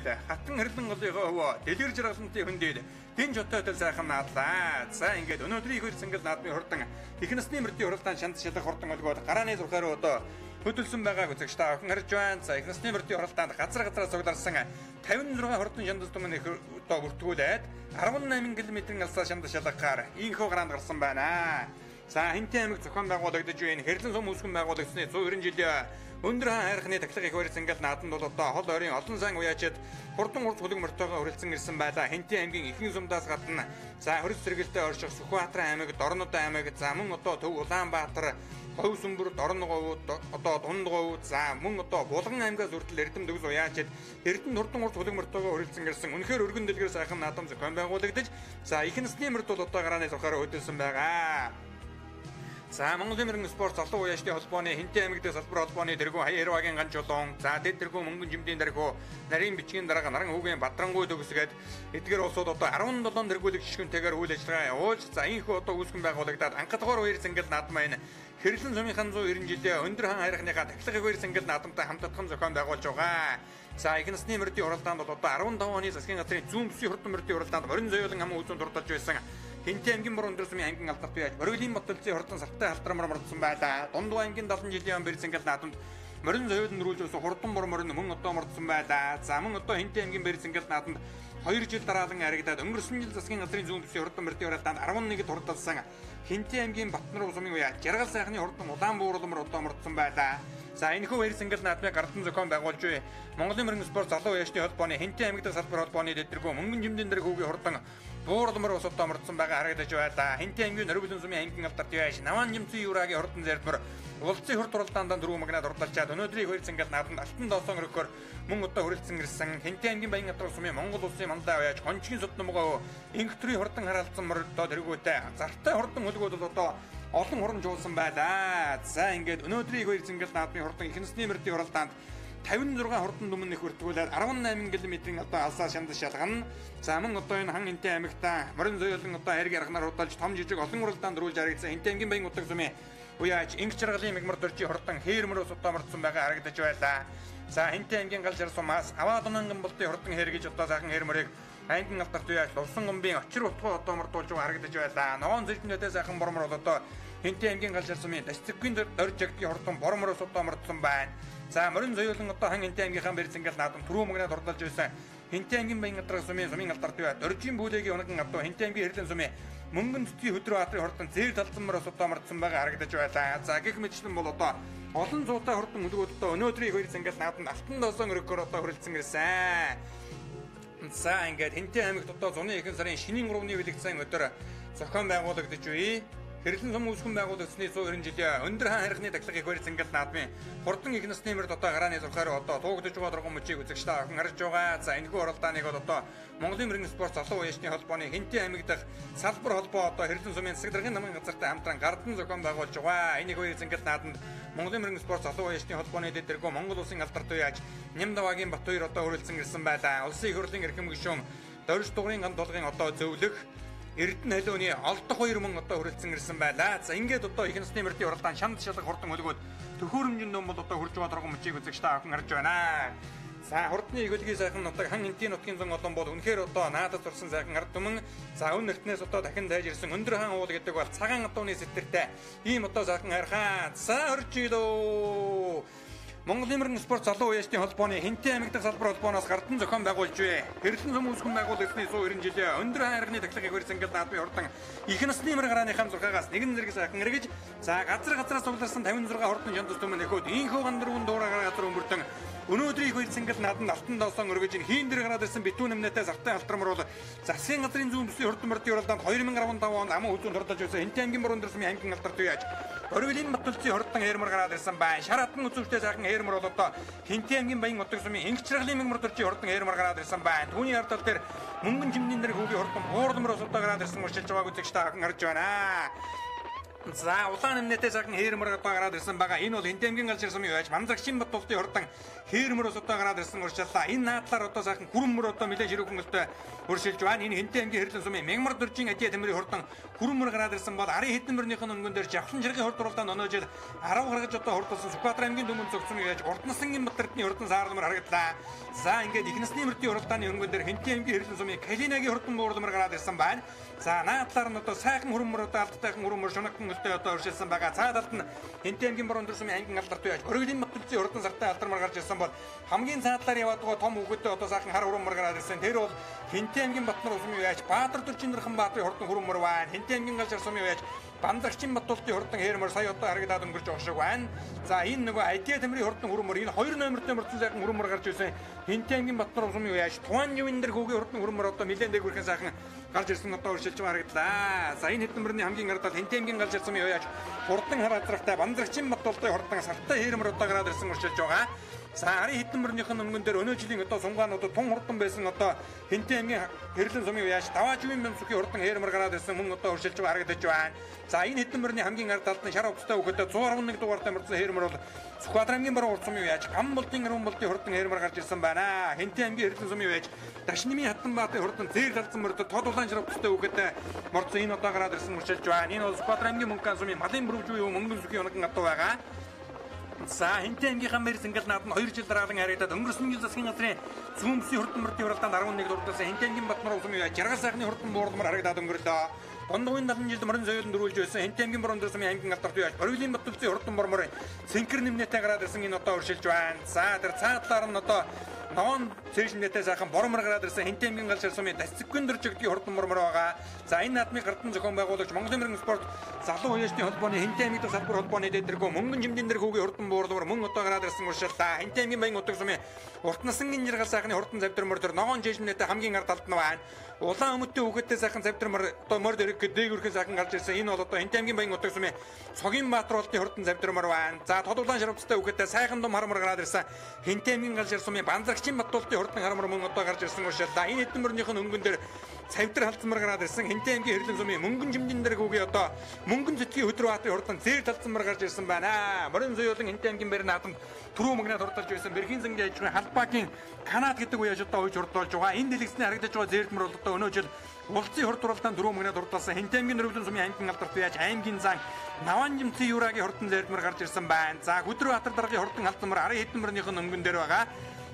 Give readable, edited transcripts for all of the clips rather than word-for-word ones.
Цэнгэл хатан хэрлэн голынхоо өвөө дэлгэр жаргалантын хөндөл дэн жоттой сайхан наадлаа. За ингээд өнөөдрийн их цэнгэл наадмын хурдан их насны мөрдийн хуралдаан шанд шалах хурдан өлгөөд гарааны зурхаар одоо хөдөлсөн байгааг үзэгч та бүхэн харж байна. За их насны мөрдийн хуралдаанд газар газараа цугларсан 56 хурдан шандас түмэн их одоо бүртгүүлээд 18 км-ийн алсаа шанд шалгахаар инхүү гараанд гарсан байна. За Хинтээ аймаг зохион байгуулагдаж байна. Хэрлэн сум үүсгэн байгуулагдсны 190 жилийн өндөр хаан хайрхны тахлага их барьсан гал нааданд бол одоо хол ойрын олон сайн уяачид хурдан урд хүлэг мөртөөгөө хүрэлцэн ирсэн байлаа. Хинтээ аймгийн ихэнх сумдаас гадна за хөрс сэргэлтэй орших Сүхбаатар аймаг, Дорнод аймаг, за мөн одоо Төв Улаанбаатар, Говь Сүмбэр, Дорногов, одоо Дундговь, за мөн одоо Булган аймгаас хүртэл Эрдэм төгс уяачид Эрдэнэ хурдан урд хүлэг мөртөөгөө хүрэлцэн ирсэн. Үнэхээр өргөн дэлгэр сайхан наадам зохион байгуулагдаж за их насны мөрд бол одоо гарааны зурхаар хөдөлсөн байгаа. За Монголын мөрөн спорт залуу уяачдын холбооны Хинтээ аймаг дээр салбар холбооны тэргүүн Хаяа Хэрвагийн ганц чулуун, за дэд тэргүүн мөнгөн жимдийн дархуу нарийн бичгийн дарга наран хүүгийн Бадрангуй төгсгээд эдгээр улсууд одоо 17 тэргүүлэг жишгэнтэйгээр үйл ажиллагаа явуулж за инхүү одоо үүсгэн байгуулагдаад анхадгаар үер цэнгэл наадмаа энэ Хэрлэн сумынхан 190 жилийн өндөр хаан хайрхныхаа тахлага үер цэнгэл наадамтай хамтдхан зохион байгуулж байгаа. За их насны мөрдийн хуралдаанд бол одоо 15 оны засгийн газрын зүүн бүсийн хурдан мөрдийн хуралдаанд морин зоёлон аман үзүүн дурдалж байсан. Хинтээ аймгийн мөр өндөр сумын аймгийн алдарт бий Морины Батөлзийн хурдан сартай халтрамар мордсон байлаа. Дундуу аймгийн 70 жилийн он бэрцэнгэл наадамд морин зоёлон нөрүүлж байсан хурдан бор морин мөн одоо мордсон байлаа. За мөн одоо Хинтээ аймгийн бэрцэнгэл наадамд 2 жил дараалан харагдаад өнгөрсөн жил засгийн газрын зүүн бүсийн хурдан мөрдийн хуралдаанд 11-д хурдалсан Хинтээ аймгийн Батнар сумын уяа Жаргал сайхны хурдан улаан бууруулмар одоо мордсон байлаа. За энэхүү баяр цэнгэл наадмыг гардан зохион байгуулж буй Монголын мөрөн спорт залуу уяачдын холбооны Хинтээ аймаг дахь салбар холбооны дэдэргүү мөнгөн жимдэн дэрэг хүүгийн хурдан бууруулмар ус одоо мордсон байгаа харагдаж байлаа. Хинтээ аймгийн Нөрвөлэн сумын аймгийн алдарт яаш Наван жимцэн юрагийн хурдан зэрдмөр улсын хурд хуралдаанд дөрвөн магнаад хурдалчаад өнөөдрийн хоёр цэнгэл наадамд алтан доосон өргөхөөр мөн одоо хүрэлцэн ирсэн Хинтээ аймгийн Баян адрах сумын Монгол улсын мандаа уяаж Гончгийн суд номгоо инх төрийн хурдан хараалцсан мордоо тэргүүтэй зартай хурдан хөлгүүд бол одоо олон хурамжуулсан байлаа. За ингээд өнөөдрийн хоёр цэнгэл наадмын хурдан их насны мөрдийн хуралдаанд 56 хурдан түмэн их бүртгүүлээд 18 км-ийн одоо алсаа шандас шалгана. За мөн одоо энэ хан Хинтээ аймагта морин зоёлон одоо хайрг ярганаар хурдалж том жижиг олон хуралдаанд рүүлж харагдсан Хинтээ аймгийн Баян удаг сумын уяаж инх жаргалын мэгмар дөржийн хурдан хээр мөрөөс одоо мордсон байгаа харагдаж байлаа. За Хинтээ аймгийн гал жар сумаас аваа дунанган болтын хурдан хээр гэж одоо сайхан хээр мөрийг аймгийн алдарт уяаж лувсан гомбын очир утгуу одоо мордуулж байгаа харагдаж байлаа. Ногоон зэлтнөдөө сайхан бормор бол одоо Хинтээ аймгийн гал жар сумын Дашцэггийн дорж жагдгийн хурдан бормороос одоо мордсон байна. За морин зоёлон одоо хан Хинтээ аймгийнхаа бэрцэнгэл наадам түрүү мөгнөд хурдалж байсан Хинтээ аймгийн Баян адрах сумын алдарт бай доржийн бүлэгийн унаган авдуу Хинтээ аймгийн хэрлэн сумын мөнгөн цэцгийн хөдрөө хатрын хурдан зээр талсан мөр одоо мордсон байгаа харагдаж байлаа. За гэх мэтчлэн бол одоо олон зуутай хурдан үлгүүд одоо өнөөдрийн хоёр цэнгэл наадамд алтан доосон өргөхөөр одоо хүрэлцэн ирсэн. За ингээд Хинтээ аймагт одоо зуны ихэнх сарын шинийн 3-ны бэлэгцэн өдөр зохион байгуулагдаж буй. Хэрлэн сум үүсгэн байгуулагдсны 190 жилийн өндөр хаан хайрхны тахлага их барь цэнгэл наадмын хурдан их насны мөрд одоо гарааны зурхаар одоо туугдаж байгаа дургуун мөчийг үзэгч та бүхэн харж байгаа. За энэхүү хуралдааныг бол одоо Монголын мөрөн спорт залуу уяачны холбооны Хинтээ аймаг дахь салбар холбоо одоо Хэрлэн сумын засаг даргын намын газартай хамтран гардан зохион байгуулж байгаа. Энэ хоёр цэнгэл наадамд Монголын мөрөн спорт залуу уяачны холбооны дэд тэргүү Монгол улсын алдарт уяач Нямдавагийн Батбаяр одоо хүрэлцэн ирсэн байлаа. Улсын их хурлын эрхэм гишүүн Дорж дугрын ган тулгын одоо зөвлөх Эрдэнэ халууны олдох хоёр мөн одоо хүрэлцэн ирсэн байлаа. За ингээд одоо их насны мөрдийн хуралдаан шанд шалга хурдан хөлгөөд төхөөрөмжөнд бол одоо хурж байгаа дургуун мөчийг үзэгч та бүхэн харж байна. За хурдны их хөлгийн сайхан нутаг хан Хинтийн нутгийн зун олон бол үнэхээр одоо наадад зурсан сайхан ард түмэн за өн эртнээс одоо дахин тайж ирсэн өндөр хаан уул гэдэг бол цагаан адууны сэтэртэй ийм одоо сайхан хайрхан. За орж илөө. Монголын мөрөн спорт залуу уяачдын холбооны Хинтээ аймаг дахь салбар холбооноос гардан зохион байгуулж буй. Хэрлэн сум үүсгэн байгуулагдсны 190 жилийн өндөр хаан хайрхны тахлага их барь цэнгэл наадмын хурдан их насны мөр гарааныхаа зурхаагаас нэгэн зэрэг сайхан эргэж за газар газараас цугларсан 56 хурдан шандас түмэн нөхөд инхүү гандруунд дуурайгаар газар өмөрдөн өнөөдрийн их баяр цэнгэл наадамд алтан доосон өргөж ин хийн дээр гараад ирсэн битүүн нэмнэтэй сартай алтармар бол засгийн газрын зүүн бүсийн хурдан мөрдийн хуралдаанд 2015 онд аман үзүүнд хурдалж байсан Хинтээ аймгийн мөр өндөр сумын аймгийн алдарт уяаж Орвилийн Батөлцийн хурдан ээрмэр гараад ирсэн байна. Шар хатан үзүүштэй сайхан ээрмэр бол одоо Хинтээ аймгийн Баян удаг сумын инх чаргалын мөнгө мөрдөрчийн хурдан ээрмэр гараад ирсэн байна. Түүний ард тал дээр мөнгөн жимдийн дээр хүүгийн хурдан буурлмөр ус одоо гараад ирсэн мөрчилж байгааг үзэгч та бүхэн харж байна. За улаан нэмнэтэй сайхан хээрмөр одоо гараад ирсэн байгаа. Энэ бол Хэнтэмгийн гал шир сумын байж Мандрагчийн Бат улсын хурдан хээрмөр ус одоо гараад ирсэн уршаалаа. Энэ наадлаар одоо сайхан хүрэмөр одоо нэлээд ширүүхэн өлтөө өршилж байна. Энэ Хэнтэмгийн хэрлэн сумын Мягмар дөржин ажээ тэмрийн хурдан хүрэмөр гараад ирсэн бол арын хэдэн мөрнийх нь өнгөн дээр жавхлан жиргийн хурд уралдаанд оноо жил 10 гаргаж одоо хурдсан Сүхбаатар аймгийн түмэн зогцсон яаж урд насангийн Бат эрдэнийн хурдан саарламар харагдлаа. За ингээд их насны мөрдийн уралдааны өнгөн дээр Хэнтэмгийн хэрлэн сумын Калинагийн хурдан буурламар гараад ирсэн байна. За наадлаар нь одоо сайхан хүрэмөр одоо алдтайхан хүрэмөр шунагхан өлтөө одоо өршилсэн байгаа. Цаа талд нь Хэнтэмгийн борон дүр сумын ангийн алдарт яаж өргөлийн Бат үлзий хурдан сартай алдармар гарч ирсэн бол хамгийн цаадлаар яваад байгаа том хүүхэдтэй одоо сайхан хар хүрэмөр гараад ирсэн. Тэр бол Хэнтэмгийн Батнар сумын яаж Баатар Дүржинэрхэн Баатрын хурдан хүрэмөр байна. Хэнтэмгийн гал шар сумын яаж Бандрагчийн Бат улсын хурдан хээрмөр сая одоо харагдаад өнгөрч байгаа шиг байна. За энэ нөгөө Айдиа Тэмрийн хурдан хүрэмөр энэ 2 номертой мөрдсөн сайхан хүрэмөр гарч ирсэн. Хэнтэмгийн Батнар сумын яаж Туан Ювиндэр хүүгийн хурдан хүрэмөр одоо нэлээд дээгүүрхэн сайхан гарч ирсэн одоо өршилж харагдлаа. За энэ хэдэн мөрний хамгийн ардал Хэнтэмгийн галж ирсэн юм яаж хурдан хар азрахтай Бандрагчийн Бат улсын хурдан сартай хээрмөр одоо гараад ирсэн өршилж байгаа. За арын хэдэн мөрнийх нь өнгөн дээр өнөө жилийн одоо сунгаанууд тун хурдан байсан одоо Хэнтэмгийн хэрлэн сумын яаж Даваажвын бэмсүхийн хурдан хээрмэр гараад ирсэн мөн одоо өршилж харагдаж байна. За энэ хэдэн мөрний хамгийн ард талд нь шар хувцастай хүүхэдтэй 111 дугаартай мөрдсөн хээрмэр бол Сүхбаатар аймгийн баруун урд сумын яаж Гам болдын өрөн болдын хурдан хээрмэр гарч ирсэн байна. Хэнтэмгийн хэрлэн сумын яаж Дашнимын хатан баатын хурдан зээр талдсан мөрдөд тод улаан шар хувцастай хүүхэдтэй мордсон энэ одоо гараад ирсэн өршилж байна. Энэ бол Сүхбаатар аймгийн мөнгөн сумын малын бүрвжүү мөнгөн сүхийн унахан адуу байгаа. За Хэнтэмгийнхаа мэр сэнгэл наад нь 2 жил дараалан харагдаад өнгөрсөн жил засгийн газрын зүүн бүсийн хурдан мөрдийн уралдаанд 11 дурдсан Хэнтэмгийн Батнар сумын жаргал сайхны хурдан буурлмар харагдаад өнгөрлөө. Дондогын 70 жилд морин соёлон дөрвөлж байсан Хэнтэмгийн борон сумын ангийн алдарт яаж Оргилын Бат улсын хурдан бормор цэнхэр нэмнэтэй гараад ирсэн энэ одоо өршилж байна. За тэр цаадлаар нь одоо ногоон цээжнэтэй сайхан бормор гараад ирсэн Хэнтэмгийн гал шир сумын Дасцэггүй дөржигдгийн хурдан бормор байгаа. За энэ наадмыг гардан зохион байгуулагч Монголын мөрөн спорт залуу уяачны холбооны Хэнтэмгийн дахь салбар холбооны дээдэргүү мөнгөн жимдэн дэр хүүгийн хурдан буурлуур мөн одоо гараад ирсэн уршаалаа. Хэнтэмгийн баян утаг сумын урт насангийн жаргал сайхны хурдан завдрамөр төр ногоон цээжнэтэй хамгийн ард талд нь байна. Улаан өмдтэй хүүхэдтэй сайхан завдрамөр одоо морд эрэг дээгүүрхэн сайхан гарч ирсэн. Энэ бол одоо Хэнтэмгийн баян утаг сумын Цогийн Баатар болтын хурдан завдрамөр байна. За тод улаан шарвцтай хүүхэдтэй сайхан дум харамар гараад ирсэн. Хэнтэмгийн гал шир сумын Бандрагчийн Бат улсын хурдан харамар мөн одоо гарч ирсэн уршаалаа. Энэ хэдэн мөрнийх нь өнгөн дээр цавдар халдсамар гараад ирсэн. Хэнтэмгийн хэрлэн сумын мөнгөн жимдэн дээр хүүгийн одоо мөнгөн цэцгийн өдөр баатрын хурдан зээр талдсамар гарч ирсэн байна. Морин соёолон Хэнтэмгийн бэр наадамд түрүү мөгнөд хурдалж байсан Бэрхийн зэнгийн аж ахуйн халбагийн Канад гэдэг үе аж одоо уйж хурдуулж байгаа. Энэ дэлгэцний харагдаж байгаа зээрдмөр бол одоо өнөө жил Улсын хурд уралдаанд дөрөв мөгнөд хурдалсан Хэнтэмгийн дөрвөлэн сумын аймгийн алдарт яаж аймгийн зан Наван жимцийн Юрагийн хурдан зээрдмөр гарч ирсэн байна. За Хүдрүү Баатар даргын хурдан халдсамар арын хэдэн мөрнийх нь өнгөн дээр байгаа.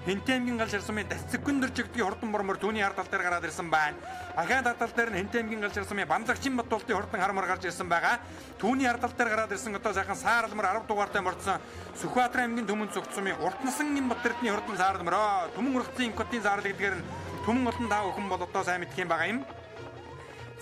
Хэнтэмгийн гал шир сумын Дасцэггүй дөржигдгийн хурдан бормор түүний ард тал дээр гараад ирсэн байна. Ахиад ард тал дээр нь Хэнтэмгийн гал шир сумын Бандрагчийн Бат улсын хурдан харамар гарч ирсэн байгаа. Түүний ард тал дээр гараад ирсэн одоо сайхан саарламар 10 дугаартай мордсон Сүхбаатар аймгийн түмэн цогц сумын урт насангийн Бат эрдэнийн хурдан саарламар. Түмэн ургацын инкотын саарл гэдгээр нь түмэн олон та бүхэн бол одоо сайн мэдх юм байгаа юм.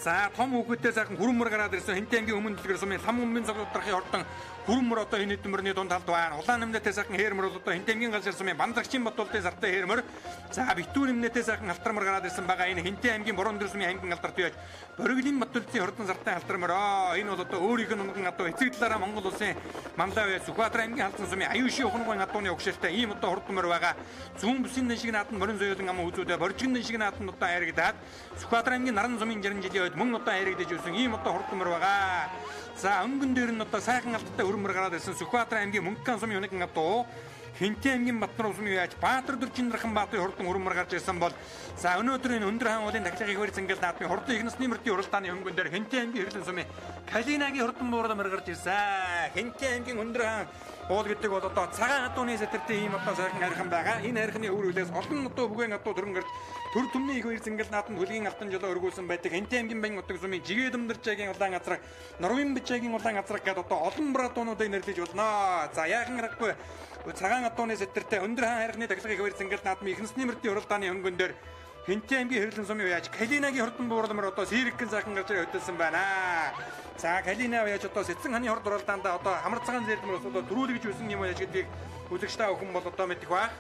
За том хүүхэдтэй сайхан хүрэмөр гараад ирсэн Хэнтэмгийн өмнө дэлгэр сумын лам өмнө цог доторхын хурдан хүрэмөр одоо энэ хэдэн мөрний дунд талд байна. Улаан нэмнэтэй сайхан хээрмөр бол одоо Хэнтэмгийн гал шир сумын Бандрагчийн Бат улсын сартай хээрмөр. За битүүр нэмнэтэй сайхан алтармар гараад ирсэн байгаа. Энэ Хэнтэмгийн борон дөр сумын аймгийн алдарт яаж Бориглийн Бат улсын хурдан сартай алтармар. Энэ бол одоо өөрийнх нь унган адуу эцэг талаараа Монгол улсын манлай бай Сүхбаатар аймгийн халдсан сумын аюуши ухангуйн адууны угшилтай ийм одоо хурданмар байгаа. Зүүн бүсийн дэн шиг нааданд морин соёолон ам үзүүдэ боржигн дэн шиг нааданд одоо хайрагдаад Сүхбаатар аймгийн наран сумын 60 жилийн үед мөн одоо хайрагдаж байсан ийм одоо хурданмар байгаа. За өнгөн дээр нь одоо сайхан алттай өрмөр гараад ирсэн Сүхбаатар аймгийн Мөнгөн сумын унаган адуу Хэнтэмгийн Батнар сумын яаж Баатар Дүржинэрхэн Баатрын хурдан өрмөр гарч ирсэн бол за өнөөдөр энэ өндөр хаан уулын тахилгын их зингэл наадмын хурдан их насны мөрдийн уралдааны өнгөн дээр Хэнтэмгийн хэрлэн сумын Калинагийн хурдан буурламар гарч ирсэн. Хэнтэмгийн өндөр хаан уул гэдэг бол одоо цагаан адууны сэтэртэй ийм одоо сайхан хайрхан байгаа. Энэ хайрханы өвөр үлээс олон одоо бүгээн адуу төрөн гарч төр түмний их хоёр зингэл наадманд хөлгийн алтан жолоо өргүүлсэн байдаг. Хэнтэмгийн баян утаг сумын жигээ дүмдэрчээгийн улаан азраг, Норвын бичээгийн улаан азраг гэдэг одоо олон братуунуудыг нэрлэж болно. За яахан аргагүй цагаан адууны сэтэртэй өндөр хаан хайрханы тахилгын их хоёр зингэл наадмын их насны мөрдийн уралдааны өнгөн дээр Хэнтэмгийн хэрлэн сумын яаж Калинагийн хурдан буурламар одоо сэрэгхэн сайхан гарч ирээ хөдөлсөн байна. За Калина яаж одоо Сэцэн ханы хурд уралдаанд одоо хамар цагаан зээрдмэр бас одоо дөрүүлгэж байсан юм яаж гэдгийг үзэгч та бүхэн бол одоо мэдэх байх.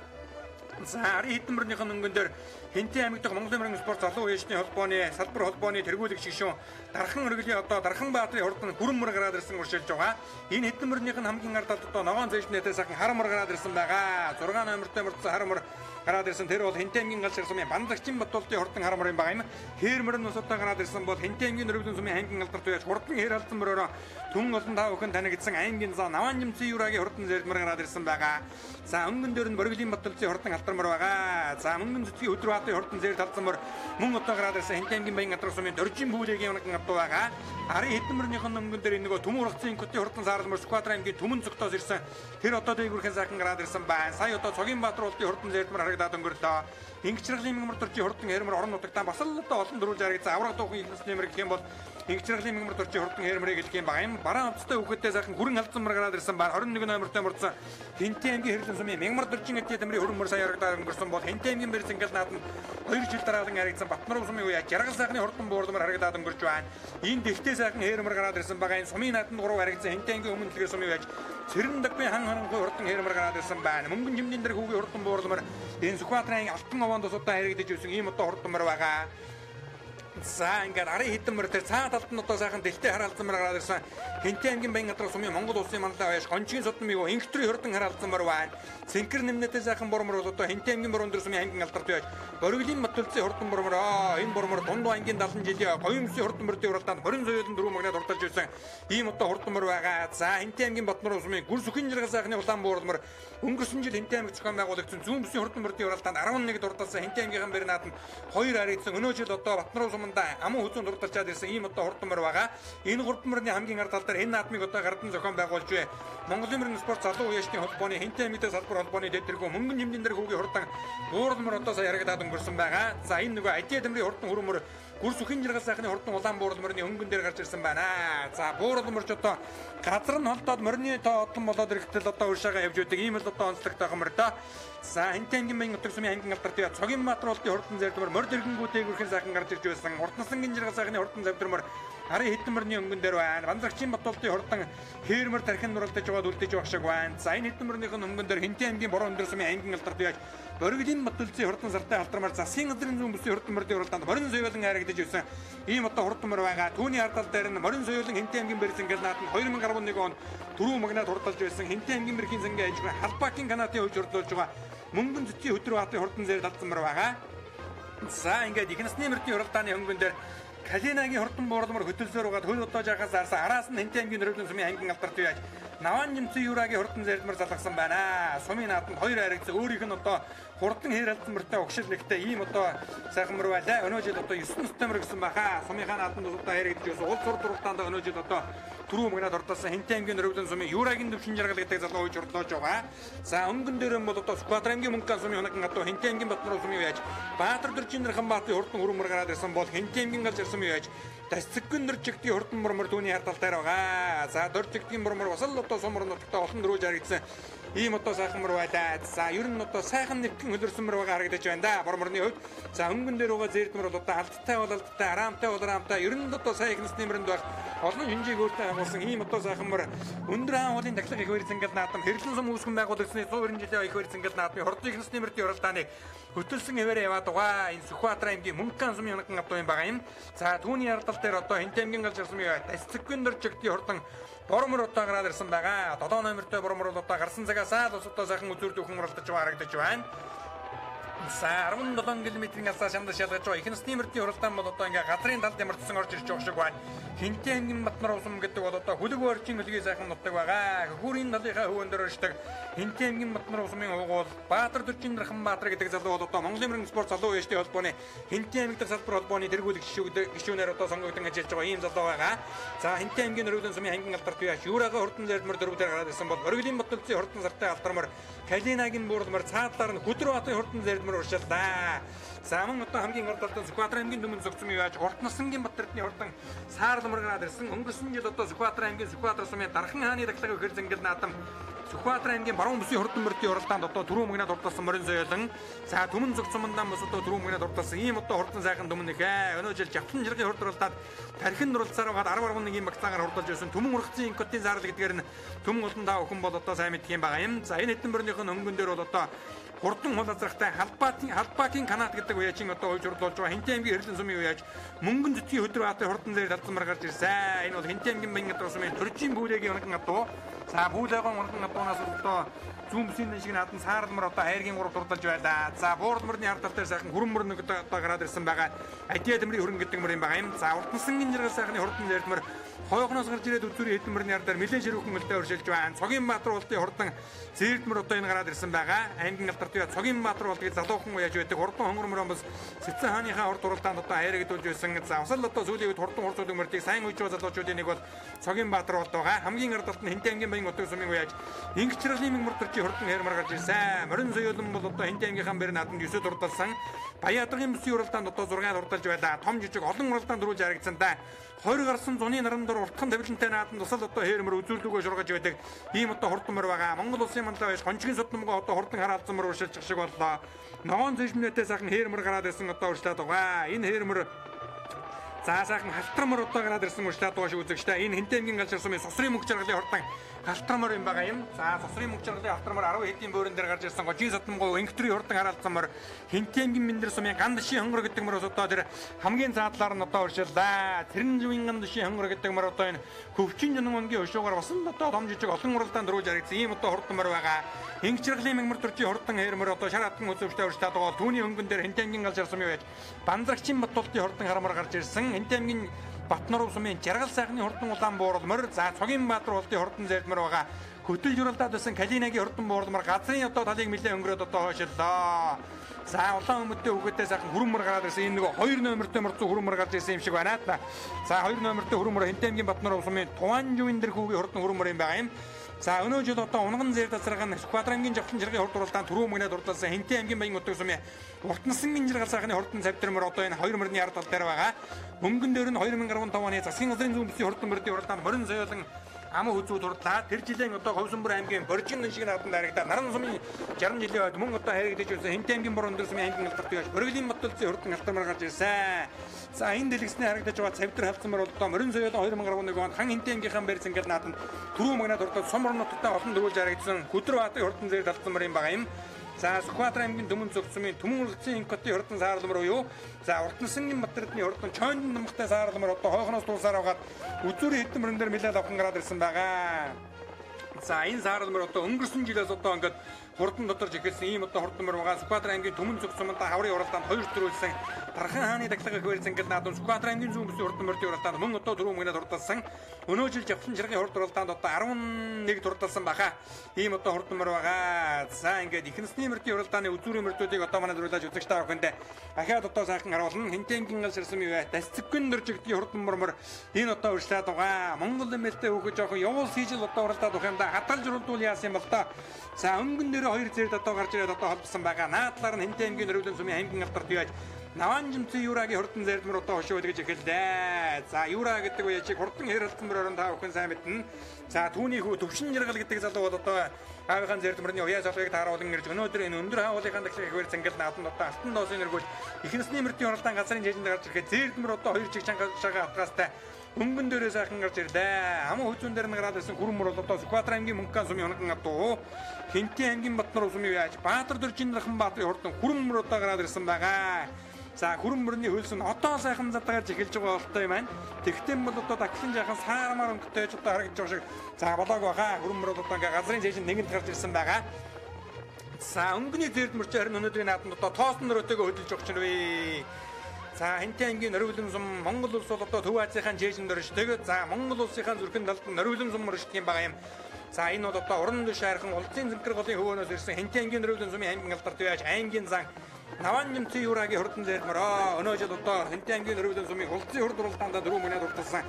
За арын хэдэн мөрнийх нь өнгөн дээр Хэнтийн аймаг дахь Монголын мөрөн спорт залуу үеийнхний холбооны салбар холбооны тэргуулэгч гишүүн Дархан өргөлийн одоо Дархан Баатрын хурдан хүрэн мөр гараад ирсэн уршилж байгаа. Энэ хэдэн мөрнийх нь хамгийн ард талд одоо ногоон зээжнэтэй сайхан хар мөр гараад ирсэн байгаа. 6 номертой мөрдсөн хар мөр гараад ирсэн. Тэр бол Хэнтэй аймгийн Галжир сумын Банзагчин Батулдын хурдан хар мөр юм байгаа юм. Хээр мөр нь бас одоо гараад ирсэн бол Хэнтэй аймгийн Нөрвөлэн сумын аймгийн алдарт үеж хурдан хээр халдсан мөрөөрөө түн олон та бүхэн танигдсан аймгийн заа Наван жимцэн Юрагийн хурдан зэрдмэр гараад ирсэн байгаа. За өнгөн дээр нь Боргилийн Батулдын хурдан алтар мөр байгаа. За мөнгөн цэцгийн өдөр баатын хурдан зэрд халдсан мөр мөн одоо гараад ирсэн Хэнтэй аймгийн Баян газар сумын Доржин бүлэгийн унаган авду байгаа. Арын хэдэн мөрнийх нь өнгөн дээр нөгөө Түмэн ургацын инкотын хурдан саарл мөр Сүхбаатар аймгийн Түмэн цогтоос ирсэн. Тэр одоо дээгүүрхэн сайхан гараад ирсэн байна. Сая одоо Цогийн Баатар уулын хурдан зэрдмэр харагдаад өнгөрлөө. Ингэчрлийн мөнгөмөр дөржийн хурдан хэрмэр орон нутагтаа бас л одоо олон дөрвөлж харагдсан авраг дуухан их насны мөр гэх юм бол Ингэчрлийн мөнгөмөр дөржийн хурдан хэрмэрийг хэлэх юм байгаа юм. Бараан хувцастай хүүхэдтэй сайхан хүрэн халдсан мөр гараад ирсэн байна. 21 номертой мөрдсөн Хэнтэй аймгийн хэрлэн сумын мягмар дөржин эдийн тамирын хөрөн мөр сая харагдаад өнгөрсөн бол Хэнтэй аймгийн бэрзэнгэл наадам 2 жил дараалан харагдсан Батнаруу сумын үе жаргал сайхны хурдан буурлмар харагдаад өнгөрч байна. Энэ дэлхтэй сайхан хэрмэр гараад ирсэн байгаа. Энэ сумын нааданд 3 харагдсан Хэнтэй аймгийн өмнө дэлгэр сумын үеж Цэрэндаггүй хан харанхуй хурдан хэрмэр гараад ирсэн байна. Мөнгөн жимдийн дээр хүүгийн хурдан буурлмар энэ Сүхбаатарын алтан овоонд бас одоо харагдаж ирсэн ийм одоо хурдан мөр байгаа. За ингээд арын хідэн мөр тэр цаа талд нь одоо сайхан дэлтэй хараалцсан мөр гараад ирсэн. Хэнтэй аймгийн Баян газар сумын Монгол улсын манлай баяш Гончгийн содон мигөө Инхтрийн хурдан хараалцсан мөр байна. Цэнкэр нэмнэтэй сайхан бормор бол одоо Хэнтэй аймгийн борон дөр сумын аймгийн алдарт байж Боргилийн Батулцын хурдан бормор энэ бормор дунд ангийн 70 жилийн Гоёмсын хурдан мөрдийн уралдаанд 29 4 магнаад хурдалж байсан ийм одоо хурдан мөр байгаа. За Хэнтэй аймгийн Батнар сумын Гүр сүхэн жаргал сайхны улаан буурлмор өнгөрсөн жил Хэнтэй аймаг зохион байгуулагдсан зүүн бүсийн хурдан мөрдийн уралдаанд 11-д хурдалсан Хэнтэй аймгийнхан бэр нааданд 2 харагдсан. Өнөө жил одоо Батнар суманда аман хүзүүн дурдалчаад ирсэн ийм одоо хурдан мөр байгаа. Энэ хурдан мөрний хамгийн ард тал дээр энэ наадмыг одоо гардан зохион байгуулж бай. Монголын мөрөн спорт залуу үеийн холбооны Хэнтэй аймгийн салбар холбооны дэд тэргүүн мөнгөн хэмжээнд дэр хүүгийн хурдан буурал мөр одоо сая ярагдаад өнгөрсөн байгаа. За энэ нөгөө Ажээ дэмрийн хурдан хөрөмөр Гүр сүхэн жаргал сайхны хурдан улаан буурал мөрний өнгөн дээр гарч ирсэн байна. За буурал мөрч одоо газар нь холдоод мөрний тоо одлон болоод ирэхтэл одоо уршаага явж байдаг ийм л одоо онцлогтой мөр доо. За Хэнтэй аймгийн Баян нутаг сумын аймгийн алдарт бий Цогийн Баатар уулын хурдан зэрдмөр морь дэргэнгүүтэй гүрхэн сайхан гарч ирж байсан. Урднасангийн жаргал сайхны хурдан завдэрмөр арын хэдэн мөрний өнгөн дээр байна. Банзагчийн Батулдын хурдан хээрмэр тархин нуралдаж яваад үлдээж байх шиг байна. За энэ хэдэн мөрнийх нь өнгөн дээр Хэнтэй аймгийн борон өндөр сумын аймгийн алдарт бий Боргилийн Батулцын хурдан сартай халтармаар засгийн газрын зүүн бүсийн хурдан мөрдийн уралдаанд морин соёолон харагдаж ирсэн ийм одоо хурдан мөр байгаа. Түүний ард тал дээр нь морин соёолон Хэнтэй аймгийн бэрзэнгэл нааданд 2011 онд түрүү магнаад хурдалж байсан Хэнтэй аймгийн бэрхийн сангийн аж ахуйн Халбакийн канатын хүйж хурдлуулж байгаа мөнгөн цэцгийн өдөр баатын хурдан зэрэг талдсан мөр байгаа. За ингээд их насны мөрдийн уралдааны өнгөн дээр Калинагийн хурдан буурлмар хөтөлсөөр угаад хөл одоо жахаас арсан араас нь Хэнтэй аймгийн Нөрвөлэн сумын аймгийн алдарт яаж Наван жимцэн Юрагийн хурдан зэрдмэр залгасан байна. Сумын нааданд 2 харагдсан. Өөрийнх нь одоо хурдан хээр халдсан мөртэй угшил нэгтэй ийм одоо сайхан мөр байлаа. Өнөө жил одоо 9 настай мөр гэсэн баха. Сумынхаа нааданд одоо харагдаж байсан. Улс ур дуралдаанд өнөө жил одоо түрүү магнаад хурдалсан Хэнтэй аймгийн Нөрвөлэн сумын Юрагийн төвшин жаргал гэдэг залуу үйж хурдлоож байгаа. За өнгөн дээр нь бол одоо Сүхбаатар аймгийн Мөнгөн сумын хоног одоо Хэнтэй аймгийн Батнар сумын яаж Баатар дөржин нархан баатын хурдан хөрөмөр гараад ирсэн бол Хэнтэй аймгийн галж ирсэн яаж Тасцэггүн дөржигдгийн хурдан мөрмөр түүний хар тал дээр байгаа. За дөржигдгийн мөрмөр бас л одоо сумар нутагта олон дөрвөж харагдсан ийм одоо сайхан мөр байлаа. За ер нь одоо сайхан нэгэн хөлөрсөн мөр байгаа харагдаж байна да. Борморны хувьд за өнгөн дээр байгаа зээрдмөр бол одоо алдтай бол алдтай, араамтай бол араамтай. Ер нь одоо сайн их насны мөрөнд байх олон хинжээг өөртөө агуулсан ийм одоо сайхан мөр өндөр хаан уулын тахлага их баяр зангал наадам хэрлэн сум үүсгэн байгуулагдсны 190 жилийн их баяр зангал наадмын хурдан их насны мөрдийн уралдааныг хөтөлсөн хэвээрээ яваад байгаа. Энэ Сүхбаатар аймгийн Мөнгөн сумын хоногон авду юм байгаа юм. За түүний ардал дээр одоо Хэнтэй аймгийн галж ирсэн юм. Тасцэггүн дөржигдгийн хурдан бормор одоо гараад ирсэн байгаа. 7 номертой бормор бол одоо гарсан цагаас л ус одоо сайхан үзүүр дүүхэн уралдаж байгаа харагдаж байна. За 17 км-ийн алсаа шандас шалгаж байгаа. Их насны мөрдийн уралдаан бол одоо ингээ газрын талд ямарчсан орж ирж байгаа шиг байна. Хэнтэй аймгийн Батнар усам гэдэг бол одоо хөлөг орчин хөлгийн сайхан нутаг байгаа. Хөрийн талынхаа хөвөн дээр оршдог Хэнтэй аймгийн Батнар усмын угуул Баатар Дөржин Нархан Баатар гэдэг залуу бол одоо Монголын мөрөн спорт залуу үеийн холбооны Хэнтэй аймаг дахь салбар холбооны тэргүүлэг гишүүнээр одоо сонгогдсон ажиллаж байгаа ийм залуу байгаа. За Хэнтэй аймгийн Нөрвөлэн сумын аймгийн алдарт бияш Юрага хурдан зэрдмэр дөрвөдөр гараад ирсэн бол Оргилийн Батулцын хурдан сартай алдармар Калинагийн буурлмар цаадлаар нь Хөдрө батын хурдан зэрдмэр уршаалаа. За мөн одоо хамгийн ард талд Сүхбаатар аймгийн түмэн зогцсон юу яаж урт насангийн Бат-Эрдэнэ хурдан саарламар гараад ирсэн. Өнгөрсөн жил одоо Сүхбаатар аймгийн Сүхбаатар сумын Дархан хааны дахлага өхөр зангил наадам Сүхбаатар аймгийн баруун бүсийн хурдан мөрдийн уралдаанд одоо түрүү мөгнөд хурдалсан морин соёолон за түмэн зогцсомондаа бас одоо түрүү мөгнөд хурдалсан ийм одоо хурдан сайхан түмэн нөхэ. Өнөө жил Жавхан жаргын хурд уралдаанд тархин нуралцаар байгаад 10.1-ийн багцаагаар хурдалж байсан түмэн ургацын инкотын заарл гэдгээр нь түмэн олон та өхөн бол одоо сайн мэдх юм байгаа юм. За энэ хэдэн мөрнийх нь өнгөн дээр бол одоо хурдан хул азрахтай халбатын канат гэдэг үеийн одоо уйж хурдуулж байгаа Хэнтэй аймгийн хэрлэн сумын үеж мөнгөн цэцгийн өдөр баатын хурдан зэрэг талцмар гарч ирсэн. Энэ бол Хэнтэй аймгийн Баян газар сумын төржийн бүлэгийн унаган адуу. За бүүлэгон урган адуунаас одоо зүүн бүсийн шиг наадам саарл мөр одоо хайргийн 3 дурдалж байлаа. За буурал мөрний ард тал дээр сайхан хүрэн мөр нэг одоо гараад ирсэн байгаа. Адиа дэмрийн хөрөн гэдэг мөр юм байгаа юм. За урднасангийн жаргал сайхны хурдан зэрдмөр хойгоноос гарч ирээд үзүүрийн хэдэн мөрний ард дээр нэлээд ширүүхэн мөлтэй өршилж байна. Цогийн Баатар болтын хурдан зэрдмөр одоо энэ гараад ирсэн байгаа. Аймгийн алдарт Цогийн Баатар болтыг залуухан уяаж байдаг. Хурдан хонгор мөр бас Сэцэн хааныхаа урд уралдаанд одоо хайрагдуулж байсан. За усал одоо сүүлийн үед хурдан хурц үлэг мөрдийг сайн үйж байгаа залуучуудын нэг бол Цогийн Баатар болт байгаа. Хамгийн ард талд нь Хинтээ аймгийн Баян отог сумын уяаж Инх чиргалийн мөр төрчийн хурдан хайрмар гарч ирсэн. Морин соёолон бол одоо Хинтээ аймгийнхаа бэр наадамд 9 дурдалсан. Баяадаргын бүсийн уралдаанд одоо 6 дурдалж байлаа. Том жижиг олон уралдаанд дөрүүлж харагдсан да. 20 гарсан зуны наран дор уртхан тавилантай наадамд тусал одоо хээрмэр үзүүлдэгөө шургаж байдаг. Ийм одоо хурдан мөр байгаа. Монгол улсын манлай байж гончгийн содномгоо одоо хурдан хараалцсан мөр уршилчих шиг боллоо. Ногоон зэжмнэтэй сайхан хээрмэр гараад ирсэн одоо уршлаад байгаа. Энэ хээрмэр за сайхан халтар мөр одоо гараад ирсэн уршлаад байгаа шиг үзэгчтэй. Энэ Хинтээ аймгийн галж ирсэн сосрын мөнгө жаргалын хурдан халтар мөр юм байгаа юм. За сосрын мөнгө жаргалын халтар мөр 10 хэдийн бөөрөн дээр гарч ирсэн гожийн содномгоо инхтрийн хурдан хараалцсан мөр Хинтээ аймгийн мэндэр сумын ган дашийн хонгор гэдэг мөр одоо тэр хамгийн цаадлаар нь одоо уршиллаа. Тэрэн ган дашийн хонгор гэдэг мөр одоо энэ хөвчин жинэн өнгийн өшөөгөр басан одоо том жижиг олон уралдаанд дөрүүлж харагдсан ийм одоо хурдан мөр байгаа. Инх чиргалийн мөнгө төрчийн хурдан хээрмөр одоо шар хатан үзвчтэй урьдчилаад байгаа. Түүний хөнгөн дээр Хинтээ аймгийн галж ирсэн юм яаж Банзрагчийн Батултын хурдан харамар гарч ирсэн. Хинтээ аймгийн Батнор сумын жаргал сайхны хурдан улаан буурал мөр за Цогийн Баатар болтын хурдан зэрдмэр байгаа. Хөтөл журалдаад байсан Калинагийн хурдан буурлмар газрын одоо талыг нэлээд өнгөрөөд одоо хойшлоо. За улаан өмдтэй хүүхэдтэй сайхан хүрэн мөр гараад ирсэн. Энэ нөгөө 2 номертой мөрцөн хүрэн мөр гарч ирсэн юм шиг байна. За 2 номертой хүрэн мөр Хинтээ аймгийн Батнор сумын Туваанжувын дэр хүүгийн хурдан хүрэн мөр юм байгаа юм. За өнөө жил одоо унган зэр дасраг нь Сүхбаатар аймгийн Жавхлан жиргэн хурд уралдаанд түрүү мөнгөд урдалсан Хинтээ аймгийн Баян утаг сумын уртнасангийн жаргал сайхны хурдан цавтар мөр одоо энэ 2 мөрний ард тал дээр байгаа. Мөнгөн дээр нь 2015 оны засгийн газрын зүүн бүсийн хурдан мөрдийн уралдаанд морин соёолон ам хүзүү дурдлаа. Тэр жилийн одоо Ховсонбөр аймгийн Боржин шиг нааданд харагдаа. Наран сумын 60 жилийн үед мөн одоо харагдаж байсан Хинтээ аймгийн бор өндөр сумын аймгийн алдарт яаж Боргилийн Батулцын хурдан алтармар гарч ирсэн. За энэ дэлгэцний харагдаж байгаа цавтар халдсан мөр одоо морин соёолон 2011 онд хан Хинтээ аймгийнхаа бэр зингэл нааданд түрүү магнаад дурдаад сум орноттой олон дөрүүлж харагдсан Хүдэр баатын хурдан зэрэг талдсан мөр юм байгаа юм. За Сүхбаатар аймгийн Түмэн зүг сумын Түмэн уралцын Инкотын хурдан саарлмар буюу за Уртнасангийн Батэрдний хурдан Чойн намхтай саарлмар одоо хойхоноос дуусаар байгаад үзүүрийн хэдэн мөрөн дээр нэлээд авхан гараад ирсэн байгаа. За энэ саарлмар одоо өнгөрсөн жилээс одоо ингээд хурдан доторж эхэлсэн ийм одоо хурдан мөр байгаа. Сүхбаатар аймгийн Түмэн зүг суманд хаврын уралдаанд 2 төрүүлсэн Тархан хааны дахлага их зингэл наадам Сүхбаатар аймгийн зүүн бүсийн хурдан мөрдийн уралдаанд мөн одоо түрүү мөнгөд хурдалсан. Өнөө жил Жавхлан жиргэн хурд уралдаанд одоо 11 хурдалсан баха. Ийм одоо хурдан мөр байгаа. За ингээд их насны мөрдийн уралдааны үзүүрийн мөрдүүдийг одоо манай зурлаж үзэгч та бүхэндээ ахаад одоо сайхан харуулна. Хинтээ аймгийн гал ширсэн юу вэ? Дасцэггүн дөржигдгийн хурдан мөр энэ одоо урьдлаад байгаа. Монгол эмэлтэй хүүхэд жоохон явуул хийж л одоо уралдаад байх юм да. Хадгалж уралдуул яасан юм бол та. За өнгөн дээр хоёр зэрэг одоо гарч ирээд одоо холбосон байгаа. Наадлаар нь Хинтээ аймгийн Нөрвөлэн сумын аймгийн алдарт яаж Наван жимцэн Юрагийн хурдан зэрдмэр одоо хошуу гэж эхэллээ. За Юра гэдэг үе чиг хурдан хэрэлцэн мөр орон та бүхэн сайн мэднэ. За түүний хүү Төвшин жаргал гэдэг залуу бол одоо аавынхаа зэрдмөрний уяа солгыг тааруулан ирж өнөөдөр энэ өндөр хауулынхаа дахлыг ихээр зингэл нааданд одоо алтан доосын өргөл их насны мөрдийн уралдаан газрын жижинд гарч ирэхэд зэрдмэр одоо хоёр чиг чанга шагаа атгаастай өнгөн дээрээ сайхан гарч ирлээ. Аман хүзүүн дээр нь гараад ирсэн хүрэн мөр бол одоо Сүхбаатар аймгийн Мөнхган сумын унган адуу Хинтээ аймгийн Батнар сумын яаж Баатар дөржин дархан Баатарын хурдан хүрэн мөр одоо гараад ирсэн байгаа. За хүрэн мөрний хөлс нь одоо сайхан задгарч эхэлж байгаа болтой юм байна. Тэгтэн бол одоо дахлан жаахан саармаар өнгөтэй ч одоо харагдаж байгаа шиг за болоог баха. Хүрэн мөр одоо ингээ газрын цээжин нэгэнт гарч ирсэн байгаа. За өнгөний зэрд мөрч харин өнөөдрийн нааданд одоо тоосон нөрөөтэйгөө хөдөлж өгч нэрвэ. За Хинтээ аймгийн Нөрвөлэн сум Монгол улс бол одоо Төв Азийнхаа жээжинд оршдог. За Монгол улсынхаа зүрхэн талд Нөрвөлэн сум оршдог юм байгаа юм. За энэ бол одоо уран дөш хайрхан улсын зэнкэр голын хөвөөнөөс ирсэн Хинтээ аймгийн Нөрвөлэн сумын аймгийн алдарт яаж аймгийн зан Наван жимцэн Юрагийн хурдан зэрмөр өнөө жил одоо Хинтээ аймгийн Нөрвөлэн сумын улсын хурд уралдаандаа дөрөв мөнөд хурдалсан.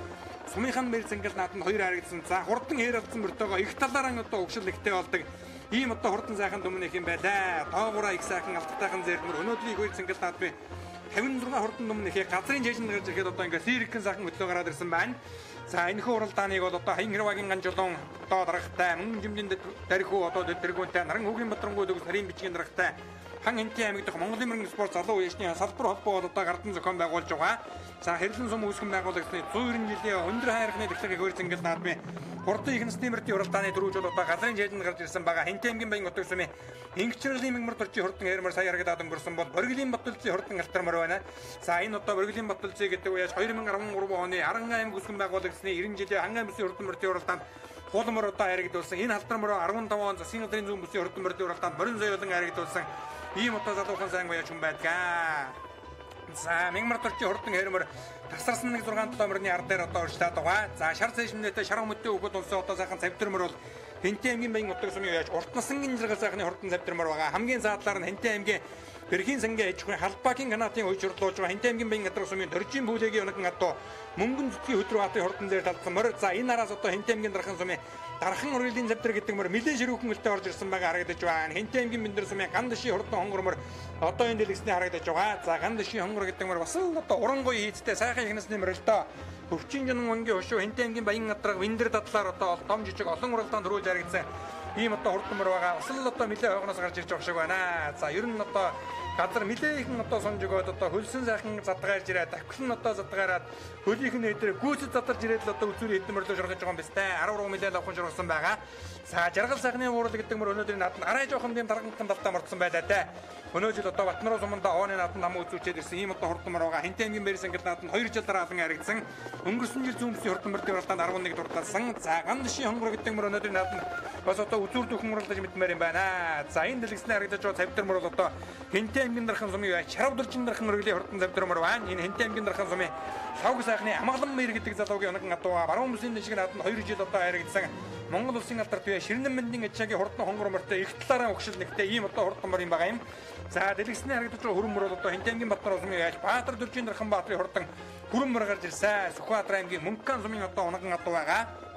Сумынхан мэр зингэл нааданд хоёр харагдсан. За хурдан хээр алдсан мөртөөгөө их талаараа одоо угшил ихтэй болдог. Ийм одоо хурдан сайхан дүмнэх юм байлаа. Доогуура их сайхан алтгатайхан зэрмөр өнөөдрийн их хоёр зингэл наад би 56 хурдан дүмнэхээ газрын жижинд гарч ирэхэд одоо ингээ сирикэн сайхан хөдлөө гараад ирсэн байна. За энэхүү уралдааныг бол одоо хаян хэрвагийн ганжуулан одоо дарагтай мөн жимжинд дарихүү одоо тэргүүнтэй наран хүүгийн батрангуй төгс нарийн бичгийн дарагтай хан Хинтээ аймаг дахь Монголын мөрөн спорт залуу үеийнхний салбар холбоо бол одоо гардан зохион байгуулж байгаа. За хэрлэн сум үүсгэн байгуулагдсны 190 жилийн өндөр хайрхны дэглэг их зингэл наадмын хурдан их насны мөрдийн уралдааны дөрвжүүд одоо газрын жижинд гарч ирсэн байгаа. Хинтээ аймгийн Баян утаг сумын Инхчиргалийн мөнгөмөр төрчийн хурдан хэрмэр сая харагдаад өнгөрсөн бол Боргилийн Батулцын хурдан алтармар байна. За энэ одоо Боргилийн Батулцын гэдэг үеэс 2013 оны Аранга аймаг үүсгэн байгуулагдсны 90 жилийн хангай бүсийн хурдан мөрдийн уралдаанд Хулмөр одоо харагдуулсан. Энэ халдар мөрөө 15 он засгийн газрын зүүн бүсийн хурдан мөрдийн уралдаанд морин соёолон харагдуулсан. Ийм одоо залуухан сайн гоёч хүн байдгаа. За мягмар төрчийн хурдан хэрмөр тасарсан 1.67 мөрний ар дээр одоо урьдчилаад байгаа. За шар цэшмнэтэй шар хүмүүстээ өгөхөд унсан одоо сайхан цавтар мөр бол Хэнтэй аймгийн баян утаг сумын яаж урт насангийн жаргал сайхны хурдан цавтар мөр байгаа. Хамгийн саадлаар нь Хэнтэй аймгийн Бэрхийн сангийн аж ахуйн халбагийн канатын үеж хурлуулж байгаа Хэнтэй аймгийн баян гадрах сумын дөржийн бүлэгийн унаган адуу мөнгөн зүтгийн хөдрөө хатын хурдан дээр талдсан мөр. За энэ араас одоо Хэнтэй аймгийн дархан сумын дархан ургилын цавтар гэдэг мөр нэлээд ширүүхэн хөлтэй орж ирсэн байгаа харагдаж байна. Хэнтэй аймгийн бэндэр сумын ган дэшийн хурдан хонгор мөр одоо энэ дэлгэцний харагдаж байгаа. За ган дэшийн хонгор гэдэг мөр бас л одоо уран гоё хийцтэй сайхан их насны мөр л доо. Хөвчин жинэн өнгийн хошуу Хэнтэй аймгийн баян гадрах виндэр дадлаар одоо том жижиг олон уралдаанд төрүүлж харагдсан ийм одоо хурдан мөр байгаа. Бас л одоо нэлээд хойгоноос гарч ирж байгаа шиг байна. За ер нь одоо газар нэлээд ихэн одоо сунж өгөөд одоо хөлсөн сайхан задгаарж ирээд давхил нь одоо задгаараад хөлийнх нь өдрөө гүйцэд задарч ирээд л одоо үзүүрийн хэдэн мөрлөө шургаж байгаа юм биз дээ. 13 нэлээд лавхан шургасан байгаа. За жаргал сайхны уурал гэдэг мөр өнөөдрийн нааданд арай жоохон тийм тарганхан талдаа мордсон байлаа те. Өнөө жил одоо Батнаруу суманда ооны нааданд нам үзүүчээд ирсэн ийм одоо хурдан мөр байгаа. Хэнтэй аймгийн бэрсэн гэл нааданд 2 жил дараа алан харагдсан. Өнгөрсөн жил зүүн бүсийн хурдан мөрдийн уралдаанд 11 дурдсан. За ган дэшийн хонгор гэдэг мөр өнөөдрийн нааданд бас одоо үзүүр дөхөн уралдаж мэдмээр юм байна. За энэ дэлгэцний харагдаж байгаа цавтар мөр бол одоо Хэнтэй аймгийн дархан сумын шарав дөржин дархан өргөлийн хурдан цавтар мөр байна. Энэ Хэнтэй аймгийн дархан сумын лавг сайхны амгалан мэр гэдэг залуугийн унаган адуу баруун бүсийн дэшиг нааданд 2 жил одоо харагдсан. Монгол улсын алдарт бие ширнэн мэндийн ачаагийн хурдан хонгор мөртэй их талаараа өгшил нэгтэй ийм одоо хурдан мөр юм байгаа юм. За дэлгэцний харагдаж байгаа хүрэн мөр бол одоо Хэнтэй аймгийн Батнар сумын яаж Баатар дөржин дархан Баатрын хурдан хүрэн мөр гарч ирсэн. Сүхбаатар аймгийн Мөнкан сумын одоо унаган адуу байгаа.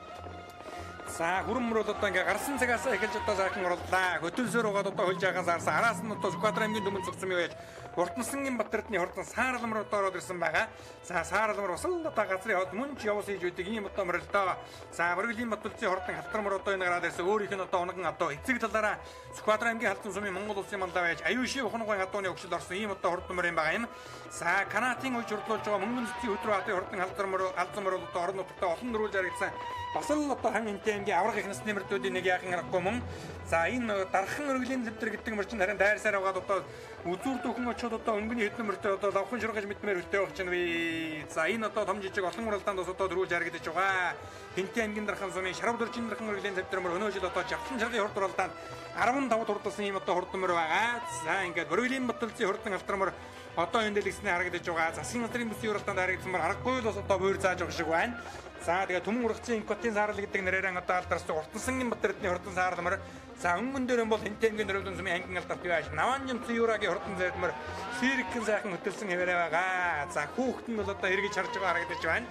За хүрэн мөр бол одоо ингээ гарсан цагаас эхэлж одоо сайхан орлоо. Хөтөлсөөр угаад одоо хөлж яахан саарсан. Араас нь одоо Сүхбаатар аймгийн дүмэн зүгсэн юм яаж Уртнасангийн Батэрдний хурдан саарламар одоо ороод ирсэн байгаа. За саарламар бас л одоо газрын хот мөн ч явуулсан хийж байдаг ийм одоо морилдоо. За Бүргэлийн Батүлцийн хурдан халтармар одоо энэ гараад ирсэн. Өөрийнх нь одоо унаган адуу эцэг талаараа Сүхбаатар аймгийн халдсан сумын Монгол улсын мандаа байж Аюуши ухангуй адууны өгшил орсон ийм одоо хурдан мөр юм байгаа юм. За Канадын үеж хурлуулж байгаа мөнгөн цэцгийн өдрөө хатын хурдан халтармар алзан мөр одоо орон нутагт олон дөрүүлж харагдсан. Бас л одоо хан Хэнтэй аймгийн аврах их насны мөрдүүдийн нэг яахан аргагүй мөн. За энэ дархан өргөлийн зэвтэр гэдэг мөр чинь харин дайрсаар аваад одоо үзүүр дөхөн очоод одоо өнгөний хэдэн мөртөө одоо лавхан шургаж мэдмээр хөлтэй байх чинь вэ. За энэ одоо том жижиг олон уралдаанд бас одоо дөрүүлж харагдаж байгаа. Хэнтэй аймгийн дархан сумын шарав дөржин дархан өргөлийн зэвтэр мөр өнөө жил одоо жавхлан шаргын хурд уралдаанд 15 дурдсан ийм одоо хурдан мөр байгаа. За ингээд Бүргэлийн Батүлцийн хурдан алтар мөр одоо энэ дэлгэцний харагдаж байгаа. Засгийн газрын бүсийн уралдаанд харагдсан мөр аргагүй л бас одоо буур зааж байгаа шиг байна. За тэгээ түмэн ургацын Инкотын саарал гэдэг нэрээр одоо алдарсан Уртансангийн Батэрдний хурдан саарал мөр. За өнгөн дээр юм бол Хэнтэй аймгийн дөрөвдөн сумын ангийн алдарт юу ааш Наван жимцэн Юрагийн хурдан зэдмэр сэргэн сайхан хөтөлсөн хэвээрээ байгаа. За хүүхэд нь бол одоо эргэж харж байгаа харагдаж байна.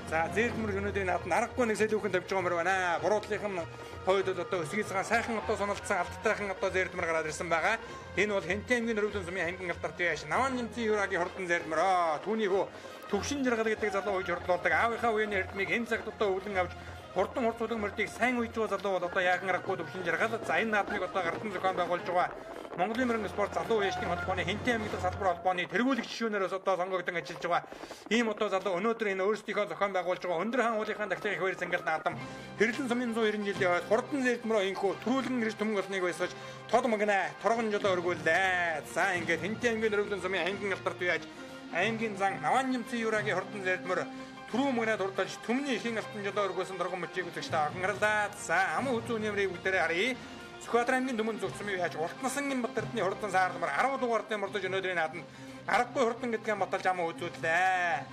За зэдмэр өнөөдрийн нааданд аргагүй нэг сэлүүхэн тавьж байгаа мөр байна. Буруудлынх нь хойд бол одоо өсгийцгаан сайхан одоо соналдсан алдтайхан одоо зэдмэр гараад ирсэн байгаа. Энэ бол Хэнтэй аймгийн дөрөвдөн сумын ангийн алдарт юу ааш Наван жимцэн Юрагийн хурдан зэдмэр. Түүний хөө Төвшин жаргал гэдэг залуу үеж хурдлуулдаг. Аавынхаа үеийн эрдмийг энэ цагт одоо өвлөн авч хурдан хурц хүлэн мөрдийг сайн үеж байгаа залуу бол одоо яахан аргагүй Төвшин жаргал. За энэ наадмыг одоо гардан зохион байгуулж байгаа Монголын мөрөн спорт залуу үеийн холбооны Хэнтэй аймаг дахь салбар холбооны тэргуулэгч шүүнээрээс одоо сонгогдсон ажиллаж байгаа. Ийм одоо залуу өнөөдөр энэ өөрсдийнхөө зохион байгуулж байгаа өндөр хаан уулынхаа дахлын их баяр зангал наадам Хэрлэн сумын 190 жилийн хойд хурдан зэдмөрөө инхүү төрүүлгэн ирж түмэн олныг баясгаж тод магнаа торгон жолоо өргүүллээ. За ингээд Хэнтэй аймгийн дөрвөлэн сумын ангийн алдарт үеж аймгийн зан Наван жимцэн Юрагийн хурдан зэдмөр түрүү мөгнөө дурдаж түмний ихэн алтан жолоо өргөөсөн доргон мөчийг үзэгчтэй анхаарлаа. За аман үзүү нэмрийг бүгдээрээ харъя. Сүхбаатар аймгийн дүмэн зүгцэн яаж Уртнасангийн Батэрдний хурдан саарламар 10 дугаартын мордож өнөөдрийн нааданд аргагүй хурдан гэдгээ баталж аман үзүүллээ.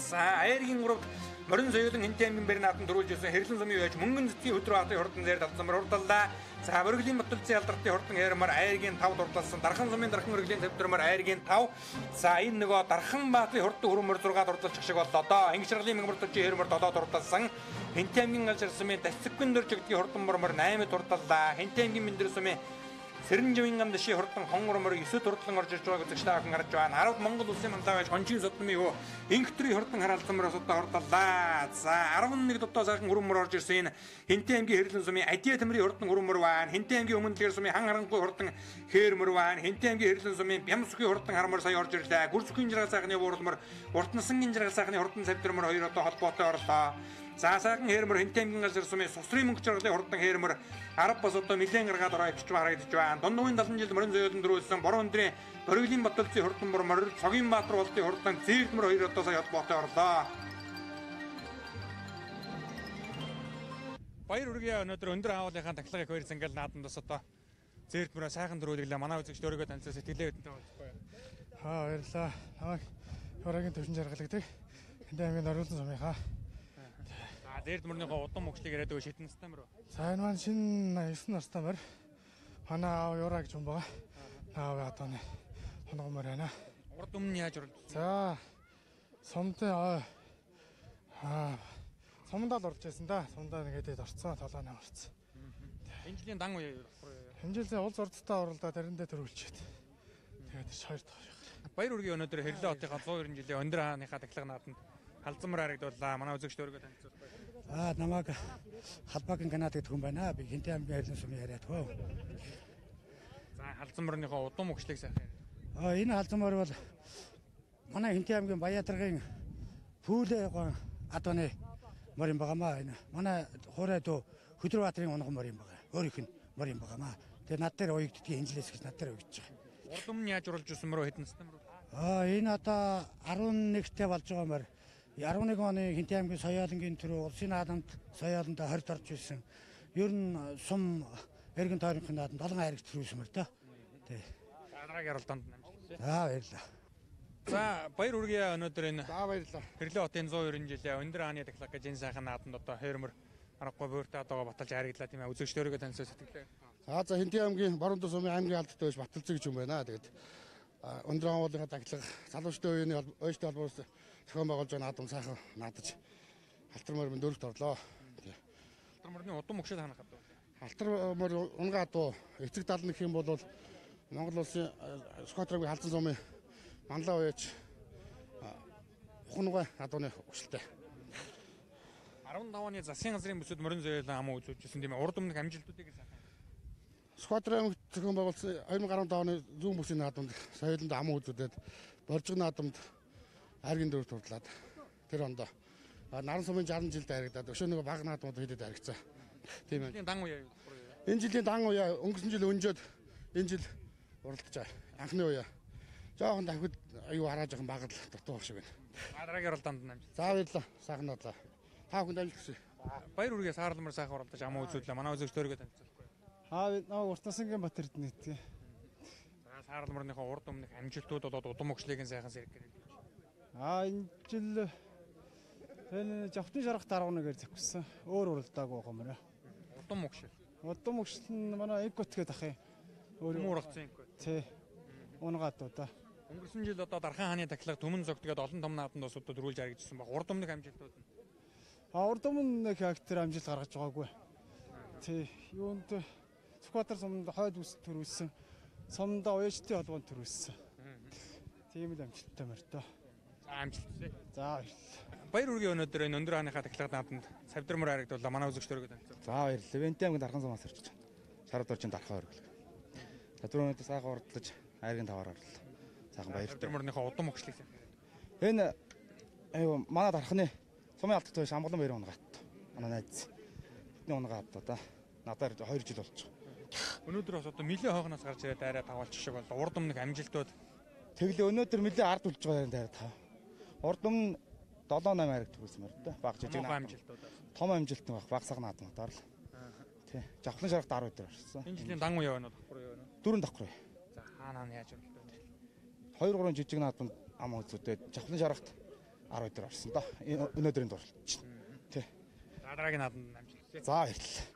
За аергийн 3-д морин соёолон Хэнтэй аймгийн бэр нааданд төрүүлж ирсэн Хэрлэн сумын яаж мөнгөн цэцгийн өдрөө хатын хурдан зээр талсан мөр хурдаллаа. За Бүргэлийн Батүлцийн алдартын хурдан хээрмэр аергийн 5 дурдалсан. Дархан сумын дархан өргөлийн төвдрөмөр аергийн 5. За энэ нөгөө Дархан Баатрын хурдан хөрөмөр 6 дурдалчих шиг боллоо доо. Анги шаргалын мөнгөмөр төжийн хээрмэр 7 дурдалсан. Хэнтэй аймгийн галжир сумын Дасцэггүн дөрж гэдгийн хурдан мөрмөр 8 дурдаллаа. Хэнтэй аймгийн мэндэр сумын Сэрэн живийн гам дэшийн хурдан хонгор мөр 9 дурдлан орж ирж байгааг үзэгчтэй ахын гарч байна. 10 Монгол улсын мандаа байж хонжийн содмын хөө инх төрийн хурдан хараалцсан мөр одоо хурдаллаа. За 11 дутаа сайхан хүрэн мөр орж ирсэн энэ Хэнтэй аймгийн хэрлэн сумын Адиа тэмрийн хурдан хүрэн мөр байна. Хэнтэй аймгийн өмнө дэлгэр сумын хан харанхуй хурдан хээр мөр байна. Хэнтэй аймгийн хэрлэн сумын Бямсүхийн хурдан хармар сая орж ирлээ. Гүрсүхийн жаргал сайхны буурлмөр Уртнасангийн жаргал сайхны хурдан цавтар мөр хоёр одоо холбоотой орлоо. За сайхан хээрмөр Хэнтэй аймгийн газар сумын сусрын мөнгө жаргалын хурдан хээрмөр 10 бас одоо нэлээд гаргаад ороо авчиж харагдаж байна. Дундуугийн 70 жил морин зөөлөн дөрүүлсэн борон өндрийн Бориглийн Батөлцийн хурдан мөр Цогийн Баатар болтын хурдан зээлмөр хоёр одоо сая холбоотой орлоо. Баяр хүргэе. Өнөөдөр өндөр хаалынхаа тахилгыг хоёр зангал нааданд бас одоо зээрд мөрөө сайхан төрүүлэглээ. Манай үзэгчд өөрийгөө танилцаа сэтгэлээ бидэнтэй уулзахгүй. Аа, баярлалаа. Намайг Юрагийн төвшин жаргал гэдэг. Хинтээ аймгийн Нориулсан сумынхаа. За, зээрд мөрнийхөө удам мөгчлийг яриад өгөө шидэн настай мөрөө. За, энэ маань шинэ 9 настай мөр. Манай аав Юра гэж хүн байгаа. Аав адууны хонгон мөр байна. Урд өмнө яаж оролцсон? За, сумтай аа сумдаа л орж байсан да. Сумдаа нэг хэдэд орцсон, толгой орцсон. Энэ жилийн дан үе давхар юу? Энэ жилийн улс ордтой уралдаа тэрэндээ төрүүлчихэд. Тэгээд ш хоёр дахь. Баяр хүргэе. Өнөөдөр Хэрлээ хотынхаа 190 жилийн өндөр хааныхаа тахилга нааданд халзан мөр харагдууллаа. Манай үзэгчд өөрийгөө танилцуулах. Аа, намайг Халбагийн Канад гэдэг хүн байна. Би Хинтээ аймгийн Хэрлэн сумын яриад хөө. За, халзан мөрнийхөө удам өгчлийг сайхан яриад. Аа, энэ халзан мөр бол манай Хинтээ аймгийн Баяадаргын Пүүлээ гон адууны мөр юм байгаамаа. Энэ манай хуурай дүү Хөдрөбаатарын унган мөр юм байгаа. Өөрийнх нь мөр юм байгаамаа. Тэгээ над дээр уягддгийг энэ жилээс гэж над дээр уягдж байгаа. Урд өмнө яаж оруулж ирсэн мөрөө хэдэн настай мөр? Аа, энэ одоо 11-тэй болж байгаа мөр. 11 оны Хинтээ аймгийн Соёолонгийн төрөө улсын наадамд Соёолонд 20-д орж ирсэн. Ер нь сум эргэн тойронхын наадамд олон хайрыг төрүүлсэн мөр дөө. Тий. Дараагийн оролдоонд амжилт. За, баярлалаа. За, баяр хүргэе. Өнөөдөр энэ За, баярлалаа. Хэрлээ хотын 190 жилийн өндөр хааны тахилга гэж энэ сайхан наадамд одоо хоёр мөр аргагүй бууртай одоогоо баталж хайрагдлаа тийм ээ. Үзэгчд өөрийгөө танилцуул сэтгэлээ. За, Хинтээ аймгийн Баруун сумын аймгийн алдартай байж Баталцэг гэж юм байна. Тэгээд өндөр хаалынхаа тахилга залуучдын үеийн ойштой холбоос зохион байгуулж байгаа наадам сайхан наадаж алтар морь минь дөрөвт орлоо. Алтар мөрний удам өгшөл ханах адуу. Алтар морь унгаа адуу эцэг дална гэх юм бол Монгол улсын Сүхбаатар аймгийн Халзан сумын Манлаа уяач Уханугай адууны өгшөлтэй. 15 оны засгийн газрын бүсэд морин зөөлөн ам үзүүлжсэн тийм ээ. Урд өмнөх амжилтуудыг сайхан. Сүхбаатар аймагт зохион байгуулсан 2015 оны зүүн бүсийн наадамд соёлонд ам үзүүлээд боржиг наадамд хайргийн дөрөв турдлаад тэр ондоо Наран сумын 60 жилд хайрагдаад өшөө нэг бага наадмууд хэдэд хайргацсан. Тийм ээ. Дан үе юу? Энэ жилийн дан үе өнгөрсөн жил өнжөөд энэ жил уралдаж байгаа. Анхны үе. Жохон давхид аюу хараа жохон бага л дутуу шиг байна. Дараагийн оролдоонд амжилт. За, баярлалаа. Сайхан наадлаа. Та бүхэнд амжилт хүсье. Баяр хүргэе. Саарламар сайхан оролдож ам үзүүллээ. Манай үзэгчд өөрийгөө танилцуулахгүй. Аа, намайг Уртнасангийн Бат Эрдэнэ гэдэг. За, саарламарныхоо урд өмнөх амжилтууд болоод удам өгчлийг сайхан сэрэг гэрэл. Аа, энэ жил энэ жавхны шарах 11-ээр зохисон. Өөр уралдаагүй байгаа мөрөө. Удам өгшил. Удам өгшил нь манай Экот гэдэг ах юм. Өөр ургацсан Экот. Тий. Унгаад удаа. Өнгөрсөн жил одоо Дархан хааны тахилга Түмэн зогт гээд олон том нааданд бас одоо төрүүлж харагдсан баг. Урд өмнөх амжилтууд нь. А, урд өмнө нэг актер амжилт гаргаж байгаагүй. Тий. Юунд Сүхбаатар сумд хойд бүс төрүүлсэн. Сумдаа уяжтын холбоонд төрүүлсэн. Тийм л амжилттай мөр дөө. За, амжилт хүсье. За, баярлалаа. Баяр хүргэе. Өнөөдөр энэ өндөр хааныхаа тахилга нааданд савдар мөр харагдууллаа. Манай үзэгчд өөрийгөө танилцуул. За, баярлалаа. Вэнтэй аймгийн Дархан сумаас ирж байна. Шараад орчин Дархан өргөлөг. За, түрүү өнөөдөр сайхан уралдаж хайргийн таваар орлоо. Сайхан баяртай. Савдар мөрнийхөө удам өгчлийг сайхан. Энэ аюу манай Дарханы сумын алдартай биш Амгалан баярын унгаат. Манай найз. Бидний унгаа адуу да. Надаар 2 жил болж байгаа. Өнөөдөр бас одоо нэлээ хойгоноос гарч ирээд дайраа таваалч шиг боллоо. Урд өмнөх амжилтууд. Тэглээ өнөөдөр нэлээ ард үлж байгаа юм дайраа тав. Урд өмнө 7 8 хайраг төрүүлсэн мөр дөө. Баг жижиг амжилтууд. Том амжилт нэг баг саг наадмаар л. Тий. Жавхлан шарах 10 өдөр орсон. Энэ жилийн дан үе байна уу? Давхар үе байна уу? 4 давхар үе. За, хаана хаана яаж орлоо? 2 3 жижиг наадманд ам үзүүдэд жавхлан шарахт 10 өдөр орсон доо. Өнөөдрийн дурлалч. Тий. Дараагийн наадманд амжилт хүсье. За, баярлалаа.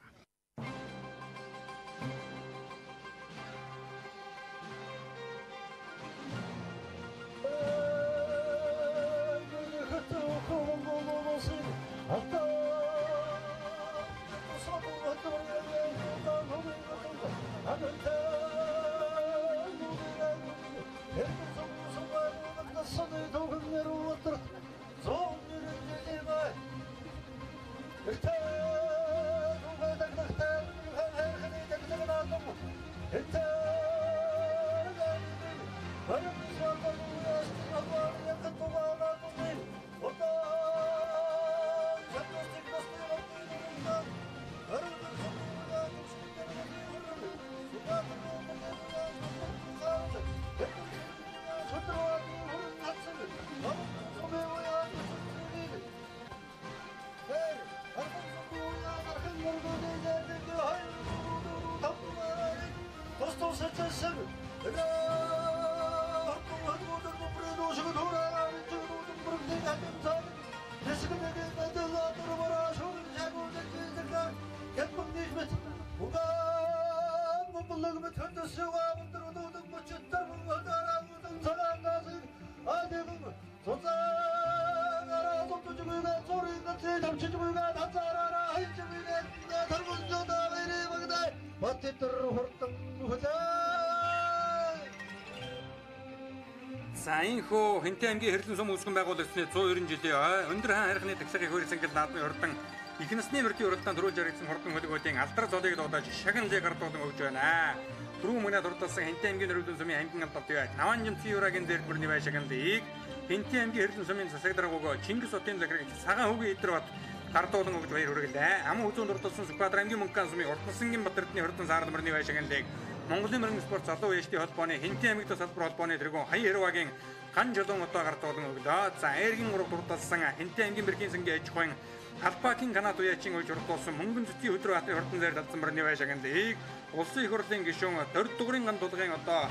За энэхүү Хэнтэй аймгийн Хэрлэн сум үүсгэн байгуулагдсны 190 жилийн ой өндөр хаан хайрхны таглагын хөрийн цэнгэл наадмын хурдан их насны мөрдийн уралдаанд төрүүлж яригдсан хурдан хөлгүүдийн алдар золыг дуудаж шагналыг гардуулан өгж байна. Түрүүн мөнөө дурдсан Хэнтэй аймгийн Хэрлэн сумын аймгийн алдарт яа Наван жимцэн юрагийн зэрэг мөрний бай шагналыг Хэнтэй аймгийн Хэрлэн сумын засаг дарга өгөө Чингис хотын захирагч Цагаан хүүгийн Идэр бат гардуулан өгж баяр хүргэлээ. Аман хүзүүн дурдсан Сүхбаатар аймгийн Мөнхөн сумын урт насангийн Батэрдний хурдан саарл мөрний бай шагналыг Монголын мөрөн спорт залуу үеэчдийн холбооны Хэнтийн аймаг дахь салбар холбооны тэргүүн Хаян Хэрвагийн ган жолон одоо гардуулан өглөө. За Айргийн ураг дурдсан Хэнтийн аймгийн бэрхийн сангийн аж ахуйн Талбакийн Канад уяачин уйж урдуулсан мөнгөн зүтгийн өдөр баатарын хурдан зайр талсан мөрний бай шагналыг улсын их хурлын гишүүн 4 дугарын ган тулгын одоо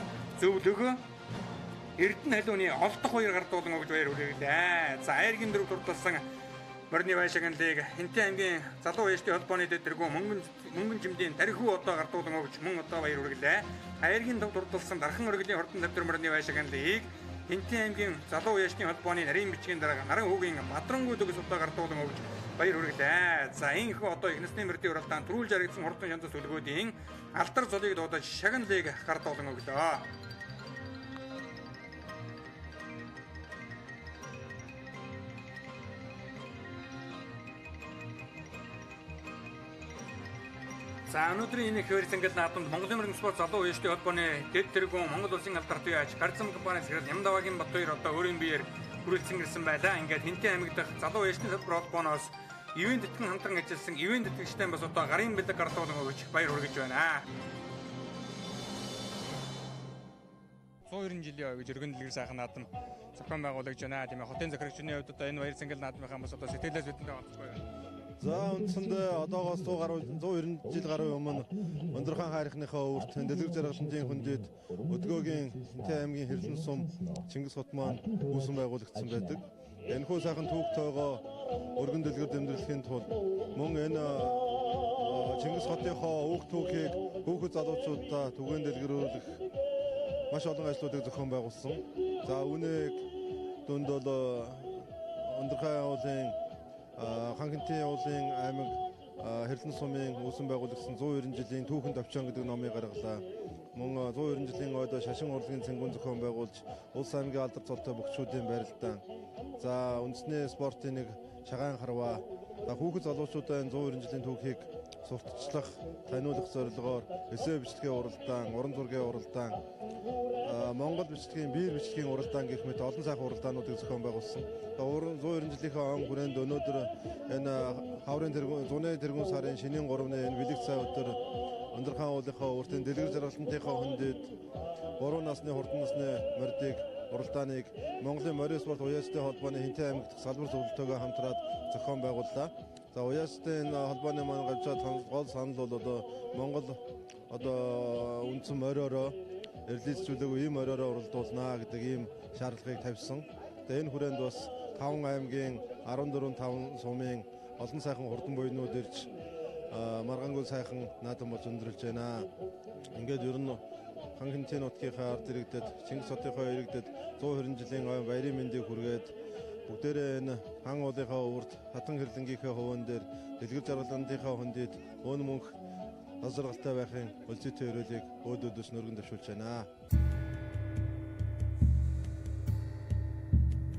зөвлөгөө Эрдэнэ халууны олдох хоёр гардуулан өгж баяр хүргэлээ. За Айргийн дөрөв дурдсан морины бай шагналыг Хэнтийн аймгийн залуу үеэчдийн холбооны дэд тэргүүн мөнгөн жимдийн тархиу одоо гардуулан өгч мөн одоо баяр хүргэлээ. Айргийн тав дурдсан дархан өргөлийн хурдан тавтар морины бай шагналыг Хэнтийн аймгийн залуу үеэчдийн холбооны нарийн бичгийн дарга наран хүүгийн Бадрангуй төгс одоо гардуулан өгч баяр хүргэлээ. За энэхүү одоо их насны мөрдийн уралдаанд төрүүлж харагдсан хурдан шандас төлгөөдийн алдар золыг дуудаж шагналыг гардуулан өглөө. За өнөөдрийн энэ их цэнгэл наадамд Монголын мөрөн спорт залуу үеэчдийн холбооны дэд тэргүүн Монгол улсын алдарт үеач Гарцам компани захирал Нямдавагийн Батбаяр одоо өөрийн биеэр хүрэлцэн ирсэн байлаа. Ингээд Хэнтийн аймаг дахь залуу үеэчдийн салбар холбооноос ивэн тэтгэн хамтран ажилласан ивэн тэтгэгчтэй бас одоо гарын бэлэг гардуулан өгч баяр хүргэж байна. 190 жилийн ой гэж өргөн дэлгэр сайхан наадам зохион байгуулагж байна. Тийм ээ хотын захирагчны хувьд одоо энэ баяр цэнгэл наадмынхаа бас одоо сэтгэлээс бидэндээ онцгой байна. За үндсэндээ одоогоос 190 жил гаруй өмнө Өндөрхаан хайрхныхаа өвөрт Дэлгэр жаргалантын хөндөд Өдгөөгийн Хэнтэй аймгийн Хэрлэн сум Чингис хот маань үүсэн байгуулагдсан байдаг. Энэхүү сайхан түүх тоогоо өргөн дэлгэр дэмжлэхийн тулд мөн энэ Чингис хотынхоо үүх түүхийг хүүхэд залуучуудаа түгээн дэлгэрүүлэх маш олон ажлуудыг зохион байгуулсан. За үүнийг дүнд бол Өндөрхаан уулын Хан Хэнтийн уулын аймаг Хэрлэн сумын үүсэн байгуулагдсан 190 жилийн түүхэн товчон гэдэг номыг гаргалаа. Мөн 190 жилийн ойд шашин урлагийн цэнгүүн зохион байгуулж улс аймгийн алдар золтой бөхчүүдийн барилдаан. За үндэсний спортын нэг шагаан харваа. За хүүхэд залуучуудаа энэ 190 жилийн түүхийг сурталчлах, таниулах зорилгоор эсээ бичлэгийн уралдаан, уран зургийн уралдаан, Монгол бичлэгийн, биер бичлэгийн уралдаан гэх мэт олон сайхан уралдаануудыг зохион байгуулсан. 190 жилийнхээ он хүрээнд өнөөдөр энэ хаврын тэргүүн, зуны тэргүүн сарын шинийн 3-ны энэ бэлэг цай өдөр Өндөрхаан уулынхаа өвөртийн дэлгэр жаргалтынхаа хөндөд 3 насны хурдан насны мордыг уралдааныг Монголын морин спорт уяачдын холбооны Хэнтэй аймаг дахь салбар зөвлөлтөөгөө хамтраад зохион байгууллаа. За уяачдын холбооны маань гавжаад гол санал бол одоо Монгол одоо үндсэн мориороо эрлийцүүлээгүй ийм мориороо уралдуулнаа гэдэг ийм шаардлагыг тавьсан. Тэгээ энэ хүрээнд бас 5 аймгийн 14 5 сумын олон сайхан хурдан буйнууд ирж маргаангүй сайхан наадам болж өндөрлж байна. Ингээд ер нь Хан Хэнтийн нутгийнхаа ард иргэдэд, Чингис хотынхоо иргэдэд 120 жилийн ой баярын мэндийг хүргээд бүгдээрээ энэ хан уулынхаа өвөрт хатан хэрлэнгийнхээ хувөн дээр дэлгэр жаргалантынхаа хөндөд өн мөнх аз жаргалтай байхын өлзийтэй өрөөлийг өөд өдөөс нөргөн дэвшүүлж байна.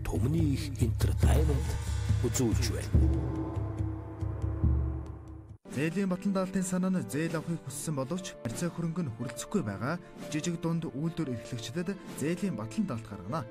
Түмний их entertainment үзүүлж байна. Зээлийн батлан даалтын санаа нь зээл авахыг хүссэн боловч харьцаа хөрөнгө нь хүрэлцэхгүй байгаа жижиг дунд үйлдвэр эрхлэгчдэд зээлийн батлан даалт гаргана.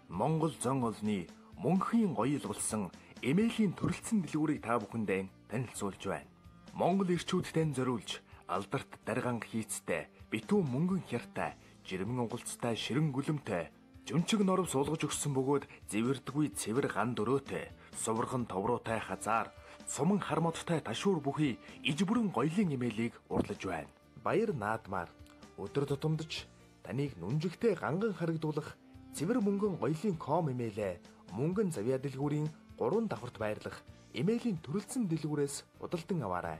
Монгол зон олны мөнхийн гоёл болсон эмээлийн төрөлцсөн дэлгүүрийг та бүхэндээ танилцуулж байна. Монгол ирчүүдтэй зориулж алдарт даргаан хийцтэй, битүү мөнгөн хяртай, жирмэн унгалцтай ширэн гүлэмтэй, жүнчиг норов суулгаж өгсөн бөгөөд зэвэрдгүй цэвэр ган дөрөөтэй, сувархан товруутай хазаар, суман хармодтой ташуур бүхий ижбүрэн гоёлын имэйлийг урлаж байна. Баяр наадмаар өдөр тутамдч таныг нүнжигтэй ганган харагдуулах цэвэр мөнгөн гоёлын ком имэйлээ мөнгөн завьяа дэлгүүрийн 3 давхарт байрлах имэйлийн төрөлцсөн дэлгүүрээс худалдан аваарай.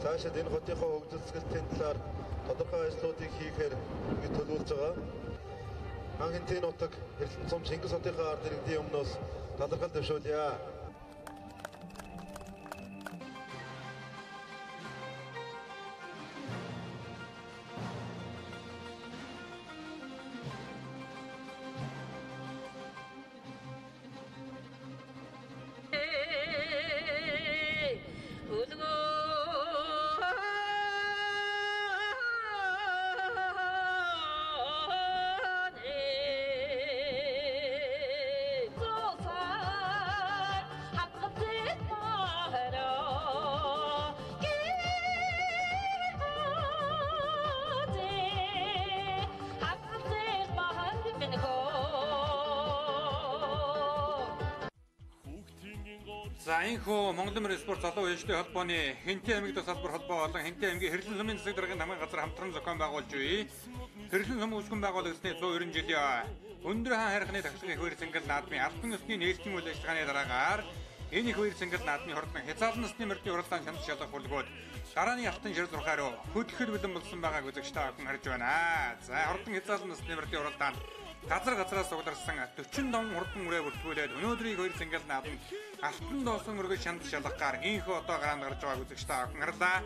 Цаашид энэ хотынхоо хөгжил талаар тодорхой ажлуудыг хийхээр ингэж төлөвлөж байгаа. Ханхэнтийн нутаг Хэрлэн сум Чингис хотынхоо ард иргэдийн өмнөөс талархал дэвшүүлье. За энэхүү Монголын мөрийн спорт залуу үеийн холбооны Хэнтэй аймаг дахь салбар холбоо болон Хэнтэй аймгийн Хэрлэн сумын засаг даргын тамгын газар хамтран зохион байгуулж буй. Хэрлэн сум үүсгэн байгуулагчны 190 жилийн өндөр хаан хайрханы тахилгын их баяр цэнгэл наадмын албан ёсны нээлтийн үйл ажиллагааны дараагаар энэ их баяр цэнгэл наадмын хордлон хязгаарлан насны мөрдийн уралдаан шанд шалгах хүлгүүд гарааны алтан шир зурхаа руу хөдлөхөд бэлэн болсон байгааг үзэгч та бүхэн харж байна. За хордлон хязгаарлан насны мөрдийн уралдаанд газар газраас сугларсан 45 хурдан үрээ бүртгүүлээд өнөөдрийг хоёр цэнгэл наадам алтан доосон өргөж шанд шалгахаар инхүү одоо гараанд гарч байгааг үзэгч та бүхэн харлаа.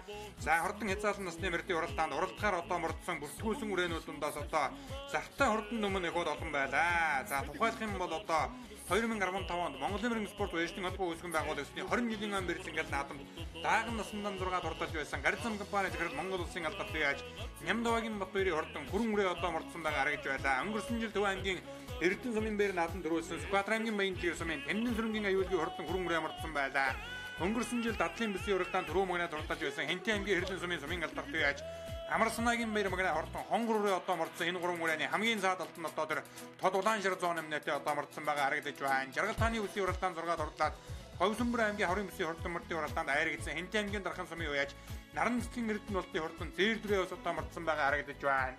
За хурдан хязгаарлан насны мөрдийн уралдаанд уралдахаар одоо мордсон бүртгүүлсэн үрээнүүд дундаас одоо зартай хурдан нүмэн их олон байлаа. За тухайлах юм бол одоо 2015 онд Монголын мөрийн спорт уяжны холбоо үүсгэн байгуулагчны 20 жилийн ан бэрэл наадамд дааган насандан 6 дурдалж байсан Гарцам компани захирал Монгол улсын алдарт яаж Нямдавагийн Батбаярын хурдан хүрэн үрээ одоо мордсон байгаа харагдж байлаа. Өнгөрсөн жил Төв аймгийн Эрдэнэ сумын бээр наадам дөрүүлсэн Сүхбаатар аймгийн Баян сумын Тэмдэн сүрэнгийн аюулгүй хурдан хүрэн үрээ мордсон байлаа. Өнгөрсөн жил дадлын бүсийн уралдаанд түрүү мөгнө дурдалж байсан Хэнтийн аймгийн Хэрлэн сумын сумын алдарт яаж Амар санаагийн баяр магна хортон хонгор үрээ одоо мордсон энэ гурван үрээний хамгийн цаад алтан одоо тэр тод улаан шар зоон нэмнэтэй одоо мордсон байгаа харагдаж байна. Жаргал тааны үсийн уралдаанд 6 дурдлаад Говьсөнбөр аймгийн хаврын бүсийн хурдан мөрдийн уралдаанд айрагдсан Хэнтийн аймгийн Дархан сумын уяаж Наран цэцгийн Эрдэнэ болтын хурдан зээр дүрээ ус одоо мордсон байгаа харагдаж байна.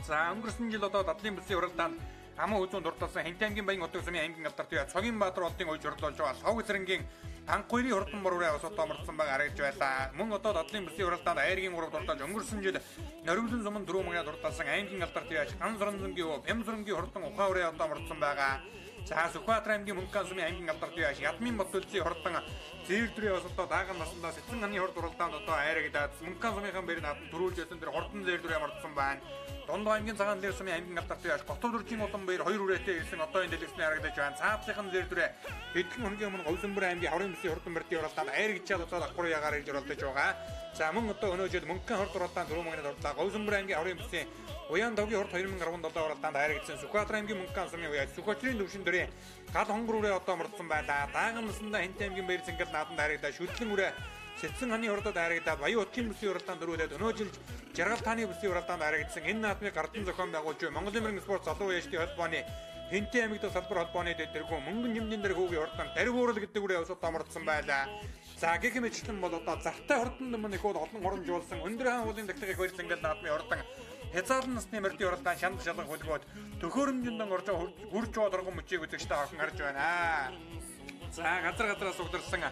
За өнгөрсөн жил одоо дадлын бүсийн уралдаанд Аман үзүүн дурдсан Хэнтийн аймгийн Баян хотын сумын аймгийн алдарт уяа Цогийн Баатар болтын уйж уралдуулж байгаа Лхов цэрэнгийн Танхуйрын хурдан мөрөөрөө ус одоо мордсон байгаа харагдж байлаа. Мөн одоо дадлын бүсийн уралдаанд айргийн 3 дурдалж өнгөрсөн жил Нориглон сумын 4 мөнгө дурдалсан аймгийн алдарт яаш Ган суранзангийн өв, Пям сурангийн хурдан ухаан үрээ одоо мордсон байгаа. За Сүхбаатар аймгийн Мөнкан сумын аймгийн алдарт яаш Ядмын Батүлзийн хурдан зээр дүрээ ус одоо дааган насандаа Сэцэн ханы хурд уралдаанд одоо айрагдаад Мөнкан сумынхан бэр наадам төрүүлж байсан тэр хурдан зээр дүрээ мордсон байна. Дунд аймгийн цагаан лэр сумын аймгийн алдарт яаш Готов дөржийн улам баяр 2 үрээтэй ирсэн одоо энэ дэлгэцний харагдаж байна. Цаадлынхан зээр дүрээ хэдхэн хоногийн өмнө Говьсөнбөр аймгийн хаврын бүсийн хурдан мөрдийн уралдаанд айрагдчаад одоо давхар ягаар ирж оролдож байгаа. За мөн одоо өнөө жил Мөнкэн хорд уралдаанд 4 мөнгөний дурдлаа. Говьсөнбөр аймгийн хаврын бүсийн Уян довгийн хорд 2017 уралдаанд айрагдсан Сүхбаатар аймгийн Мөнкэн сумын уяа Сүхбаатарын төвшин дөрийн гал хонгор үрээ одоо мордсон байлаа. Дааган насандаа Хэнтийн аймгийн баяр цэнгэл нааданд айрагдаа шүтлэн үрээ Сэцэн ханы хурдад айрагдаад Баян хотын бүсийн уралдаанд дөрүүлээд өнөө жил Жаргал тааны бүсийн уралдаанд айрагдсан энэ наадмыг гардан зохион байгуулж буй Монголын мөрийн спорт залуу үеийн холбооны Хэнтийн аймаг дахь салбар холбооны дэд тэргүүн мөнгөн хэмжээнд дэр хүүгийн хурдан дарь буурал гэдэг үрээ ус одоо мордсон байлаа. За гэх мэтчлэн бол одоо зартай хурдан дүмэн их олон хурамжуулсан өндөр хаан уулын дахлага их баяр цэнгэл наадмын хурдан хязгаарлан насны мөрдийн уралдаан шанд шалгах хөлгөөд төхөөрөмжөнд орж хурж байгаа торгон мөчийг үзэгчтэй охин харж байна. За газар газараас угдарсан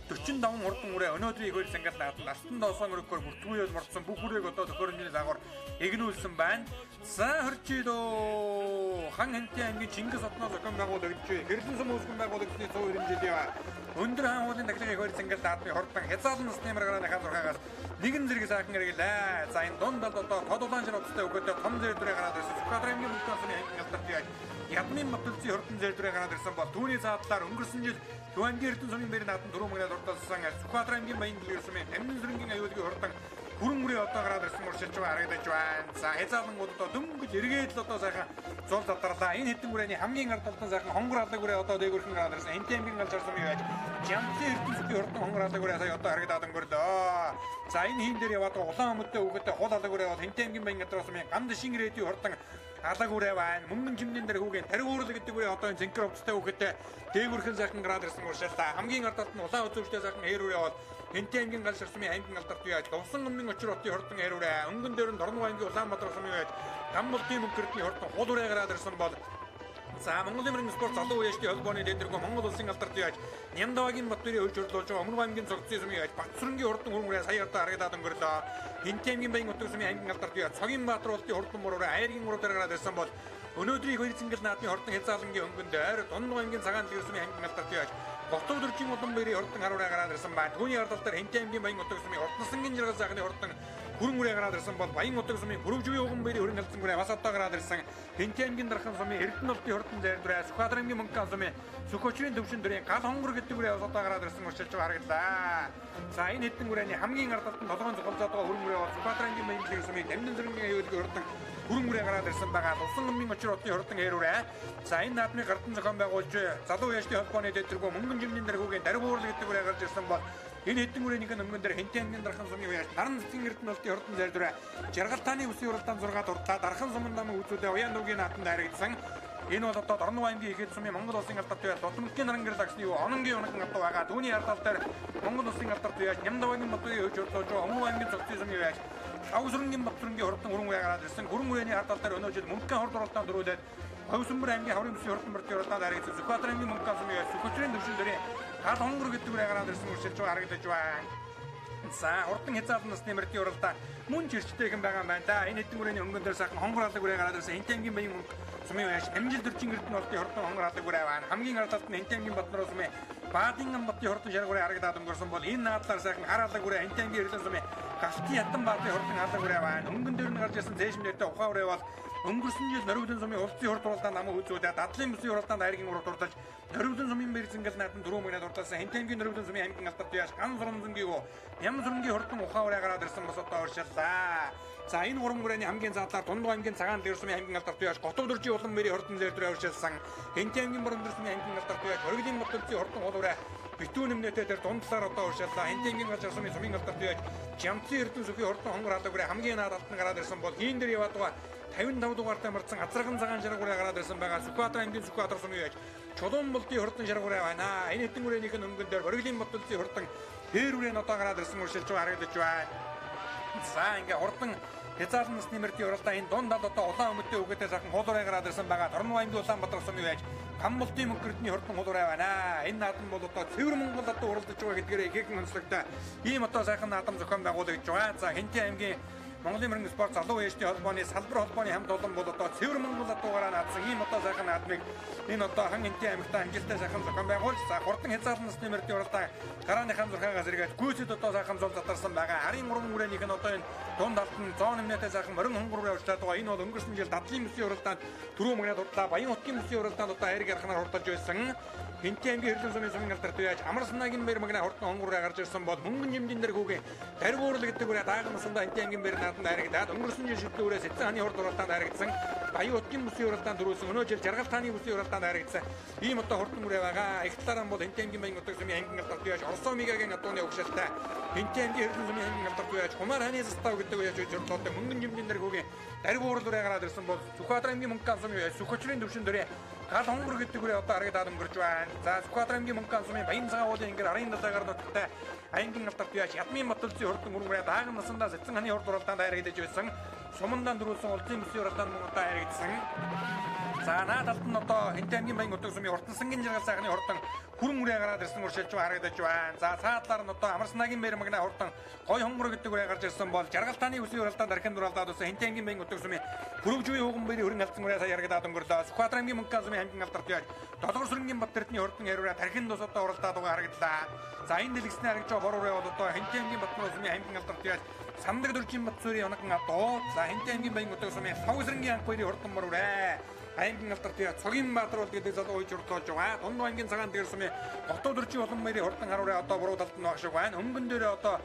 45 хурдан үрээ өнөөдрийн их хөл сангал нааданд алтан доосон өргөхөөр бүртгүү ёл мордсон бүх үрээг одоо төхөөрөмжний загвар эгнүүлсэн байна. За хорчилоо хан хэнтийн аймгийн Чингис хотноос зохион байгуулагдж Хэрлэн сум үүсгэн байгуулагдсны 190 жилийн өндөр хаан уулын тахилгын их хөл сангал наадмын хурдан хязгаарлан насны маргааны хаан зурхаагаас нэгэн зэрэг сайхан хэрэглээ. За энэ дунд талд одоо тод улаан шар утастай өгөөдөө том зэрэг гараад ирсэн Сүхбаатар аймгийн мөнх сумын аймгийн алдарт яаж Ядмын Батөлзийн хурдан зэрэг гараад ирсэн бол түүний цаадлаар өнгөрсөн жил Төв аймгийн Эрдэнэ сумын бэрийн наадам дөрөв мөрөд урдалсан Сүхбаатар аймгийн Баян дэлгэр сумын Тамин сүрэнгийн аюулгүй хурдан хүрэн мөрийн одоо гараад ирсэн уршилж байгаа харагдаж байна. За хязгаарлангууд одоо дөнгөж эргээд л одоо сайхан зул задарлаа. Энэ хэдэн хүрээний хамгийн ард талдан сайхан хонгор алаг үрээ одоо дээгүүрхэн гараад ирсэн. Энтэй аймгийн галж харсан юм яаж Жамцын Эрдэнэ сүхийн хурдан хонгор алаг үрээ сая одоо харагдаад өнгөрлөө. За энэ хийн дээр яваад байгаа улаан өмдтэй хүүхэдтэй хул алаг үрээ бол Энтэй аймгийн Баян газар сумын ганд шин рэдийн хурдан алаг үрээ байна. Мөнгөн чимнэн дээр хүүгийн тариг үүрэл гэдэг үрээ одоо энэ зинкер увцтай хүүхэдтэй дээгүүрхэн сайхан гараад ирсэн уршилтаа. Хамгийн ард талд нь улаан үзүүртэй сайхан ээр үрээ бол Хэнтэй аймгийн гал шарсмын аймгийн алдарт яаж Лувсан өмийн очир хотын хурдан ээр үрээ өнгөн дээр нь Дорног аймгийн Улаанбаатар сумын яаж Гамболтын мөнгөрдний хурдан хул үрээ гараад ирсэн бол за Монголын мөрөн спорт залуу үеэшний холбооны дэдэргүү Монгол улсын алдарт яаж Нямдавагийн Батбэрийн хөлж хөрлүүлж байгаа Өмнөг аймгийн цогцын сумын яаж Батсүрэнгийн хурдан хүрэн үрээ сая одоо харагдаад өнгөрлөө. Хэнтэй аймгийн Баян утга сумын аймгийн алдарт яаж Цогийн Баатар болтын хурдан мөрөөрөө Айргийн мөрөөр гараад ирсэн бол өнөөдрийн хоёр зингэл наадмын хурдан хязгаарлангийн өнгөн дээр Дунд аймгийн цагаан дэлгэр сумын аймгийн алдарт яаж Готов дөржин улам баярын хурдан хараараа гараад ирсэн байна. Түүний ард тал дээр Хэнтэй аймгийн Баян утга сумын хурдансангийн жаргал сайхны хурдан хүрэн үрээ гараад ирсэн бол Баян утга сумын Бүрөвжвийн уган баярын хүрэн халдсан үрээ бас одоо гараад ирсэн. Хэнтэй аймгийн дархан сумын Эрдэнэ болтын хурдан зайр дүрээ Сүхбаатар аймгийн Мөнхөн сумын Сүхөчрийн төвшин дүрийн гал хонгор гэдэг үрээ бас одоо гараад ирсэн уршилж харагдлаа. За энэ хэдэн үрээний хамгийн ард талд нь толгойн зохиолцоод байгаа хүрэн үрээ бол Сүхбаатар аймгийн Баян дэлгэр сумын Дамнын зүрхний аюулгүй хурдан хүрэн үрээ гараад ирсэн байгаа. Лувсан өмийн очир хотын хурдан ээр үрээ. За энэ наадмын гардан зохион байгуулж залуу үеэшний холбооны дэдэргүү мөнгөн жимнэн дэргүүгийн дариг уурал гэдэг үрээ гарч ирсэн бол энэ хэдэн үрээнийх нь өнгөн дээр Хэнтэй аймгийн дархан сумын үеэш наран цэцгийн Эрдэнэ болтын хурдан зайр дүрээ жаргалтааны үсгийн уралдаан 6 дурдлаа дархан сумын намын үзүүдээ уян нүгийн наадамд харагдсан. Энэ бол одоо Дорног аймгийн ихэд сумын Монгол улсын алдарт үеэш Дутмөнхийн наран гэрэл агсны юу ононгийн унаган адуу байгаа. Түүний ард тал дээр Монгол улсын алдарт үеэш Нямдавагийн Батбэрийн хөвж хөрлөж байгаа Өмнөг аймгийн цогцын сумын үеэш Хавсүрэнгийн Батсүрэнгийн хурдан хүрэн үе гараад ирсэн. Хүрэн үрээний ард тал дээр өнөө жил Мөнхөн хурд уралдаан дөрүүлээд Ховсөнбөр аймгийн хаврын бүсийн хурдан мөрдийн уралдаанд харагдсан. Сүхбаатар аймгийн Мөнхөн сумын үеэш Сүхөчрийн төвшин дөрийн гал хонгор гэдэг үрээ гараад ирсэн уршилж байгаа харагдаж байна. За хурдан хязгаарлан насны мөрдийн уралдаан мөн чирчтэйхэн байгаа юм байна да. Энэ хэдэн үрээний өнгөн дээр сайхан хонгор алаг үрээ гараад ирсэн. Хэнтэй аймгийн Баян мөнх сумын үеэш амжил дөржин Эрдэнэ болтын хурдан хонгор алаг үрээ байна. Хамгийн ард талд нь Хэнтэй аймгийн Батнаруу сумын Баадын батын хурдан шарг үрээ харагдаад өнгөрсөн бол энэ наадлаар сайхан хар алаг үрээ Хэнтэй аймгийн Эрлэн сумын Галтын Ятан баатын хурдан алаг үрээ байна. Өнгөн дээр нь гарч ирсэн зээшм нэртэй ухаан үрээ бол өнгөрсөн жил Норвигийн сумын улсын хурд уралдаанд намын үзүүдээ дадлын бүсийн уралдаанд айргийн урд урдалж Норвигийн сумын бэрзэнгэл наадам дөрөв мөрөд урдалсан Хэнтэй аймгийн Норвигийн сумын аймгийн алдарт яаш ган сурамзангийн ям сурангийн хурдан ухаан үрээ гараад ирсэн бас одоо уршиллаа. За энэ гурван үрээний хамгийн заадлаар Дунд аймгийн цагаан дэлгэр сумын аймгийн алдарт яаш Готов дөржийн улам мөрийн хурдан зээр дүрээ уршилсан. Хэнтэй аймгийн Боромдор сумын аймгийн алдарт яаш Хоригдын Батөлзийн хурдан хул үрээ битүү нэмнэтэй тэр дунд талаар одоо уршиллаа. Хэнтэй аймгийн галж сумын сумын алдарт яаш Жамцын Эрдэнэ сүхийн хурдан хонгор алаг үрээ хамгийн наад алтан гараад ирсэн бол хийн дээр яваад байгаа 55 дугаартай марцсан азархан цагаан шарг үрээ гараад ирсэн байгаа. Сүхбаатар аймгийн Сүхбаатар сумын яаш Чулуун болдын хурдан шарг үрээ байна. Энэ хэдэн үрээнийх нь өнгөн дээр Хоригдын Батөлзийн хурдан хээр үрээ нь одоо гараад ирсэн уршилж байгаа харагдаж байна. За ингээ хурдан хязгаарлан насны мөрдийн уралдаан энэ дунд тал одоо улаан өмдтэй үгээтэй сайхан хул үрээ гараад ирсэн байгаа. Дорног аймгийн Улаанбаатар сумын яаш Гамболтын мөнгөрдний хурдан хул үрээ байна. Энэ наадам бол одоо цэвэр Монгол одоо уралдаж байгаа гэдгээрээ ихээхэн онцлогтой ийм одоо сайхан наадам зохион байгуулагдж байгаа. За Хэнтэй аймгийн Монголын мөрөн спорт залуу үеэшний холбооны салбар холбооны хамт олон бол одоо цэвэр Монгол адуугаараа наадсан ийм одоо сайхан наадмыг энэ одоо хан Хэнтэй аймагтаа амжилттай сайхан зохион байгуулж за хурдан хязгаарлан насны мөрдийн уралдаан гарааныхаа зурхаагаас эргээд гүйцэд одоо сайхан зул затарсан байгаа. Арын гурван үрээнийх нь одоо энэ дунд талд нь зоон нэмнэтэй сайхан морин хонгор үрээ урьдлаад байгаа. Энэ бол өнгөрсөн жил дадлын бүсийн уралдаанд түрүү мөрөд хурдлаа. Баян хотын бүсийн уралдаанд одоо айрыг арханаар хурдалж байсан. Хэнтэй аймгийн Хэрлэн сумын сумын алдарт яаж амар санаагийн бэр магна хурдан хонгор үрээ гарч ирсэн бол мөнгөн жимдэн дээр хүүгийн дариг уурал гэдэг үрээ дааган насандаа Хэнтэй аймгийн бэр нааданд харагдаад өнгөрсөн жил шүтлэн үрээ сэцэн ханы хурд уралдаанд харагдсан. Баян хотын бүсийн уралдаанд дөрүүлсэн. Өнөө жил жаргал тааны бүсийн уралдаанд харагдсан. Ийм одоо хурдан үрээ байгаа. Их талаараа бол Хэнтэй аймгийн Баян утга сумын аймгийн алдарт яаж Орсон мигагийн адууны угшаалтай Хэнтэй аймгийн Хэрлэн сумын аймгийн алдарт яаж Хумаар ханы застав гэдэг үеж журдлоотой мөнгөн жимдэн дээр хүүгийн дариг уурал үрээ гараад ирсэн бол Сүхбаатар аймгийн Мөнхөн сумын Сүхөчрийн төвшин дөрөө гал хонгор гэдэг үрээ одоо харагдаад өнгөрч байна. За Сүхбаатар аймгийн Мөнхөн сумын Баян цагаан уулын ингэр арын далайгаар нутагтай аймгийн алдарт яаж Ядмын Батөлзийн хурдан үрээ дааган насандаа сэцэн ханы хурд уралдаанд харагдаж байсан. сумандан дөрүүлсэн улсын бүсийн уралдаанд мөн одоо харагдсан. За наад талд нь одоо Хэнтэй аймгийн Баян утаг сумын Уртансангийн жаргал сайхны хурдан хүрэн үрээ гараад ирсэн уршилж харагдаж байна. За цаадлаар нь одоо Амарснагийн мэр магна хурдан гой хонгор гэдэг үрээ гарч ирсэн бол жаргалтааны үсгийн уралдаанд архин уралдаад үсэн Хэнтэй аймгийн Баян утаг сумын Хөрөвжүүийн ууган баярын хөрөн алдсан үрээ сая ярагдаад өнгөрлөө. Сүхбаатар аймгийн Мөнхөн сумын аймгийн алдарт яаж Долгор сүрэнгийн Бат Эрдэнэ хурдан хариураа тархин тус одоо уралдаад байгаа харагдлаа. За энэ дэлгэсний харагч бор үрээ бол одоо Хэнтэй аймгийн Батнуу сумын аймгийн алдарт яаж Сандаг дөржин Бат сүрийн унаган адуу. За Хэнтэй аймгийн Баян утаг сумын Савсрэнгийн анх хоёрын хурдан бор үрээ. Аймгийн алдарт цогийн Баатар бол гэдэг залуу уйж урдуулж байгаа. Дунд аймгийн цагаан дэгэр сумын Готуу дөржин улам мэрийн хурдан харуураа одоо буруу талд нь баг шиг байна. Өнгөн дээрээ одоо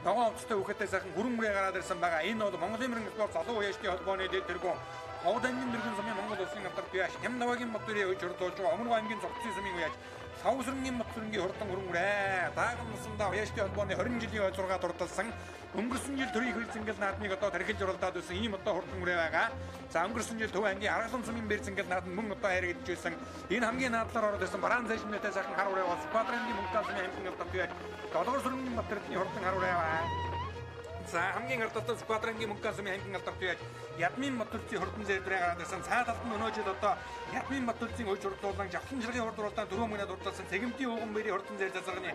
ногоон хувцастай хүүхэдтэй сайхан хүрэн мөрөө гараад ирсэн байгаа. Энэ бол Монголын мөрөн спорт залуу уяачдын холбооны дэд тэргүүн Ховд аймгийн дөрвөн сумын Монгол улсын алдарт яаш Хямнавагийн Батүрийн уйж урдуулж байгаа. Өмнө аймгийн зогцын сумын уяач Савсрэнгийн Батүрэнгийн хурдан хүрэн мөрөө. Дааган насандаа уяачдын холбооны 20 жилийн ойцургаа дурдалсан. Өнгөрсөн жил төрийн хөл зингэл наадмыг одоо тархилж уралдаад байсан ийм одоо хурдан үрээ байгаа. За өнгөрсөн жил Төв аймгийн Аргалан сумын бэр зингэл наадам мөн одоо харагдаж байсан. Энэ хамгийн наадлаар ороод ирсэн бараан зайшмнаатай сайхан хар үрээ бол Сүхбаатар аймгийн Мөнхөн сумын аймгийн алдарт яаж Долгор сүрэнгийн Батэрдний хурдан хар үрээ байна. За хамгийн ард талд Сүхбаатар аймгийн Мөнхөн сумын аймгийн алдарт яаж Ядмын Батүрцийн хурдан зэрлэрээ гараад ирсэн. Цаа талд нь өнөө жил одоо Ядмын Батүрцийн уйж урдуулан Жавхлан ширгийн хурд уралдаан дөрөв мөнгөд урдалсан Цэгэмтийн ууган баярын хурдан зэр зазарганы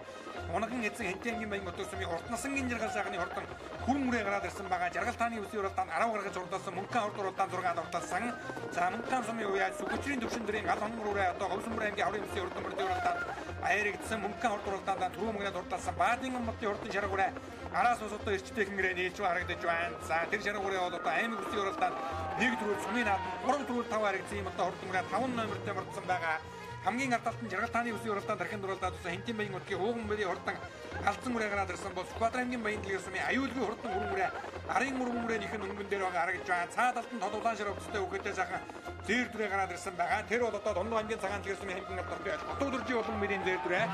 унаган эзэн Хэнтэй аймгийн Баян утаг сумын урт насангийн жаргал сайхны хурдан хүрэн үрээ гараад ирсэн байгаа. Жаргал тааны үсгийн уралдаанд 10 гаргаж урдалсан Мөнхөн хурд уралдаан 6 урдалсан. За Мөнхөн сумын уяа Сүхбаатарын төвшин дөрийн гал хонгор үрээ одоо Говьсүмбэр аймгийн аврын үсгийн хурдан мөрдийн уралдаанд аярагдсан. Мөнхөн хурд уралдаанд дөрөв мөнгөд урдалсан. Баадын хотын хурдан шарга үрээ араас ус одоо эрчтэйхэн гэрээ нийлж харагдаж байна. За тэр шарга үрээ бол одоо аймаг үсгийн уралдаанд 1 дөрөв сумын наадам 3 дөрөв 5 харагдсан юм одоо хурдан үрээ 5 номертой мордсон байгаа. Хамгийн ард талд нь жаргал тааны үсгийн уралдаанд архин уралдаад үсэн Хэнтийн Баян утгийн ууган мөрийн хурдан галзан үрээ гараад ирсэн бол Сүхбаатар аймгийн Баян дэлгэр сумын аюулгүй хурдан хүрэн үрээ арын мөргөн үрээнийх нь өнгөн дээр байгаа харагдаж байна. Цаа талд нь тод улаан шар хувцастай хүүхэдтэй сайхан зээр дүрээ гараад ирсэн байгаа. Тэр бол одоо дунд аймгийн цагаан дэлгэр сумын аймгийн алдарт байж Готуу дөржийн улам мөрийн зээр дүрээ.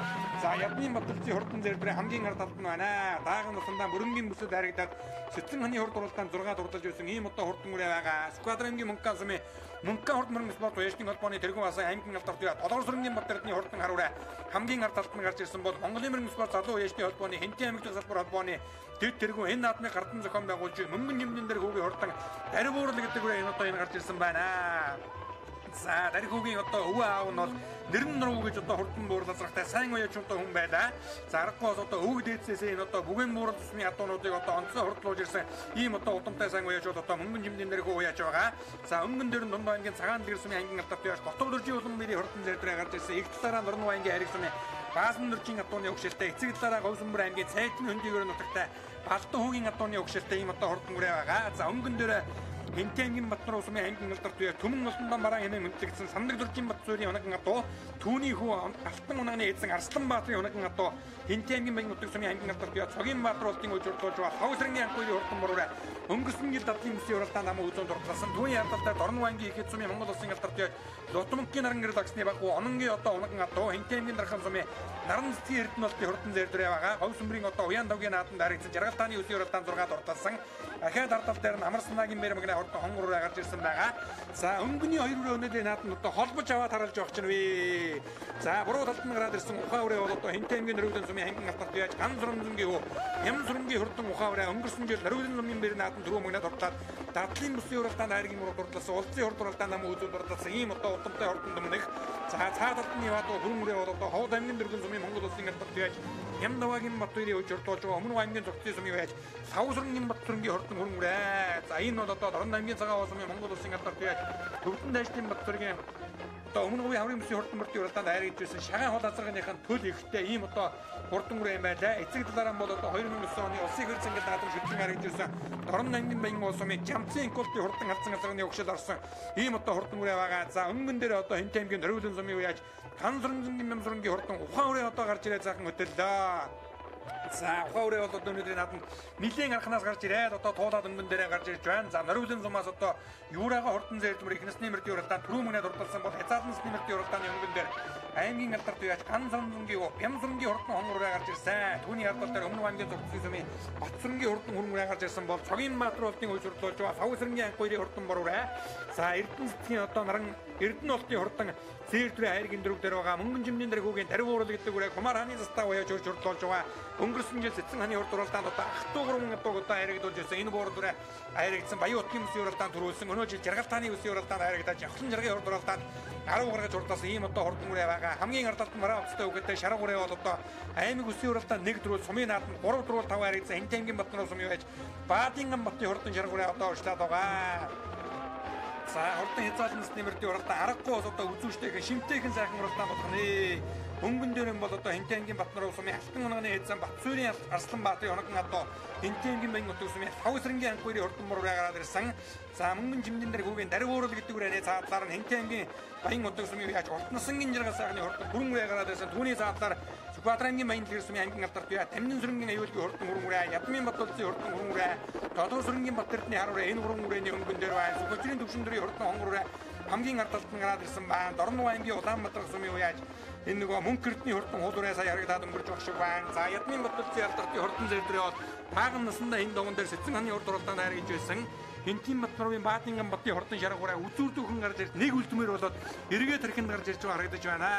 За Ядмын Баталцын хурдан зээр дүрээ хамгийн ард талд нь байна. Дааган насандаа мөрөнгийн бүсэд харагдаад Цэцэн ханы хурд уралдаанд 6 дурдалж байсан ийм одоо хурдан үрээ байгаа. Сүхбаатар аймгийн Мөнхөн сумын Мөнхөн хурд мөрөн спорт уяачдын холбооны тэргүүн асан аймгийн алдарт Долгор сүрэнгийн Батэрдний хурдан харуураа хамгийн ард талд нь гарч ирсэн бол Монголын мөрөн спорт залуу уяачдын холбооны Хэнтийн аймаг дахь салбар холбооны дэд тэргүүн энэ наадмыг гардан зохион байгуулж мөнгөн жимдэн дээр хүүгийн хурдан дарибуурл гэдэг үрээ энэ одоо энэ гарч ирсэн байна. За дарихүүгийн одоо өвөө аав нь бол нэрэн нуруу гэж одоо хурдан буурлазрахтай сайн уяачтай хүн байлаа. За аргагүй бас одоо өвөг дээдсээс энэ одоо бүген буурал тусмын адуунуудыг одоо онцгой хурдлуулж ирсэн ийм одоо удамтай сайн уяачуд одоо мөнгөн жимдэн дээрх уяач байгаа. За өнгөн дээр нь дунд ангийн цагаан дэлгэр сумын ангийн алдарт яаж Готов дөржийн улам мөрийн хурдан зэр гарч ирсэн. Их талаараа нурнуу ангийн хариг сумын Баасан дөржийн адууны өгшөлтэй эцэг талаараа Говьсүмбэр аймгийн цайтны хөндийгөр нутагтай Балдан хүүгийн адууны өгшөлтэй ийм одоо хурдан үрээ байгаа. За өнгөн дээр Хэнтэй аймгийн Батнар сумын аймгийн алдарт үе Түмэн олондоо бараан хэмээн мэдлэгдсэн Сандаг дөржин Бат суурийн унаган адуу түүний хүү Алтан унааны эзэн Арслан Баатрын унаган адуу Хэнтэй аймгийн Баян утаг сумын аймгийн алдарт үе Цогийн Баатар болтын үеж урдуулж байгаа Хавсрангийн анх үеийн хурдан мөрөөрэ өнгөрсөн жил дадлын бүсийн уралдаанд аман үзүүнд дурдласан түүний ардалтай Дорноо аймгийн ихэд сумын Монгол улсын алдарт үе Лутмангийн наран гэрэл агсны баг Ононгийн одоо унаган адуу Хэнтэй аймгийн дархан сумын наран цэцгийн Эрдэнэ болтын хурдан зэр дүрээ байгаа. Говьсүмбэрийн одоо уян давгийн нааданд харагдсан жаргал тааны үсгийн уралдаанд 6 дурдалсан. Ахиад ардал дээр нь Амарснагийн мэр магна хурдан хонгор үрээ гарч ирсэн байгаа. За өнгөний хоёр үрээ өнөөдрийн нааданд одоо холбож аваад харалж явах чинь вэ. За буруу талд нь гараад ирсэн ухаан үрээ бол одоо Хэнтэй аймгийн Нөрвөлэн сумын аймгийн алдарт яаж ган сүрэмзэнгийн хүү Ням сүрэнгийн хурдан ухаан үрээ өнгөрсөн жил Нөрвөлэн сумын бэр нааданд дөрөв мөгнө дурдлаад дадлын бүсийн уралдаанд хайргийн мөр дурдласан улсын хурд уралдаанд нам үзүү дурдласан ийм одоо удамтай хурдан дүмнэх. За цаа талд нь яваад хүрэн үрээ бол одоо Ховд аймгийн дөрвөн сумын Монгол улсын алдарт яаж Нямдавагийн Батүрийн үеж урдуулж байгаа өмнө аймгийн зогцын сумын яаж Савсрэнгийн Батүрэнгийн хурдан хүрэн үрээ. За энэ бол одоо Дорн аймгийн цагаан сумын Монгол улсын алдарт яаж Төвдөн дайчдын Батүргийн одоо өмнө говийн хаврын бүсийн хурдан мөрдийн уралдаанд хайргаж ирсэн шагаан хол азарганых нь төл ихтэй ийм одоо хурдан үрээ юм байлаа. Эцэг талаараа бол одоо 2009 оны улсын хөр зангил наадам шүтлэн харагдж ирсэн Дорн аймгийн Баян улс сумын Жамцын инкултын хурдан алдсан азарганы өгшөл орсон ийм одоо хурдан үрээ байгаа. За өнгөн дээр одоо Хэнтэй аймгийн Нөрвөлэн сумын үеаж Тан сүрэнзэнгийн нэмсрэнгийн хурдан ухаан үрээ одоо гарч ирээ заахан хөтөллөө. За ухаан үрээ бол одоо өнөөдрийн наадамд нэлийн арханаас гарч ирээд одоо туулаад өнгөн дээрээ гарч ирж байна. За Норвегийн сумаас одоо Юраага хурдан зээлдмэр их насны мөрдийн уралдаан түрүү мөнээ дурдалсан бол хязгаарлан насны мөрдийн уралдааны өнгөн дээр аймгийн алдарт үеач ган сүрэнгийн бям сүрэнгийн хурдан хонгор үрээ гарч ирсэн. Түүний ардал дээр өмнө аймгийн зурцсан сумын Бат сүрэнгийн хурдан хүрэн үрээ гарч ирсэн бол Цогийн Баатар болтын үеж урдуулж байгаа Сав сүрэнгийн анх хоёрын хурдан бор үрээ. За Эрдэнэ цэцгийн одоо наран Эрдэнэ болтын хурдан зээр дүрээ хайргийн дөрөв дээр байгаа мөнгөн жимний дээр хүүгийн дарив уурал гэдэг үрээ Кумар хааны застаа уяаж урж урдуулж байгаа. Өнгөрсөн жил Цэцэн ханы урд уралдаанд одоо ах トゥ гурван адууг одоо хайрагдуулж байсан. Энэ буурд үрэ хайрагдсан Баян утгийн бүсийн уралдаанд төрүүлсэн. Өнөө жил Жаргал тааны бүсийн уралдаанд хайрагдаж Явхлан жаргын урд уралдаанд 10 гаргаж урдаас ийм одоо хурдан үрэ байгаа. Хамгийн ард талд мараа уцтай үгээтэй шарга үрэ бол одоо аймаг бүсийн уралдаанд 1 4 сумын наадманд 3 4 5 хайрагдсан. Хинт аймгийн Батнаруу сумын байж Баадинган батын хурдан шарга үрэ одоо урьдлаад байгаа. За хурдан хязгаарлан насны мөрдийн уралдаан аргагүй бас одоо үзүүштэйхэн шимтэйхэн сайхан уралдаан болох нэ. Өнгөн дээр нь бол одоо Хинт аймгийн Батнаруу сумын Алтан унганы эзэн Батсуурийн Арслан Баатарын унган одоо Хинт аймгийн Баян нутаг сумын Лхав сэрэнгийн анх хоёрын хурдан мөр үрээ гараад ирсэн. За мөнгөн жимдэн дээр хүүгийн дариг уурал гэдэг үрээний цаадлаар нь Хинт аймгийн Баян нутаг сумын яаж урт насангийн жаргал сайхны хурдан бүрэн үрээ гараад ирсэн. Түүний цаадлаар Сүхбаатар аймгийн Баян дэлгэр сумын аймгийн алдарт бие Тамнин сүрэнгийн аюулгүй хурдан хүрэн үрээ, Ядмын Батулсын хурдан хүрэн үрээ, Тодор сүрэнгийн Бат Эрдэнэ хар үрээ энэ гурван үрээний өнгөн дээр байна. Сүхбаатарын төвшин дөрийн хурдан хонгор үрээ хамгийн ард талд нь гараад ирсэн байна. Дорноо аймгийн Улаанбаатар сумын үеаж энэ нөгөө мөнх эрдний хурдан хул үрээ сая харагдаад өнгөрч байх шиг байна. За Ядмын Батулсын алдарт хурдан зэрдрээ бол тааган насандаа энэ дуган дээр Цэцэн ханы урд уралдаанд хайргаж байсан. Хинтийн Батнарын Баадинган батын хурдан шарга үрээ үзүүр дүүхэн гарч ирж нэг үлдмээр болоод эргээ тархинд гарч ирж байгаа харагдаж байна.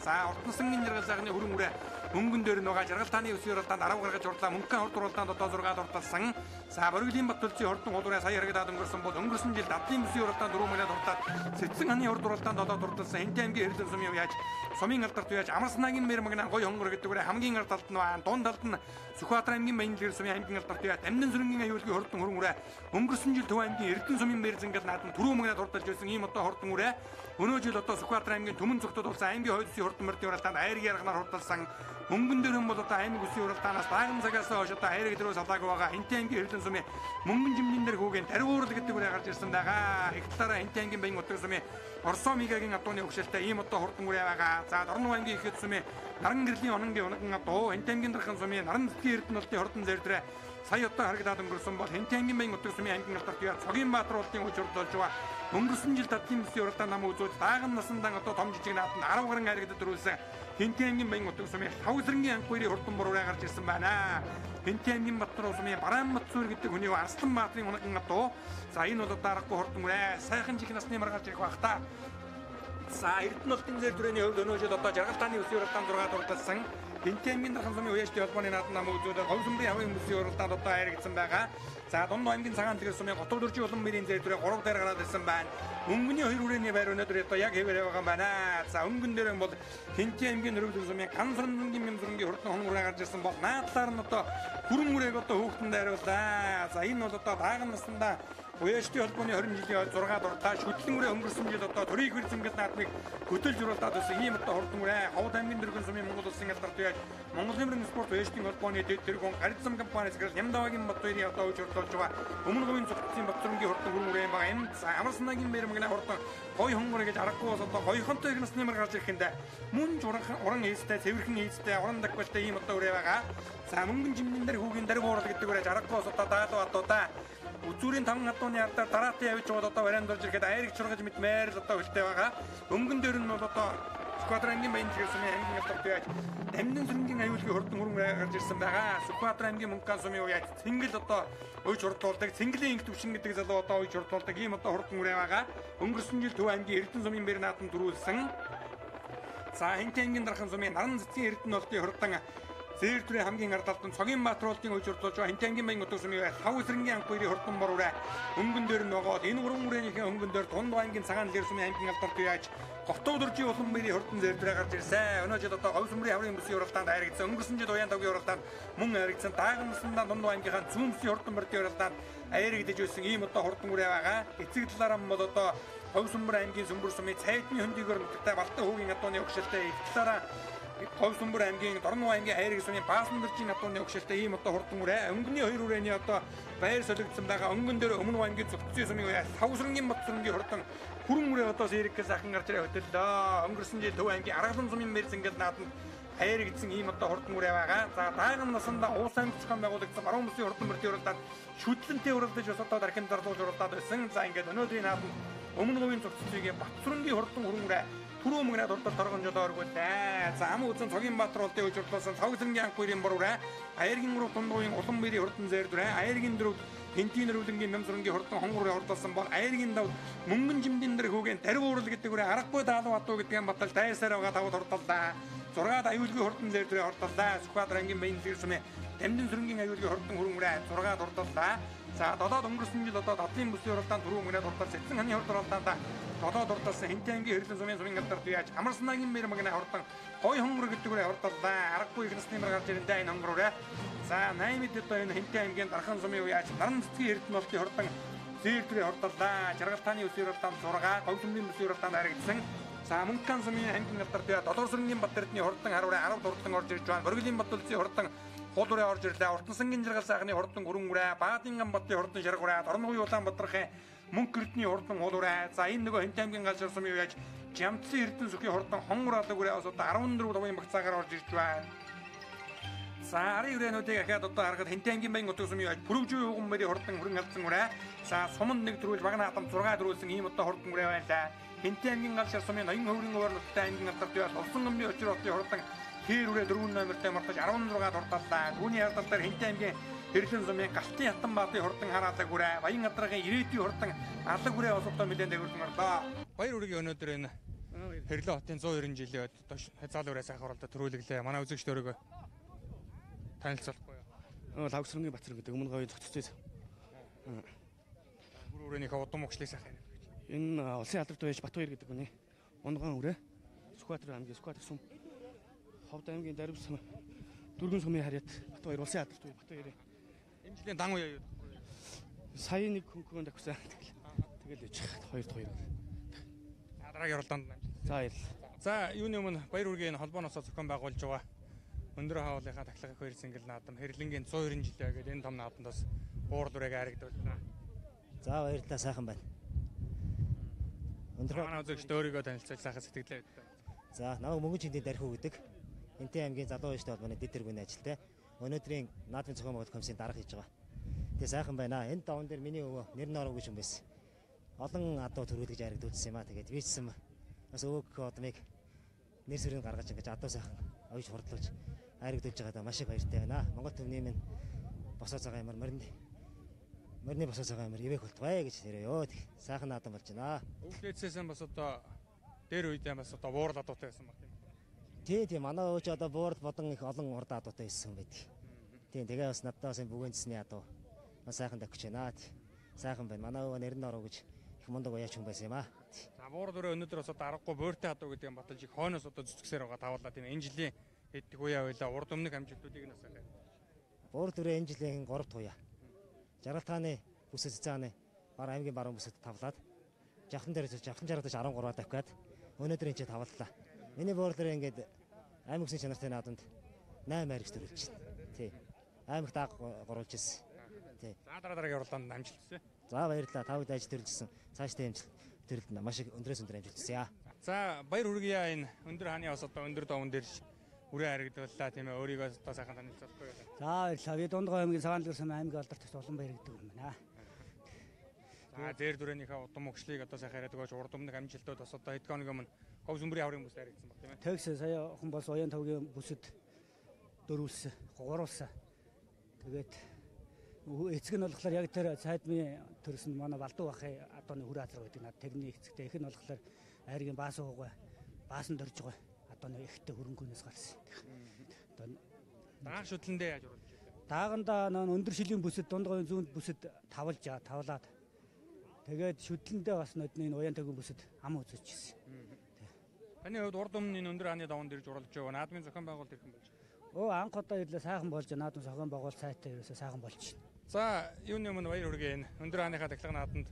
За урт насангийн жаргал сайхны хүрэн үрээ өнгөн дээр нөгөө жаргал тааны өсвөр уралдаанд 10 гаргаж урдлаа. Мөнхөн хурд уралдаанд одоо 6 дурталсан. За Бориглын Батулсын хурдан хул үрээ сая харагдаад өнгөрсөн бол өнгөрсөн жил Дадлын бүсийн уралдаанд 4 мөрөд дуртаад Цэцэн ханы хурд уралдаанд 7 дурталсан. Хинт аймгийн Хэрлэн сумын яаж сумын алдарт яаж Амарснагийн мэр магна гой хонгор гэдэг үрээ хамгийн ард талд нь байна. Дунд талд нь Сүхбаатар аймгийн Баян дэлгэр сумын аймгийн алдарт яа Тамнин сүрэнгийн аюулгүй хурдан хүрэн үрээ өнгөрсөн жил Төв аймгийн Эрдэнэ сумын мэр зингэл наадам түрүү мөнгөд хурдалж байсан ийм одоо хурдан үрээ өнөө жил одоо Сүхбаатар аймгийн Түмэн зүгтд болсон аймгийн хойд үсгийн хурдан мөрдийн уралдаанд айраг ярганаар хурдалсан. Өнгөн дээр нь бол одоо аймаг үсгийн уралдаанаас дааган цагаас хойш одоо айраг дөрөв салаагүй байгаа. Хинт аймгийн Хэрлэн сумын мөнгөн жимнэн дээр хүүгийн даргуурал гэдэг үрээ гарч ирсэн байгаа. Их талаараа Хинт аймгийн Баян нутаг сумын Орсоо Мигагийн адууны өгшөлтэй ийм одоо хурдан үрээ байгаа. За Дорноо аймгийн Ихэд сумын Наран гэрлийн ононгийн унган адуу, Хинт аймгийн Дархан сумын Наран цэцгийн Эрдэнэ болтын хурдан зэрдрээ сая одоо харагдаад өнгөрсөн бол Хинт аймгийн Баян нутаг сумын аймгийн алдарт яа Цогийн Баатар болтын үеч хурдолж байгаа. Өнгөрсөн жил Дадлын бүсийн уралдаан нам үзүүлж дааган насандан одоо том жижиг нааданд 10 гарan харагдаад дөрүүлсэн. Хинт аймгийн Баян нутаг сумын Лхав сэрэнгийн анх хоёрын хурдан буруу гарч ирсэн байна. Хинт аймгийн Батнаруу сумын Бараан Батсуур гэдэг хүний Арслан Баатрын унган адуу. За энэ бол одоо аргагүй хурдан үрээ сайхан жих насны мар гарч ирэх байх та. За Эрдэнэ болтын зэр түрээний хувьд өнөө жил одоо жаргал тааны өсвөр уралдаанд 6 дурдалсан. Хинт аймгийн Дархан сумын уяаштай холбооны наадам нам үзүүлээ Говь сүмрийн хавын бүсийн уралдаанд одоо хайрагдсан байгаа. За Дунд аймгийн Цагаан дэлгэр сумын Готов дөржийн улам мөрийн зэр түрээ 3 дээр гараад ирсэн байна. Өнгөний хоёр хүрээний байр өнөөдөр одоо яг хэвээр байгаа юм байна. За өнгөн дээр бол Хинт аймгийн Нөрвөлөг сумын Ган сүрэнгийн мэмзрэнгийн хурдан хоног үрээ гарч ирсэн бол наадлаар нь одоо хүрэн үрээг одоо хүүхдэнд хариуллаа. За энэ бол одоо дааган насандаа Уяаштай холбооны 20 жилийн 6 дурдаа шүтлэн үрээ өнгөрсөн жил одоо төрийг хэр зингэл наадмыг хөтөлж уралдаад байсан ийм одоо хурдан үрээ Ховд аймгийн дөрвөн сумын Монгол улсын алдарт яаж Монголын мөрөн спорт уяаштын холбооны дэд тэргүүн Гарцсан компани захирал Нямдавагийн Батбаярын одоо үеч хурдуулж байгаа. Өмнө говийн зүгтцийн Батсүрэнгийн хурдан хүрэн үрээ юм байгаа. Энэ Амарснагийн мэр мэгнэ хурдан гой хонгор гэж аргагүй бас одоо гоёхонтой их насны мөр гарч ирэхэндээ мөн уран ийстэй цэвэрхэн ийстэй уран дагвалтай ийм одоо үрээ байгаа. За мөнгөн жимнэн дээр хүүгийн дариг уурал гэдэг үрээ аргагүй бас одоо даалуу адуудаа Үзүүрийн 5 адууны ардаар дараатын явж яваад одоо барайнд орж ирэхэд айрыг чургаж мэдмээр л одоо хөлтэй байгаа. Өнгөн дээр нь бол одоо Сүхбаатар аймгийн Баян дэлгэр сумын аймгийн алдарт яаж Дамнин сүрэнгийн аюулгүй хурдан хүрэн гарч ирсэн байгаа. Сүхбаатар аймгийн Мөнхган сумын үеаж цэнгэл одоо уйж хурдлуулдаг. Цэнгэлийн инх төвшин гэдэг залуу одоо уйж хурдлуулдаг. Ийм одоо хурдан үрээ байгаа. Өнгөрсөн жил Төв аймгийн Эрдэнэ сумын бэр наадам төрүүлсэн. За Хинт аймгийн Дархан сумын Наран цэцгийн Эрдэнэ болтын хурдан Зээр төрийн хамгийн ард талд нь Цогийн Баатар болтын үеч хурдлуулж байгаа. Хинт аймгийн Баян нутаг сумын Лхав сэрэнгийн анх хоёрын хурдан бор үрээ өнгөн дээр нь байгаа. Энэ гурван үрээнийхээ өнгөн дээр Дунд аймгийн Цагаан дэлгэр сумын аймгийн алдарт яаж Готов дөржийн улам мөрийн хурдан зээр төрөө гарч ирсэн. Өнөө жил одоо Говь сүмрийн хаврын бүсийн уралдаанд хайрагдсан. Өнгөрсөн жил Уян тавгийн уралдаанд мөн хайрагдсан. Дааган насандаа Дунд аймгийнхаа зүүн бүсийн хурдан мөрдийн уралдаанд хайрагдаж байсан ийм одоо хурдан үрээ байгаа. Эцэг талаараа бол одоо Говь сүмбэр аймгийн Сүмбэр сумын цайдны хөндийгөр нутагтай Балтан хүүгийн адууны өгшөлтэй их талаараа Говь сүмбэр аймгийн Дорноо аймгийн хайрыг сумын Баасан дөржийн адууны өгшөлтэй ийм одоо хурдан үрээ өнгөний хоёр үрээний одоо байр солигдсон байгаа. Өнгөн дээр Өмнө аймгийн Зүгтцийн сумын үе Лхав сүрэнгийн Бат сүрэнгийн хурдан хүрэн үрээ одоо сэрэг сайхан гарч ирээ хөтөллөө. Өнгөрсөн жил Төв аймгийн Аргалан сумын мэр зингэл нааданд хайрагдсан ийм одоо хурдан үрээ байгаа. За дааган насандаа Уус аймаг зохион байгуулагдсан баруун бүсийн хурдан мөрдийн уралдаанд шүтлэнтэй уралдаж бас одоо дархин зарлуулж уралдаад байсан. За ингээд өнөөдрийн нааданд Өмнө говийн Зүгтцийн Батсүрэнгийн хурдан хүрэн үрээ түрүү мөнгөний дурдал торгон жолоо өргүүлээ. За ам үзэн Цогийн Баатар болтын үеч хурдлуулсан Лхав сэрэнгийн анх хоёрын бор үрээ Аяргийн гурав дундуугийн улам мөрийн хурдан зээр дүрээ Аяргийн дөрөв Хинтийн нөрвлөнгийн мэмсрэнгийн хурдан хонгор хурдалсан бол Аяргийн дав мөнгөн жимдэн дээр хүүгийн дариг уурал гэдэг үрээ аргагүй даалуу адуу гэдэг юм батал дайсаар байгаа тавд хурдаллаа. 6-ад аюулгүй хурдан зээр хордоллаа. Сүхбаатар ангийн Баян дэлгэр сумын Дамдын сүрэнгийн аюулгүй хурдан хүрэн үрээ 6-ад хурдаллаа. За 7-ад өнгөрсөн жил одоо Дадлын бүсийн уралдаанд 4 мөрөд хурдал Цэцэн ханы хурд уралдаанд 7-ад хурдалсан Хинтээ ангийн хэрлэн сумын алдарт яаж Амарсан ангийн мэр магна хурдан гой хонгор гэдэг үрээ хурдаллаа. Аргагүй их насны мөр гарч ирэндээ энэ хонгор үрээ. За 8-д одоо энэ Хинтээ ангийн Дархан сумын үе яаж Наран цэцгийн Эрдэнэ болтын хурдан зээр дүрээ хурдаллаа. Жаргалтааны бүсийн уралдаанд 6, Говьсүмбийн бүсийн уралдаанд харагдсан. За Мөнхган сумын ангийн алдарт яа Долоор сүрэнгийн Бат Эрдэнийн хурдан харвараа 10 хурдан орж ирж байна. Боргилийн Бат үлзийн хурдан хул үрээ орж ирлээ. Уртансангийн жаргал сайхны хурдан өрөн үрээ, Баадын ган Батын хурдан шарга үрээ, Дорногуй Улаанбаатарын Мөнх Эрдэнийн хурдан хул үрээ. За энэ нөгөө Хинтээ аймгийн галшар сумын үеэж Жамцын Эрдэнэ сүхийн хурдан хонгор алаг үрээ бас одоо 14 лувын багцаагаар орж ирж байна. За арын үрээнүүдийг ахаад одоо харахад Хинтээ аймгийн Баян утга сумын үеэж Пүрвжүү уган мөрийн хурдан хүрэн алдсан үрээ. За суманд нэг төрүүлж багна атам 6 төрүүлсэн ийм одоо хурдан үрээ байлаа. Хинтээ аймгийн гал шар сумын ноён хөврийн өвөр нуттай аймгийн алдарт яа Улсан номны очир хотын хурдан хэр үрээ 4 номертой мартаж 16 хурдаллаа. Түүний хардал дээр Хинтээ аймгийн Хэрлэн сумын Галтын хатан баатын хурдан хараалаг үрээ, Баян адрагын ирээдүйн хурдан алаг үрээ бас одоо нэлээд дэгвэрсэн орлоо. Баяр үргийн өнөөдөр энэ Хэрлэн хотын 190 жилийн одоо заал үрээ сайхан оролдоо төрүүлэглээ. Манай үзэгчд өөрийгөө танилцуулахгүй юу? Лавгсрынгийн Бацран гэдэг өмнө говийн зохицсон. Бүр үрээнийхээ удам өгчлээ сайхан. Энэ улсын алдарт байж Батбаяр гэдэг хүний унган үрээ Сүхбаатар аймгийн Сүхбаатар сум Ховд аймгийн Дарив сум дөрвөн сумын харьяат Батбаяр улсын алдарт үе Батбаяр. Энэ жилийн дан үе юу? Сая нэг хөнгөн давхсан. Тэгэл яж хоёр дахь хоёр. За дараагийн уралдаанд амжилт. За баярлалаа. За юуны өмнө баяр үргийн холбооноос зохион байгуулж байгаа Өндөр хаалынхаа тахлах их хоёр сэнгэл наадам Хэрлэнгийн 190 жилээ гэдэг энэ том наадамд бас буурал үрээг харагдууллаа. За баярлалаа, сайхан байна. Өндөр манай үзэгчд өөрийгөө танилцуулж сайхан сэтгэлээ өгдөө. За намайг Мөнгөн Чиндийн Дархив гэдэг. Энтэн аймгийн залуу уяжтай холбооны дэд тэргүүний ажилтай. Өнөөдрийн наадмын зохион байгуулалт комиссийн дарга хийж байгаа. Тэгээ сайхан байна. Энэ даван дээр миний өвөө нэр норов гэж юм байсан. Олон адуу төрүүлж харагдуулсан юм аа. Тэгээд би ч гэсэн бас өвөг одмыг нэр сүрийг гаргаж ингэж адуу сайхан оёж хурдлуулж харагдуулж байгаадаа маш их баяртай байна. Монгол төвний минь босоо цагаан ямар морины босоо цагаан ямар ивэх болтугай гэж нэрээ ёо. Сайхан наадам болж байна. Өвлөөцөөсөн бас одоо дээр үедээ бас одоо буурал адуутай байсан баг тийм үү? Тийм манай өвч одоо буурал бодон их олон урд адуутай байсан байдаг. Тийм тэгээ бас надад бас энэ бүгэнцсний адуу бас сайхан давхиж байна. Сайхан байна. Манай өвөө нэр нь оров гэж их мундаг уяач хүн байсан юм аа. За буурал өрөө өнөөдөр бас одоо аргагүй бууртай адуу гэдэг юм баталж их хойноос одоо зүтгэсээр байгаа тавлаа тийм энэ жилийн хэддэг уяа байлаа урд өмнөх амжилтуудыг нь бас сайхан. Буурал өрөө энэ жилийн 3 дахь уяа. Жаргалтааны бүсэд цэцааны бар аймгийн баруун бүсэд тавлаад жавхан дээр жавхан жаргалтаж 13-аар давхиад өнөөдөр энэ ч тавлаа. Миний буурал өрөө ингээд аймаг үсгийн чанартай наадамд 8 хайрагч төрүүлж байна. Тий. Аймаг дааг гурвалж ирсэн. Тий. За дараагийн уралдаанд амжилт хүсье. За баярлалаа. Та бүхэнд ажил төрөлжсөн. Цаашдаа амжилт төрөлд маш их өндрөөс өндөр амжилт хүсье. За баяр хүргье энэ өндөр хааны бас одоо өндөр даван дээр үрээ харагдууллаа тийм ээ өөрийгөө одоо сайхан танилцуулахгүй. За баярлалаа. Би Дундгой аймгийн Цагаан сум аймгийн алдарт Улаанбаяр гэдэг юм байна. За зээр дүрээнийхээ удам өгшлийг одоо сайхан яриад өгөөч урд өмнөх амжилтууд бас одоо хэд хоногийн өмнө говь сүмбрийн аврын бүс харагдсан баг тийм ээ. Тэгс сая охин бас оян тавгийн бүсэд дөрвөлсөн, гурвалсан. Тэгээд эцэг нь болохоор яг тэр цайдмын төрсөн манай Балдуу бахын адууны хүрээ азар гэдэг над тэрний эцэгтэй эх нь болохоор айргийн баасан хугай баасан дөрж байгаа адууны эхтэй хөрөнгөнөөс гарсан. Одоо дааг шүтлэндээ яаж оруулж байлаа? Даагандаа нөө өндөр шилийн бүсэд Дундгойн зүүнд бүсэд тавлж тавлаад тэгээд шүтлэндээ бас нодны энэ уян тагын бүсэд ам үзэж ирсэн. Таны хувьд урд өмнө энэ өндөр хааны даван дэрж уралж байгаа наадмын зохион байгуулалт хэрхэн болж байна? Өө анх удаа ирлээ сайхан болж наадам зохион байгуулалт сайтай ерөөсөө сайхан болж байна. За юуны өмнө баяр хүргэе энэ өндөр хааныхаа тахилга наадамд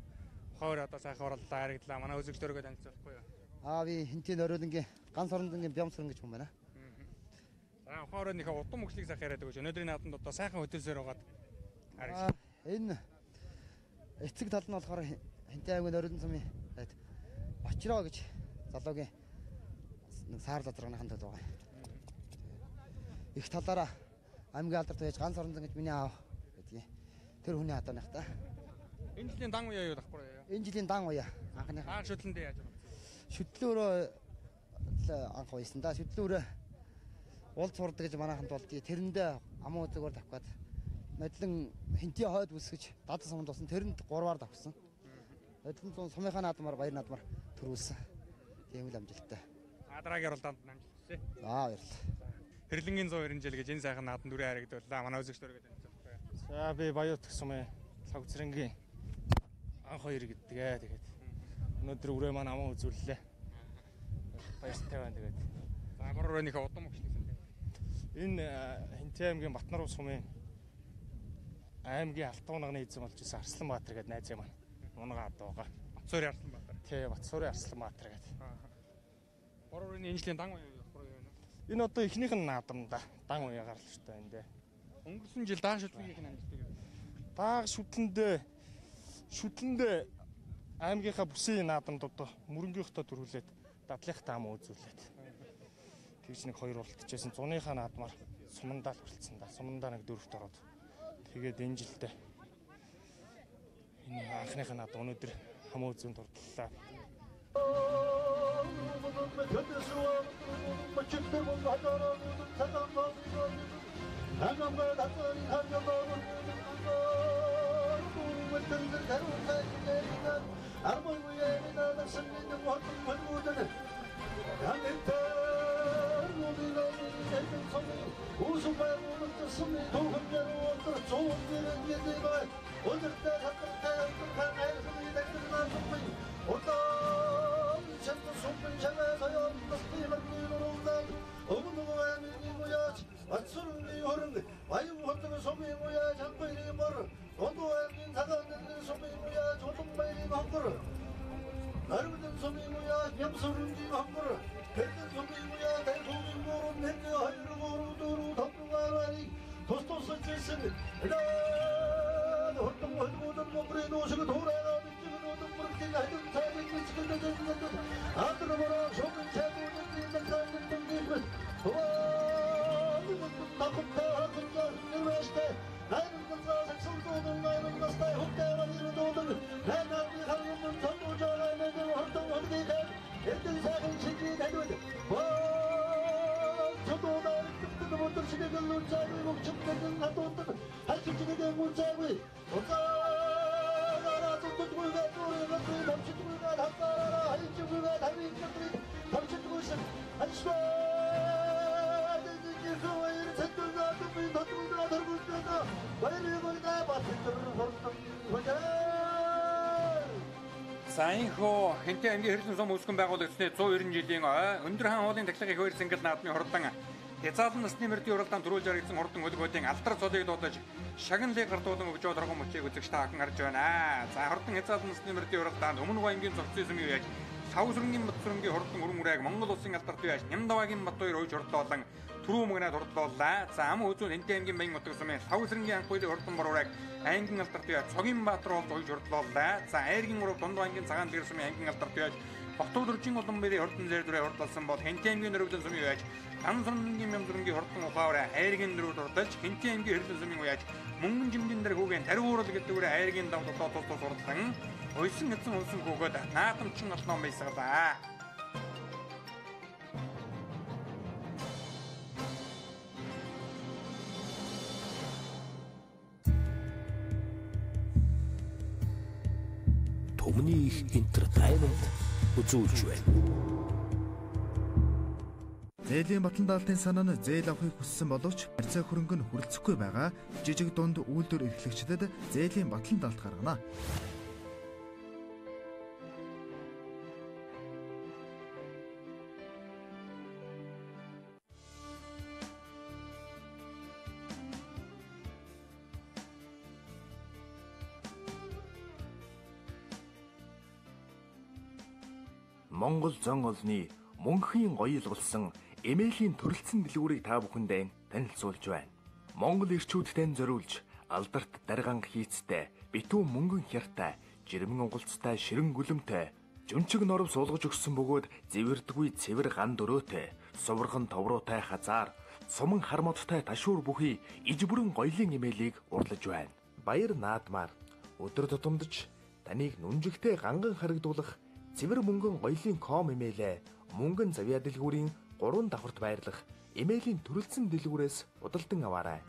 хойр одоо сайхан оролдлоо харагдлаа. Манай үзэгчдөргөө танилцуулахгүй юу? Аа би Хинтийн Оройлонгийн Ганц оронзонгийн Бямсран гэж хүн байна. За хойрооныхаа удам өгшлийг сайхан яриад өгөөч. Өнөөдрийн наадамд одоо сайхан хөтөлсөөр байгаад харагдсан. Энэ эцэг тал нь болохоор Хинтийн аймгийн Оройлон сумын Очроо гэж залуугийн нэг саар лазарганыхан төл байгаа. Их талаараа аймгийн алдарт байж Ганц оронзон гэж миний аав гэдгийг. Тэр хүний адууных та. Энэ жилийн дан уяа юу давхар яа? Энэ жилийн дан уяа анхны. Даан шүтлэндээ яаж орсон? Шүтлөөрөө анх уясан да. Шүтлөөрөө уулз сурдаг гэж манайханд болдгийг тэрэндээ амуу үзэгвэр давхад нодлон Хинтийн хойд бүсгэж дад суманд болсон тэрэнд 3-аар давхсан. Нодлон зун сумынхаа наадмаар баяр наадмаар төрүүлсэн. Тийм л амжилттай. Дараагийн уралдаанд амжилт. хүсье. За баярлалаа. Хэрлэнгийн 190 жил гэж энэ сайхан наадам дүрээ харагдууллаа. Манай үзэгч дөрөв танилцуулах. За би Баяут сумын Лхагцэрэнгийн анх хоёр гэдэг ээ. Тэгээд өнөөдөр үрээ маань аман үзүүллээ. Баяртай байна тэгээд. За бор өрөөнийхөө удам өгч нэгсэн тийм. Энэ Хинтээ аймгийн Батнаруу сумын аймгийн алтан унаганы эзэн болж исэн Арсланбаатар гэдэг найз маань унага адууга. Батсуурын Арсланбаатар. Тий, Батсуурын Арсланбаатар гэдэг. Бор өрөөний энэ жилийн дан уяа юу вэ? Энэ одоо эхнийх нь наадам да. Дан уяа гарлаа энэ дээ. Өнгөрсөн жил дааг шүтлэгийнх нь амжилтыг. Дааг шүтлэндээ аймгийнхаа бүсийн наадамд одоо мөрөнгийнхөө төрүүлээд дадлынхаа ам үзүүлээд тэгж нэг хоёр уралдажсэн. Зуныхаа наадмаар сумандаа л хүрэлцэн да. Сумандаа нэг дөрөвт ороод тэгээд энэ жилдээ энэ анхныхаа наадам өнөөдөр хамаа үзүүнд дурдлаа. За энэхүү Хэнтэй аймгийн хэрлэн сум үүсгэн байгуулагдсны 190 жилийн ой өндөр хаан уулын тахилга их хоёр сэнгэл наадмын хурдан хязгаарлан насны мөрдийн уралдаан төрүүлж харагдсан хурдан хөлгүүдийн алдар цолыг дуудаж шагналыг гардуулан өгж байгаа мөчийг үзэгч та бүхэн харж байна. За хурдан хязгаарлан насны мөрдийн уралдаанд Өмнө аймгийн зохицын сумын үеэж Савсрэнгийн Батсрэнгийн хурдан өрөн үрээг Монгол улсын алдарт үеэж Нямдавагийн Батбаяр уйж хурдлоолон түрүү мөгнаад хурдлоолаа. За ам үзүүн Хэнтэй аймгийн Баян утга сумын Савсрэнгийн анх үеийн хурдан бор үрээг аймгийн алдарт үеэж Цогийн Баатар болж уйж хурдлоолаа. За Айргийн урав дунд аймгийн Цагаан дэлгэр сумын аймгийн алдарт үеэж Ботвол-Өржин Улам-Бэрийн хурдан зээр дүрээ хурдлуулсан бол Хэнтэй аймгийн Нөрвөлэн сумын үеэж Гансрэнгийн Мямзрэнгийн хурдан ухаавраа Айргийн дөрөв дурдалж Хэнтэй аймгийн Хэрлэн сумын үеэж Мөнгөн жимдэн дээр хүүгийн Тариуурал гэдэг үрээ Айргийн дав долоо тус тус хурдлан уйсан эзэн унсан хөөгөөд наадамчин олноо мэйсгалаа. Түмний их entertainment үзүүлж байна. Зээлийн батлан даалтын санаа нь зээл авахыг хүссэн боловч харьцаа хөрөнгө нь хүрэлцэхгүй байгаа жижиг дунд үйлдвэр эрхлэгчдэд зээлийн батлан даалт гаргана. Монгол зон олны мөнхийн гоёл болсон эмээлийн төрөлцсөн дэлгүүрийг та бүхэндээ танилцуулж байна. Монгол ирчүүдтэй зориулж алдарт даргаан хийцтэй, битүү мөнгөн хяртай, жирмэн унгалцтай ширэн гүлэмтэй, жүнчиг норов суулгаж өгсөн бөгөөд зэвэрдгүй цэвэр ган дөрөөтэй, сувархан товруутай хазаар, суман хармодтой ташуур бүхий ижбүрэн гоёлын эмээлийг урлаж байна. Баяр наадмаар өдөр тутамдж таныг нүнжигтэй ганган харагдуулах цэвэр мөнгөн гоёлын ком эмээлээ мөнгөн завья дэлгүүрийн 3 давхарт байрлах эмээлийн төрөлцсөн дэлгүүрээс худалдан аваарай.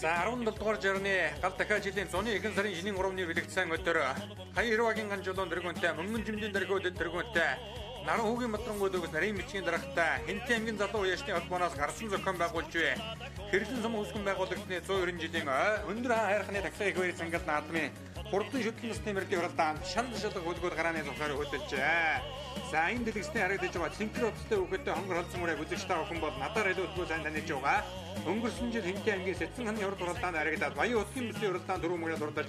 За 17 дугаар жарны гал дахиад жилийн зуны ихэнх сарын шинийн 3-ны бэлэгдсэн өдөр Хаян Хэрвагийн ганжуулан тэргүүнтэй мөнгөн жимдийн дэргүүдэд тэргүүнтэй Наран хүүгийн Батрангууд өгс нарийн бичгийн дарагтай Хэнтийн аймгийн залуу уяшны холбооноос гарсан зохион байгуулж буй Хэрлэн сум үүсгэн байгуулагдсны 190 жилийн өндөр хаан хайрханы тахлын их баяр цангал наадмын хурдан шүтлэн насны мөрдийн уралдаанд шанд шалга хөлгүүд гарааны зурхаар хөдөлжээ. За энэ дэлгэцний харагдаж байгаа цэнхэр утастай хүүхэдтэй хонгор холцсон мөрийг үзэж та бүхэн бол надаар илүү сайн таних байгаа. Өнгөрсөн жил Хэнтийн аймгийн Сэтсэн ханы урд уралдаанд харагдаад Баян утгийн бүсийн уралдаанд дөрөв мөрөд дурдаж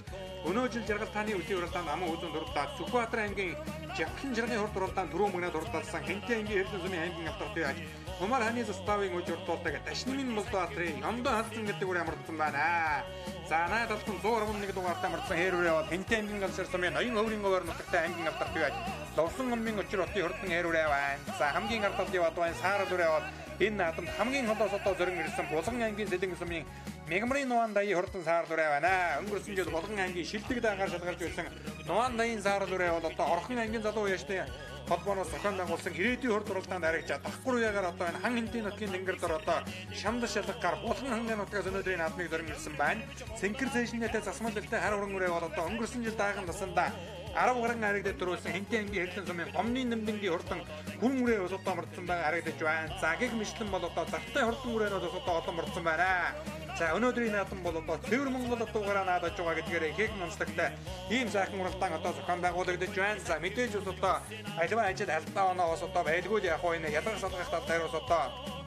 өнөө жил Жаргал тааны үсийн уралдаанд аман үзэн дурдлаад Сүхбаатар аймгийн Жавхлан жаргын урд уралдаанд дөрөв мөрөд дурдалсан Хэнтийн аймгийн Хэрлэн сумын аймгийн алдартай яаж Хумар ханы заставын үж урдуулдаг Дашнамын Молдоатрын Ёндон халдсан гэдэг үр амарсан байна. За наад алдан 111 дугаартай амарсан хээр үрээ бол Хэнтийн аймгийн галсар сумын ноён хөврийн говьор нутагтай аймгийн алдартай яаж Ловсон гомын учир хотын хурдан хээр үрээ байна. За хамгийн ард талын бат байна. Саарал үрээ бол энэ наадамд хамгийн холоос одоо зорин ирсэн Булган аймгийн Сэлэн сумын Мегмрын Нуан даяын хурдан саарал үрээ байна. Өнгөрсөн жил Булган аймгийн Шилдэг даагаар шалгарч байсан Нуан даяын саарал үрээ бол одоо Орхон аймгийн залуу уяштай холбооноос зохион байгуулсан ирээдүйн хурд уралдаанд харагчаад давхар уяагаар одоо энэ хан хэнтийн нутгийн тэнгэр дор одоо шамд шалгагаар Булган хангийн нутгаас өнөөдрийн наадмыг зорин ирсэн байна. Цэнхэр цээжнэтэй засмал дэлтэй хар уран үрээ бол одоо өнгөрсөн жил даахан насандаа 10 гарan харагдаж дөрүүлсэн Хэнтийн аймгийн Хэрлэн сумын гомны нэмдэнгийн хурдан хүрэн үрээ ус одоо мордсон байгаа харагдаж байна. За гих мэтлэн бол одоо зартай хурдан үрээнүүд ус одоо олон мордсон байна. За өнөөдрийн наадам бол одоо цэвэр Монгол дуугараа наадаж байгаа гэдгээр ихэнх онцлогтой ийм сайхан уралдаан одоо зохион байгуулагдаж байна. За мэдээж ус одоо аливаа ажил алдаа оноо ус одоо байлгүй яг уу энэ ялгах салгах тал дээр ус одоо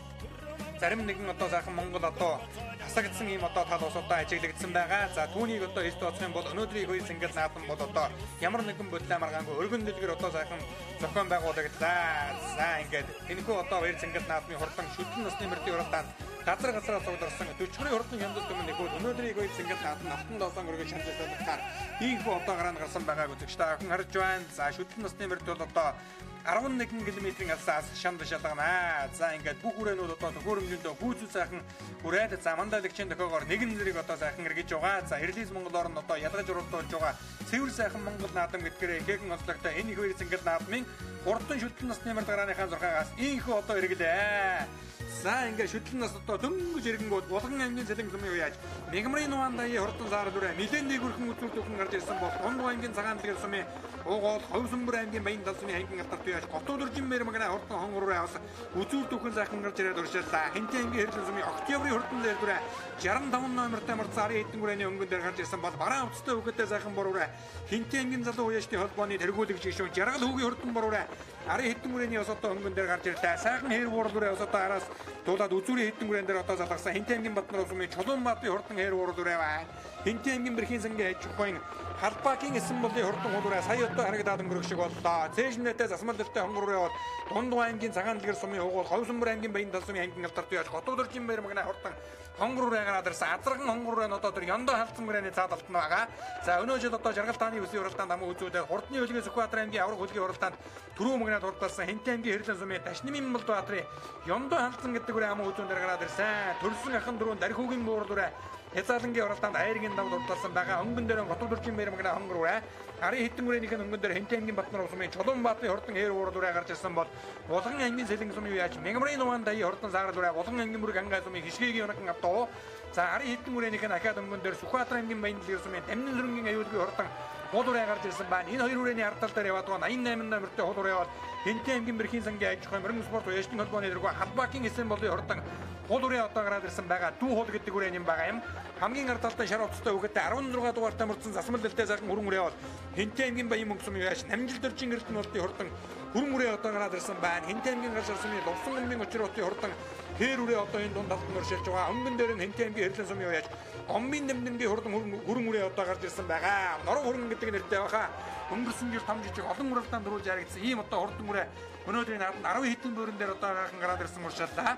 зарим нэгэн одоо сайхан Монгол одоо хасагдсан ийм одоо тал ус одоо ажиглагдсан байгаа. За түүнийг одоо хэлж тооцох юм бол өнөөдрийн хоёр цэнгэл наадам бол одоо ямар нэгэн бодлоо маргаангүй өргөн дэлгэр одоо сайхан зохион байгуулагдлаа. За ингээд энэхүү одоо хоёр цэнгэл наадмын хурдан шүтлэн насны мөрдийн уралдаанд газар газараа цугларсан 40 хурдан хямдал түмэн нөхөд өнөөдрийн хоёр цэнгэл наадам автан доосон өргөж шамжиж салгахаар ийхүү одоо гараанд гарсан байгааг үзэгч та бүхэн харж байна. За шүтлэн насны мөрд бол одоо 11 км-ийн алсаас шанд шалгана. За ингээд бүх үрээнүүд одоо төхөөрөмжөндөө гүйцэл сайхан хүрээд за мандаалагчийн тохиогоор нэгэн зэрэг одоо сайхан эргэж байгаа. За Эрлиз Монголоор нь одоо ялгаж уралдуулж байгаа цэвэр сайхан Монгол наадам гэдгээр ихээхэн онцлогтой энэ их хоёр цэнгэл наадмын хурдан шүтлэн насны мөрд гарааныхаа зурхаагаас ийхүү одоо эргэлээ. За ингээд шүтлэн нас одоо дөнгөж эрэнгүүд Булган аймгийн Сэлэн сумын үеаж Мегмрын Нуан даяын хурдан саарал үрээ нэлээд дээгүрхэн үзүүр төхөн гарч ирсэн бол Дунд аймгийн Цагаан дэлгэр сумын уугуул Ховсөнбөр аймгийн Баян тал сумын аймгийн алдарт үеаж Готуудөржин мэрмэгнэ хурдан хонгор үрээ бас үзүүр төхөн сайхан гарч ирээд уршаалаа. Хэнтийн аймгийн Хэрлэн сумын Октябрийн хурдан дээр дүрээ 65 номертой морцсон арын хэдэн хүрээний өнгөн дээр гарч ирсэн бол бараан увцтай хөвгөдтэй сайхан бор үрээ Хэнтийн аймгийн залуу уяашны холбооны тэргүүлэгч гишүүн Жаргал хүүгийн хурдан бор үрээ арын хэдэн хүрээний ус одоо өнгөн дээр гарч ирлээ. Сайхан хээр буурал үрээ ус одоо араас дуулаад үзүүрийн хэдэн хүрэн дээр одоо залгасан Хэнтийн аймгийн Батнар сумын Чулуунбаатын хурдан хээр буурал үрээ байна. Хэнтийн аймгийн Бэрхийн сангийн аж ахуйн Халбакийн эсэн болын хурдан хул үрээ сая одоо харагдаад өнгөрөх шиг боллоо. Цээжнэтэй засмал дэлтэй хонгор үрээ бол Дунд аймгийн Цагаан дэлгэр сумын уугуул Ховсөнбөр аймгийн Баян тал сумын аймгийн алдарт яаж Готуудөржин баяр магна хурдан хонгор үрээ гараад ирсэн. Азарган хонгор үрээ нь одоо тэр ёндоо халдсан хүрээний цаад алтан байгаа. За өнөө жил одоо Жаргал тааны үсгийн уралдаанд аман үзүүдээ хурдны хөлгийн Сүхбаатар аймгийн авраг хөлгийн уралдаанд түрүү магнаад хурдалсан Хэнтийн аймгийн Хэрлэн сумын Дашнамын Молдоатрын ёндоо халдсан гэдэг үрээ аман үзүүн дээр гараад ирсэн. Төрсөн ахын дөрөв дархиугийн буурал үрээ Хязаалангийн уралдаанд айргийн давд урдалсан байгаа. Өнгөн дээр Готуудөржин баяр магна хонгор үрээ арын хэдэн үрээнийх нь өнгөн дээр Хэнтийн аймгийн Батнар сумын Чулуунбаатын хурдан ээр уурал үрээ гарч ирсэн бол Булган аймгийн Сэлэн сумын үеаж Мегмрын Нуан даяын хурдан саарал үрээ Булган аймгийн Мөрөг ангай сумын Хишгээгийн унаган авдуу. За арын хэдэн үрээнийх нь ахаад өнгөн дээр Сүхбаатар аймгийн Баян дэлгэр сумын Дамнын сүрэнгийн аюулгүй хурдан хул үрээ гарч ирсэн байна. Энэ хоёр үрээний ард тал дээр яваад байгаа 88 номертой хул үрээ бол Хэнтийн аймгийн Бэрхийн сангийн аж ахуйн мөрөн спорт уяшны холбооны дэргүү Халбакийн эсэн болын хурдан хул үрээ одоо гараад ирсэн байгаа. Дүү хул гэдэг үрээ юм байгаа юм. Хамгийн ард талдаа шар хувцастай хүүхэдтэй 16 дугаартай мөрдсөн засмал дэлтэй сайхан хүрэн үрээ бол Хэнтийн аймгийн Баян мөнгө сумын яаш Намжил дөржин эрдэнэ болтын хурдан хүрэн үрээ одоо гараад ирсэн байна. Хэнтийн аймгийн гал сумын Лувсан гомбын учир хотын хурдан хээр үрээ одоо энэ дунд талд нь өршилж байгаа. Өнгөн дээр нь Хэнтийн аймгийн Хэрлэн сумын яаш Гомбын нэмдэнгийн хурдан хүрэн үрээ одоо гарч ирсэн байгаа. Норов хүрэн гэдэг нэртэй баха. Өнгөрсөн жил том жижиг олон уралдаанд дөрүүлж харагдсан ийм одоо хурдан үрээ өнөөдрийн нааданд 10 хэдэн бөөрөн дээр одоо гайхан гараад ирсэн уршаалаа.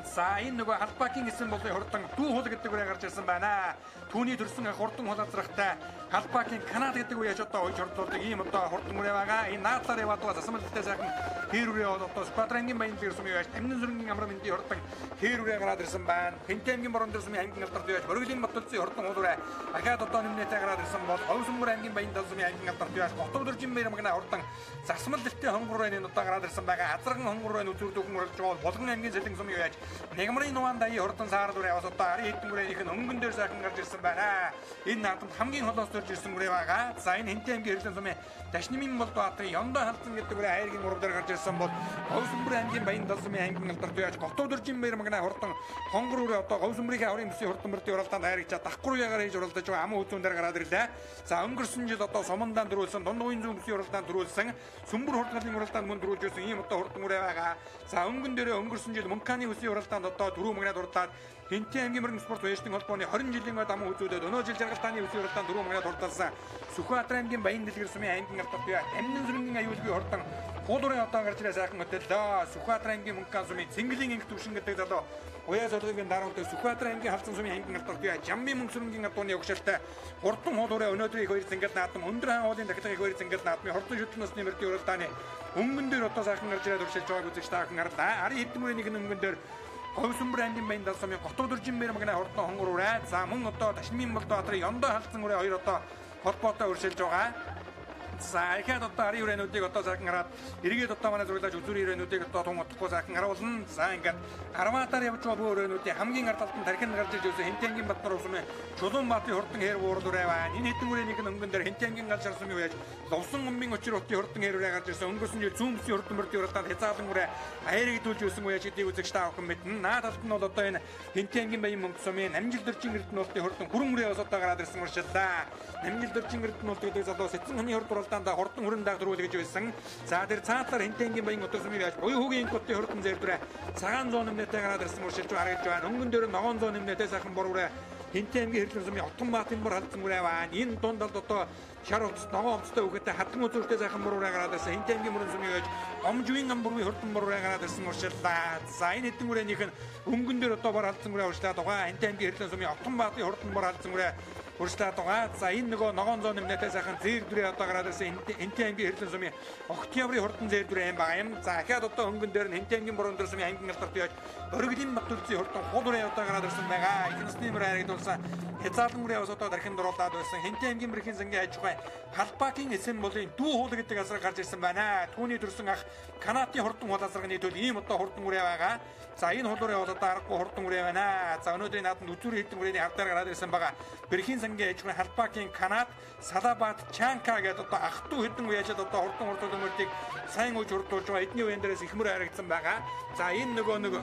За энэ нөгөө Халбакийн эсэн болын хурдан дүү хул гэдэг үрээ гарч ирсэн байна. Түүний төрсөн хурдан хулаазрахтай Халбакийн Канад гэдэг үеэж одоо ойж хурдлуулдаг ийм одоо хурдан үрээ байгаа. Энэ наадлаар яваад байгаа засамлалтай сайхан хээр үрээ бол одоо Сүхбаатар аймгийн Баян дэлгэр сумын яаж Тамнин сүрэнгийн амран мэндийн хурдан хээр үрээ гараад ирсэн байна. Хэнтэй аймгийн Борон дээр сумын аймгийн алдарт яаж Мөргөлийн Батөлцийн хурдан хул үрээ ахаад одоо нэмнэтэй гараад ирсэн бол Ховсөмбөр аймгийн Баян тал сумын аймгийн алдарт яаж Готовдөржин баяр магна хурдан засмал дэлтэй хонгор үрээ энэ одоо гараад ирсэн байгаа. Азарган хонгор үрээ үзүр дүүхэн уралж байгаа Булган аймгийн Сэлэн сумын яаж Нэгмрын нуан даяын хурдан саард үрээ бас одоо арын хэдэн үрээнийх нь өнгөн дээр сайхан гарч ирсэн байна. Энэ наадамд хамгийн холоос төрж ирсэн үрээ байгаа. За энэ Хэнтэй аймгийн Хэрлэн сумын Дашнимын бол Баатарын Ёндоо халдсан гэдэг үрээ хайргийн урам дээр гарч ирсэн бол Говьсөмбөр аймгийн Баян тал сумын аймгийн алдарт яаж Готовдөржин баяр магна хурдан хонгор үрээ одоо Говьсөмбөрийн аврын бүсийн хурдан мөрдийн уралдаанд хайргачаа дагхур ягаар хийж уралдаж байгаа аман үзүүн дээр гараад ирлээ. За өнгөрсөн жил одоо сумандаан дөрүүлсэн, дунд уян зүүн бүсийн уралдаанд дөрүүлсэн, сүмбэр хурдгалын уралдаанд мөн дөрүүлж байсан ийм одоо хурдан үрээ байгаа. За өнгөн дээрээ өнгөрсөн жил Мунканы бүсийн уралдаанд одоо дөрөв магнаад уралдаад Хэнтэй аймгийн мөрөн спорт уяжтын холбооны 20 жилийн ойд аман үзүүдэд өнөө жил жаргалтааны бүсийн уралдаанд дөрөв магнаад хурдалсан. Сүхбаатар аймгийн Баян дэлгэр сумын аймгийн алдарт бий Тамнин сүрэнгийн аюулгүй хурдан хуулуурын одоо гарч ирээ сайхан хөтөллөө. Сүхбаатар аймгийн Мункан сумын Цэнгэлийн анги төвшин гэдэг залуу уяа солигын даруулдаг Сүхбаатар аймгийн халдсан сумын аймгийн алдарт бий Жамбын мөнгө сүрэнгийн адууны өгшөлтэй хурдан хуулуурын өнөөдрийн их хоёр цэнгэл наадам өндөр хаан уулын дахилга их хоёр цэнгэл наадмын хурдан шүтлэн насны мөрдийн уралдааны өнгөн дээр одоо сайхан гарч ирээ туршилж байгааг үзэж та бүхэн харлаа. Арын хэдэн үрэнийг өнгөн дээр Говьсөмбөр аймгийн Баян тал сумын Готовдөржин баяр магна хурдан хонгор үрээ. За мөн одоо Ташмын болдоо Баатарын Ёндоо халдсан үрээ хоёр одоо холбоотой өршилж байгаа. За ихэд одоо арын үрээнүүдийг одоо сайхан хараад эргээд одоо манай зурлаач үзүүрийн үрээнүүдийг одоо тун удахгүй сайхан харуулна. За ингээд арваатаар явж байгаа бүх үрээнүүдийн хамгийн ард талд нь тархинд гарч ирж байсан Хэнтэй аймгийн Батнар усмын Чулуун баатын хурдан хээр буурал үрээ байна. Энэ хэдэн үрээнийх нь өнгөн дээр Хэнтэй аймгийн гал шар сумын үеэж Лувсан гомбын учир утын хурдан хээр үрээ гарч ирсэн. Өнгөрсөн жил зүүн бүсийн хурдан мөрдийн уралдаанд хязгаарлан үрээ аяр идүүлж байсан үеэж гэдгийг үзэгч та бүхэн мэднэ. Наад талд нь бол одоо энэ Хэнтэй аймгийн Баян мөнгө сумын Намжил дөржин эрдэнэ болтын хурдан хүрэн үрээ бас одоо гараад ирсэн уршиллаа. Намжил дөржин эрдэнэ болт гэдэг залуу сэцэн хоньны хурд уралдаанд хурдан хүрэн дааг дөрвөл гэж байсан. За тэр цаатлаар Хэнтэй аймгийн Баян утга сумын яаж буян хүүгийн инкотын хурдан зээрдвэрэ цагаан зуун нэмнэтэй гараад ирсэн уршилж харагдж байна. Өнгөн дээр ногоон зуун нэмнэтэй сайхан бор үрээ Хэнтэй аймгийн Хэрлэн сумын Отгон баатын бор халдсан үрээ байна. Энэ дунд талд одоо шар утас ногоон ομцтой үхэтэй хатан үзүүртэй сайхан бор үрээ гараад ирсэн. Хэнтэй аймгийн мөрөн сумын яаж омжвын ам бүрийн хурдан бор үрээ гараад ирсэн уршиллаа. За энэ хэдэн үрээнийх нь өнгөн дээр одоо бор халдсан үрээ уршлаад байгаа. Хэнтэй аймгийн Хэрлэн сумын Отгон баатын хурдан бор халдсан үрээ уршлаад байгаа. За энэ нөгөө ногоон зоон нэмнэтэй сайхан зээрдвэрээ одоо гараад ирсэн. Хэнтэй аймгийн Хэрлэн сумын Октябрийн хурдан зээрдвэрээ юм байгаа юм. За ахаад одоо өнгөн дээр нь Хэнтэй аймгийн борон дээр сумын аймгийн алдарт яаж Оргилын Батүлцийн хурдан хул үрээ одоо гараад ирсэн байгаа. Их насны мөр харагдуулсан хязгаарлан үрээ бас одоо дархинд оруулаад байсан. Хэнтэй аймгийн мөрхийн сангийн аж ахуй Халбакийн эсэн болын дүү хул гэдэг асраг гарч ирсэн байна. Түүний төрсөн ах Канадын хурдан хул асрагны төл ийм одоо хурдан үрээ байгаа. За энэ хул үрээ бол одоо аргагүй хурдан үрээ байна. За өнөөдрийн наадамд үзүүрийн хэдэн үрээний хавдар гараад ирсэн байгаа. Бэрхийн сангийн аж ахуй Халбакийн Канад Салабат Чанка гэдэг одоо ах トゥ хэдэн үеэжэд одоо хурдан хурдуулсан мөрдийг сайн үж хурдуулж байгаа. Эдний үеэн дээрээс их мөр харагдсан байгаа. За энэ нөгөө нэг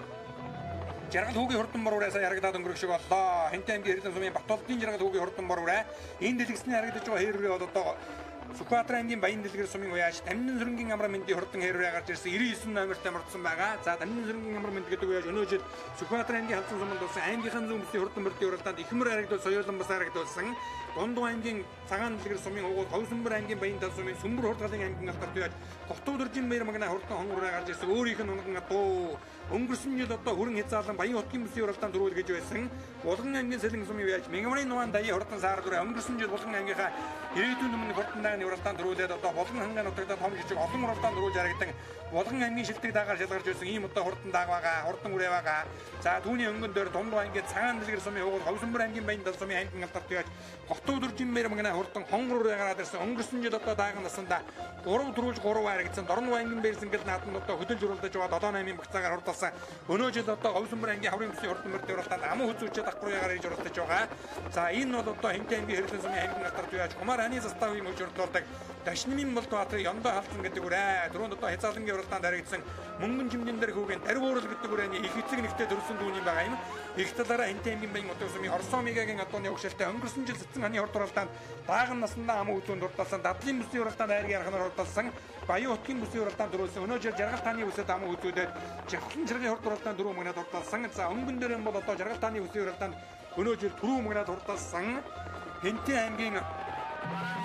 Жаргал хүүгийн хурдан бор үрээ сая харагдаад өнгөрөх шиг боллоо. Хэнтэй аймгийн Хэрлэн сумын Батолдын жаргал хүүгийн хурдан бор үрээ. Энэ дэлгэцний харагдаж байгаа хээр үрээ бол одоо Сүхбаатар аймгийн Баян дэлгэр сумын уяаж Тамнин сүрэнгийн амран мэндийн хурдан хээр үрээ гарч ирсэн 99 номертой мордсон байгаа. За Тамнин сүрэнгийн амран мэнд гэдэг уяаж өнөө жил Сүхбаатар аймгийн халдсан суманд болсон аймгийнхын зүүн бүсийн хурдан мөрдийн уралдаанд их мөр харагдвал соёолон бас харагдуулсан. Дундун аймгийн цагаан дэлгэр сумын угуул Говьсөмбөр аймгийн Баян тал сумын Сүмбэр хурдгалын аймгийн алдарт уяаж Готовдөржин баяр магна хурдан хонгор үрээ гарч ирсэн. Өөрийнх нь унган адуу өнгөрсөн жил одоо хүрэн хязгаарлан Баян хотын бүсийн уралдаанд дөрвөл гэж байсан. Булган аймгийн Сэлэн сумын уяаж Мянгамрын нугаан даяын хурдан саард үрээ өнгөрсөн жил Булган аймгийнхаа ирээдүйн өмнө хурдан дагны уралдаанд дөрвөлээд одоо Булган хангай нутагт том жижиг олон уралдаанд дөрвөлж харагдан Булган аймгийн шилдэг даагаар шалгарч байсан ийм одоо хурдан дааг байгаа, хурдан үрээ байгаа. За түүний өнгөн дээр дунд аймгийн цагаан дэлгэр сумын угуул Говьсөмбөр аймгийн Баян тал сумын аймгийн алдарт уяаж Готовдөржин баяр магна хурдан хонгор үрээ гараад ирсэн. Өнгөрсөн жил одоо дааган насанда 3 дөрвөлж 3 харагдсан. Дорн аймгийн баяр сэнгэл наадамд одоо хөдөлж уралдаж байгаа 7 8-ын багцаагаар хурдалсан. Өнөө жил одоо Говьсөмбөр аймгийн хаврын бүсийн хурдан мөрдийн уралдаанд аман хүзүүчээ дагхурьягаар ирж уралдаж байгаа. За энэ бол одоо Хэнтэй аймгийн Хэрлэн сумын аймгийн алдарт уяаж Кумар ханы заставын мөж хурдуулдаг Дашнимын болд Баатарын Ёндоо халдсан гэдэг үрээ. Түрүүнд одоо хязгаарлангийн уралдаанд харагдсан мөнгөн жимдэн дээр хүүгийн дарвуурал гэдэг үрээний их эцэг нэгтээ төрсөн дүүний байгаа юм. Их талаараа Хэнтэй аймгийн Баян утга сумын Орсон Мигагийн адууны өгшөлтэй өнгөрсөн жил цэцэн ханы хурд уралдаанд дааган наснаа аман үзүүнд дурдалсан, дадлын бүсийн уралдаанд айргийн арханаар хурдалсан, Баян хотгийн бүсийн уралдаанд дөрүүлсэн. Өнөө жил жаргал тааны бүсэд аман үзүүдэд жавхлан чаргын хурд уралдаанд дөрөв мөнгөд дурдалсан. За өнгөн дээр нь бол одоо жаргал тааны бүсийн уралдаанд өнөө жил түрүү мөнгөд дурдалсан. Хэнтэй аймгийн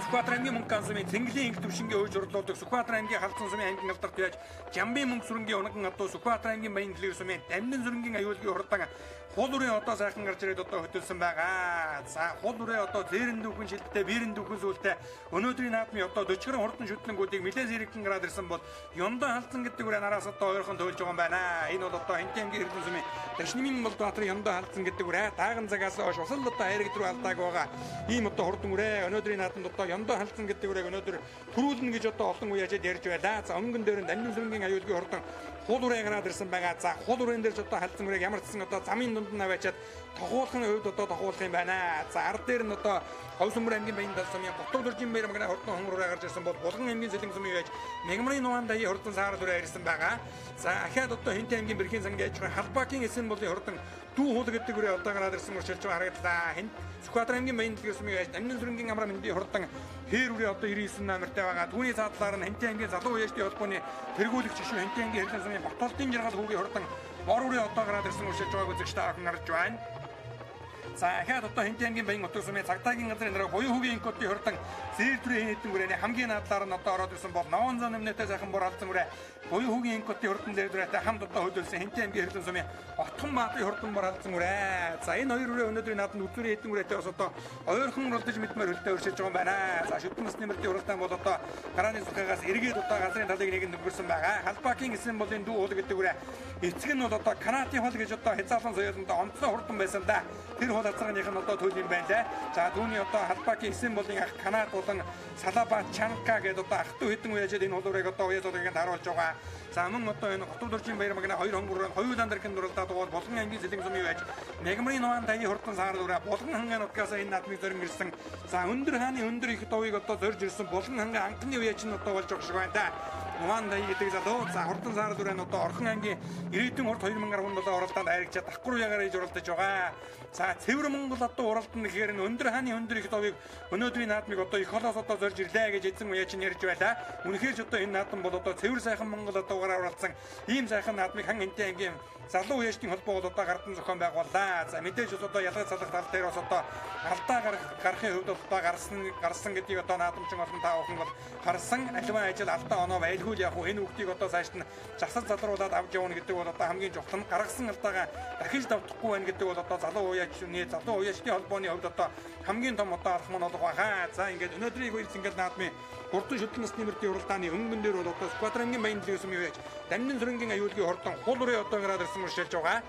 Сүхбаатар аймгийн мөнгө сумын Цэнгэлийн инх төвшингийн хөөж хурлуулдаг Сүхбаатар аймгийн халдсан сумын аймгийн алдарт яаж Жамбын мөнгө сүрэнгийн унаган адуу Сүхбаатар аймгийн Баян дэлгэр сумын Дамнын сүрэнгийн аюулгүй хурдан хул үрээ одоо сайхан гарч ирээд одоо хөтөлсөн байгаа. За хул үрээ одоо зээрэн дүүхэн шилдтэй, бэрэн дүүхэн сүлтэй өнөөдрийн наадмын одоо 40 хурдан шүтлэнгүүдийг нэлээд зэрэгхэн гараад ирсэн бол Ёндоо халдсан гэдэг үрээ нараас одоо ойрхон тойлж байгаа юм байна. Энэ бол одоо Хэнтэй аймгийн хэрлэн сумын Дашнимын бол Баатарын Ёндоо халдсан гэдэг үрээ дааган цагаас хойш усал одоо хайраг рүү алдааг байгаа. Ийм одоо хурдан үрээ өнөөдрийн наадамд одоо Ёндоо халдсан гэдэг үрээг өнөөдөр түрүүлнэ гэж одоо олон үе яжид ярьж байлаа. За өнгөн дээр нь Дамнын сүрэнгийн аюулгүй хурдан хул үрээ гараад ирсэн байгаа. За хул үрээн дээр ч одоо халдсан үрээг ямар ч гэсэн одоо замын дунд нь аваачаад тохуулах нь хувьд одоо тохуулах юм байна. За ард дээр нь одоо Ховсөмөр аймгийн Баян тал сумын Готов дөржин баяр магна хурдан хонгор үрээ гарч ирсэн бол Булган аймгийн Сэлэн сумын яаж Мягмарын нугаан даяа хурдан саарл үрээ ирсэн байгаа. За ахаад одоо Хинтээ аймгийн Бэрхийн сангийн аж ахуйн Халбакийн эсэн болын хурдан дүү хул гэдэг үрээ одоо гараад ирсэн уршилж байгаа харагдлаа. Хин Сүхбаатар аймгийн Баян дэлгэр сумын яаж Дамнын сүрэнгийн амраа мэндийн хурдан хээр үрээ одоо 99 номертай байгаа. Түүний цаадлаар нь Хинтээ аймгийн залуу үеэжтийн холбооны тэргүүлэгч шүн Хинтээ аймгийн хэрлэн сумын Ботолтын жаргал хүүгийн хурдан бор үрээ одоо гараад ирсэн уршилж байгааг үзэгч та бүхэн харж байна. За ахаад одоо Хинтээ аймгийн Баян утга сумын цагдаагийн газрын дараа буян хүүгийн инкодын хурдан зээр төрийн хэдэн үрээний хамгийн наадлаар нь одоо ороод ирсэн бол Новон зон нэмнэтэй сайхан бор алдсан үрээ буян хүүгийн инкодын хурдан зээр төрөөтэй хамт одоо хөдөлсөн Хинтээ аймгийн хэрлэн сумын Отхон Баатарын хурдан бор алдсан үрээ. За энэ хоёр үрээ өнөөдрийн наадмын үзүүрийн хэдэн үрээтэй бас одоо ойрхон уралдаж мэдмээр хөлтэй өршөж байгаа юм байна. За шүтэн насны мөрдийн уралдаан бол одоо гарааны сурхаагаас эргээд одоо газрын талыг нэг нөнгөрсөн байгаа. Халбакийн эсэн болын дүү уул гэдэг үрээ эцэг нь бол одоо Канадын хол гэж одоо хязгаарлан соёолонд онцлог хурдан байсан да. Тэр хол хазарганых нь одоо төл юм байна лээ. За түүний одоо Халбакийн эсэн болын ах Канад болон Салаба Чанка гэдэг одоо ах トゥ хэдэн үеэжээд энэ хулуурыг одоо уяа зургийг харуулж байгаа. За мөн одоо энэ Готов дөржин баяр магна хоёр хонгор хоёулаан дэрхэн дуралдаад байгаа Булган аймгийн Сэлэн сумын байж Мягмарын нугаан таяны хурдан саарл үрээ Булган ханган нутгаас энэ наадмыг зорин ирсэн. За өндөр хааны өндөр их довыг одоо зорж ирсэн Булган ханган анхны үеэж нь одоо болж байгаа шиг байна да. Нугаан тая гэдэг залуу за хурдан саарл үрээ нь одоо Орхон аймгийн 90 урд 2017 уралдаанд айрагчаад давхар уяагаар иж уралдаж байгаа. За цэвэр Монгол одоо уралдан гэхээр нь өндөр хааны өндөр их довыг өнөөдрийн наадмыг одоо их холоос одоо зорж ирлээ гэж эзэн үеэж нь ярьж байлаа. Үнэхээр ч одоо энэ наадам бол одоо цэвэр сайхан Монгол одоо угаараа уралдсан ийм сайхан наадмыг хан Хинтээ аймгийн залуу үеэжтийн холбоо бол одоо гардан зохион байгууллаа. За мэдээж бас одоо ялгаж салах тал дээр бас одоо алдаа гарахын хувьд одоо гарсан гэдгийг одоо наадамчин олон та бүхэн бол харсан. Альван ажил алдаа оноо байлгүй л яг уу энэ хүүхдийг одоо цаашд нь засал залруулад авч явна гэдэг бол одоо хамгийн чухал нь гаргасан алдаагаа дахиж давтахгүй байна гэдэг бол одоо залуу үеэжний залуу үеэжтийн холбооны хувьд одоо хамгийн том одоо алхам нь болох байхаа. За ингээд өнөөдрийн хоёр зингэл наадмын хурдан шүтлэн насны мөрдийн уралдааны өнгөн дээр бол одоо Сүхбаатар аймгийн Баян дэлгэр сумын үеэж Дамнын сүрэнгийн аюулгүй хурдан хул үрээ одоо гараад ирсэн уршилж байгаа.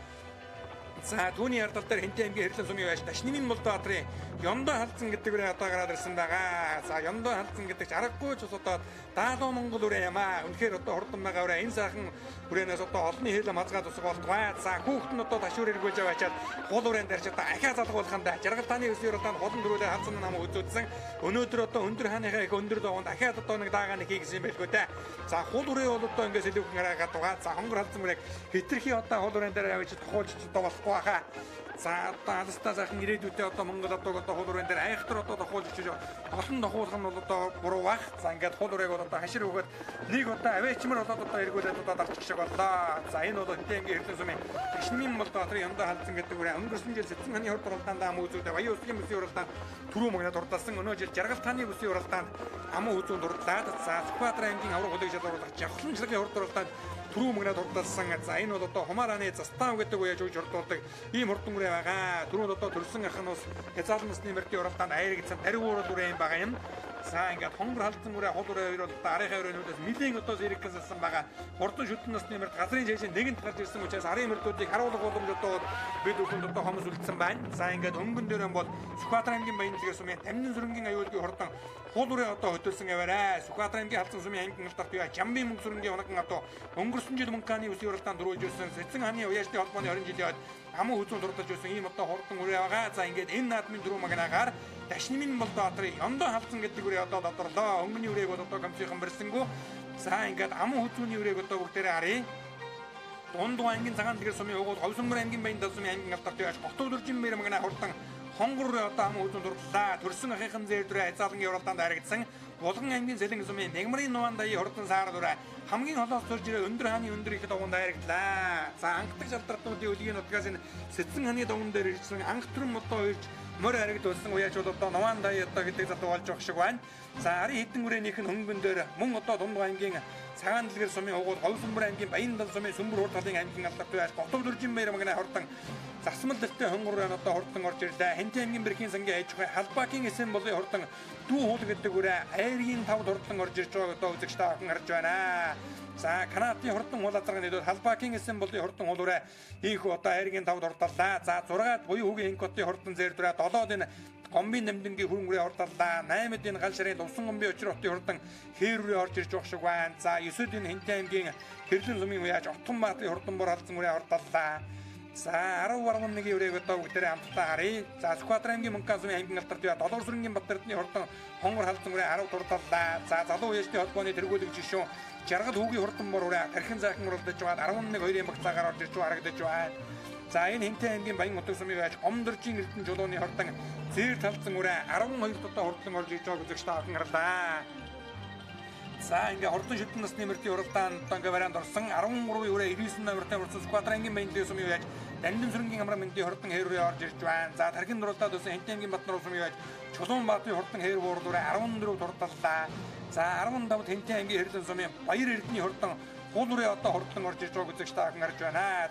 За түүний ардал дээр Хинтээ аймгийн хэрлэн сумын үеэж Дашнимын Молдоатрын Ёндоо халдсан гэдэг үрээ одоо гараад ирсэн байгаа. За Ёндоо халдсан гэдэг ч аргагүй ч бас одоо даалуу Монгол үрээ юм аа. Үнэхээр одоо хурдан байгаа үрээ энэ сайхан үрээнээс одоо олонний хэл мазгаа тусах болтугай. За хүүхэд нь одоо ташуур эргүүлж аваачаад хул үрээнд дарж одоо ахиа залгуулах нь да. Жаргал тааны өсвөр уралдаанд хулан дөрүүлээ халдсан нам үзүүлсэн. Өнөөдөр одоо өндөр хааныхаа их өндөр довонд ахиад одоо нэг даагаа нэг хий гэсэн юм байлгүй дээ. За хул үрээ бол одоо ингээд сэлүүхэн гараагаад байгаа. За хонгор халдсан үрээг хитрхи одоо хул үрээн дээр авчиж тохиолж одоо болохгүй хаа. За одоо алстаа сайхан ирээдүйдээ одоо Монгол одоог одоо хул үрээн дээр айхтар одоо тохиолж очиж олон тохиолох нь бол одоо буруу бах. За ингээд хул үрээг бол одоо хашир өгөөд нэг одоо аваачмар болоод одоо эргүүлээд одоо дарчих шиг боллоо. За энэ бол Хинтээ аймгийн хэрлэн сумын Дашнимын Молдоатрын Ёндоо халдсан гэдэг үрээ өнгөрсөн жил Сэцэн ханы хурд уралдаанд ам үзүүдээ Баян усгийн бүсийн уралдаанд түрүү магнад уралдсан. Өнөө жил Жаргал тааны бүсийн уралдаанд аман үзүүнд уралдаад за Сүхбаатар аймгийн авраг хүлээг шалгаруулах Жавхлан члагын хурд уралдаанд түрүү магнад уралдсан. За энэ бол одоо Хумарааны Застав гэдэг үеэж үж уралдуулдаг ийм хурдан үрээ байгаа. Түрүүнд одоо төрсөн ах нь бас хязгаарлан насны мөрдийн уралдаанд айрагдсан дариг уурал үрээ юм байгаа юм. За ингээд хонгор халдсан үрээ хул үрээ хоёр бол одоо арынхаа өрөөнүүдээс нэлээн одоо зэрэг гэнсэлсэн байгаа. Хурдан шүтэн насны мөрд газрын шээшин нэгэнт гарч ирсэн учраас арын мөрдүүдийг харуулах боломж одоо бид бүхэнд одоо хомс үлдсэн байна. За ингээд өнгөн дээр бол Сүхбаатар аймгийн Баян дэлгэр сумын Дамнын сүрэнгийн аюулгүй хурдан хул үрээ одоо хөдөлсөн яваарай. Сүхбаатар аймгийн халдсан сумын аймгийн алдарт яа Жамбын мөнгө сүрэнгийн унаган одоо өнгөрсөн жил Мөнканы үсгийн уралдаанд дөрүүлж ирсэн Сэцэн хааны уяажтын холбооны 20 жилийн хойд аман хүзүүн дурдж байсан ийм одоо хурдан үрээ байгаа. За ингээд энэ наадмын дөрөв магнаагаар Дашнимын Молдоатрын Ёндоо халдсан гэдэг үрээ одоо тодорлоо. Өнгөний үрээг бол одоо комиссийнхан барьсангүй. За ингээд аман хүзүүний үрээг одоо бүгдээрээ харъя. Дундуу ангийн цагаан дэлгэр сумын угуул Ховсөмөр аймгийн Баян тал сумын аймгийн алдарт яаж Готов дөржин мэр магнаа хурдан хонгор одоо аман хүзүүн дурдлаа. Төрсөн ахынхан зээр дүрээ хязгаарлангийн уралдаанд харагдсан Булган аймгийн Сэлэн сумын Нягмарын нугаан даяа хурдан саарл үрээ хамгийн холоос төрж ирээ өндөр хааны өндөр их довонд харагдлаа. За анхдагч алдартнуудын өлгийн нутгаас энэ Сэцэн хааны довон дээр ирсэн анх төрөн одоо ирж морь харагдуулсан уяачуул одоо Нуан дай одоо гэдэг залуу болж явах шиг байна. За арын хідэн үрээнийх нь хөнгөн дээр мөн одоо Дунд аймгийн Цагаан дэлгэр сумын угуул Говьсүмбэр аймгийн Баяндал сумын Сүмбэр хурд талын аймгийн алдарт байж Готов дөржин баяр магна хордон засмал дэртэй хөнгөр одоо хордон орж ирлээ. Хэнтэн аймгийн бэрхийн сангийн аж ахуй Халбакийн эсэн болын хордон дүү хуул гэдэг үрээ айргийн тавд хордон орж ирж байгааг одоо үзэгч та бүхэн харж байна. За Канадын хордон хул азарганы нийлүүд Халбакийн эсэн болын хордон хул үрээ ийхүү одоо айргийн тавд хордоллаа. За 6-ад буян хүүгийн Хинкотын хордон зээр дүрээ 7-д энэ Гомбын нэмдэнгийн хөрөнгөрөө ордоллаа. 8-д энэ гал шарын Лувсан гомбын учир хотын хурдан хээр рүү орж ирж явах шиг байна. За 9-д энэ Хинтэн аймгийн Хэрлэн сумын уяаж Отгонбаатарын хурдан бор халдсан үрээ ордоллаа. За 10.1-ийн үрээг одоо бүгдээрээ хамтдаа харъя. За Сүхбаатар аймгийн Мөнкан сумын аймгийн алдарт бай Долгор сүрэнгийн Баттэрдний хурдан хонгор халдсан үрээ 10 дурдаллаа. За залуу уяжтын холбооны тэргүүлэгч гишүүн Жаргал хүүгийн хурдан бор үрээ тархин зайхан уралдаж байгаад 11-2-ын багцаагаар орж ирж харагдаж байна. За энэ Хинтэн аймгийн Баян хотог сумын байж Гомдоржийн Эрдэнэ жулууны хордон зээр талцсан үрээ 12 удаа хурдан орж иж байгааг үзэгч та бүхэн харлаа. За ингээ хордон шүтэн насны мөртийн уралдаанд одоо ингээ вариант орсон 13 үрээ 99 номертой уралдсан Сүхбаатар аймгийн Баян сумын байж Дандан сүрэнгийн амраа мэндийн хордон хээр рүү орж ирж байна. За тархин уралдаанд өсөн Хинтэн аймгийн Батнар сумын байж Чулуун баатарын хордон хээр буурал үрээ 14 дурдаллаа. За 15-д Хинтэн аймгийн Хэрлэн сумын Баяр Эрдэнийн хордон хул үрээ одоо хордон орж иж байгааг үзэгч та бүхэн харж байна.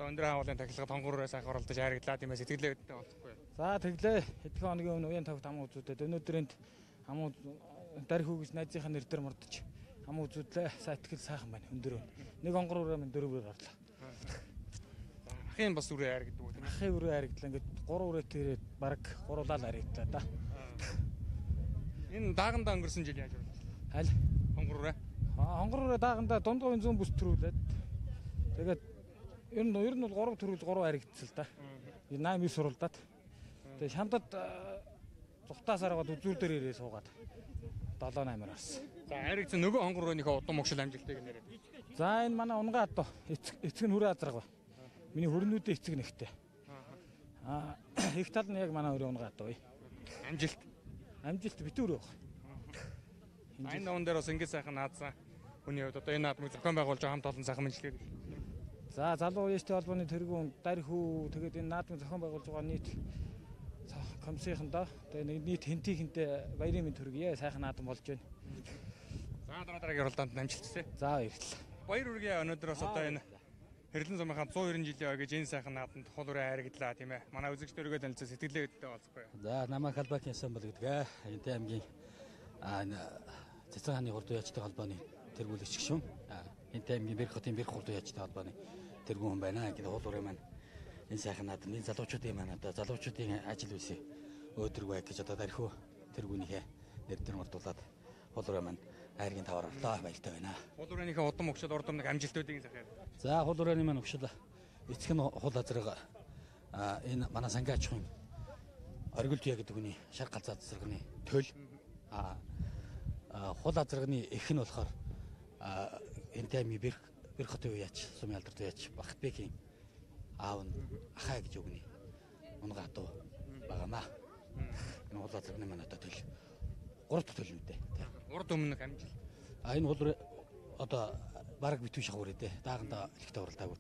Өндөр хаалын тахилга тонгороо сайхан оролдож хайрагдлаа тийм ээ сэтгэлээ өдтэй болохгүй. За тэглээ. Хэдхэн хоногийн өмнө уян тавт аман үзүүдэд өнөөдөр энд аман дарь хүү гэж найзынхаа нэр дээр мордож аман үзүүдлээ. Сэтгэл сайхан байна. Өндөр өн. Нэг онгор үрээ минь дөрөвөр орлоо. Ахын бас үрээ хайрагддаг үү тийм ээ. Ахын үрээ хайрагдлаа. Ингээд 3 үрээтэй ирээд баг гурлаа л хайрагдлаа да. Энэ даагандаа өнгөрсөн жил яаж орлоо? Аль? Хонгор үрээ. Хонгор үрээ даагандаа дунд говийн зүүн бүс төрүүлээд тэгээд ер нь бол 3 төрүүл 3 харагдсан л да. 8 9 суралдаад. Тэгээ шамдад зугтаас аргаад үзүүр дээр ирээ суугаад 7 8-аар орсон. За харагдсан нөгөө хонгор өрөөнийхөө удам могшил амжилтыг нэрээ. За энэ манай унгаа адуу эцэг нь хүрээ азраг ба. Миний хөрнүүдийн эцэг нэгтэй. Аа их тал нь яг манай өрөө унгаа адуу. Амжилт. Амжилт битүүр байх. Энэ даван дээр бас ингэ сайхан наадсан. Хүний хувьд одоо энэ наадмыг зохион байгуулж байгаа хамт олон сайхан мэдлэгээр. За залуу уяжтай холбооны тэргүүн дарь хүү тэгээд энэ наадмыг зохион байгуулж байгаа нийт комиссийнхандаа тэгээд нэг нийт хэнтийнхэнтэй баярын мэнд хүргье. Сайхан наадам болж байна. За дараа дараагийн уралдаанд амжилт хүсье. За баярлалаа. Баяр хүргье. Өнөөдөр бас одоо энэ Хэрлэн сумынхаа 190 жилийн ой гэж энэ сайхан наадамд хул үрээ хайрагдлаа тийм ээ. Манай үзэгч дөргөө танилцсан сэтгэлээ өдтэй болцгүй. За намайг Халбакийн Самбал гэдэг. Хэнтэн аймгийн энэ Цэцэн хааны хурд уяажтай холбооны тэргүүлэгч гишүүн. Хэнтэн аймгийн Бэрх хотын Бэрх хурд уяажтай холбооны тэргүүн хүн байна. Ингээд хул үрээ маань энэ сайхан наадам энэ залуучуудын маань одоо залуучуудын ажил үйлсийг өөдрөг бай гэж одоо дархиу тэргүүнийхээ нэр дээр мордуулаад хул үрээ маань айргийн таваар орлоо. Баяртай байна. Хул үрээнийхээ удам өгшөл урд өмнөх амжилтуудыг сайхан. За хул үрээний маань өгшөл эцэг нь хул азраг энэ манай сангийн аж ахуйн оргил туяа гэдэг хүний шар галзаа азрагны төл хул азрагны эх нь болохоор энэ аймгийн Бэрх хотын уяач сумын алдарт уяач Бахтбекийн аав нь Ахай гэж үгний унгаа адуу байгаамаа. Энэ хул азрагны маань одоо төл 3 дахь төл мэдээ. Урд өмнөх амжилт. Энэ хул одоо бараг битүү шахуур дээ. Даагандаа элэгтэй уралдаагүй.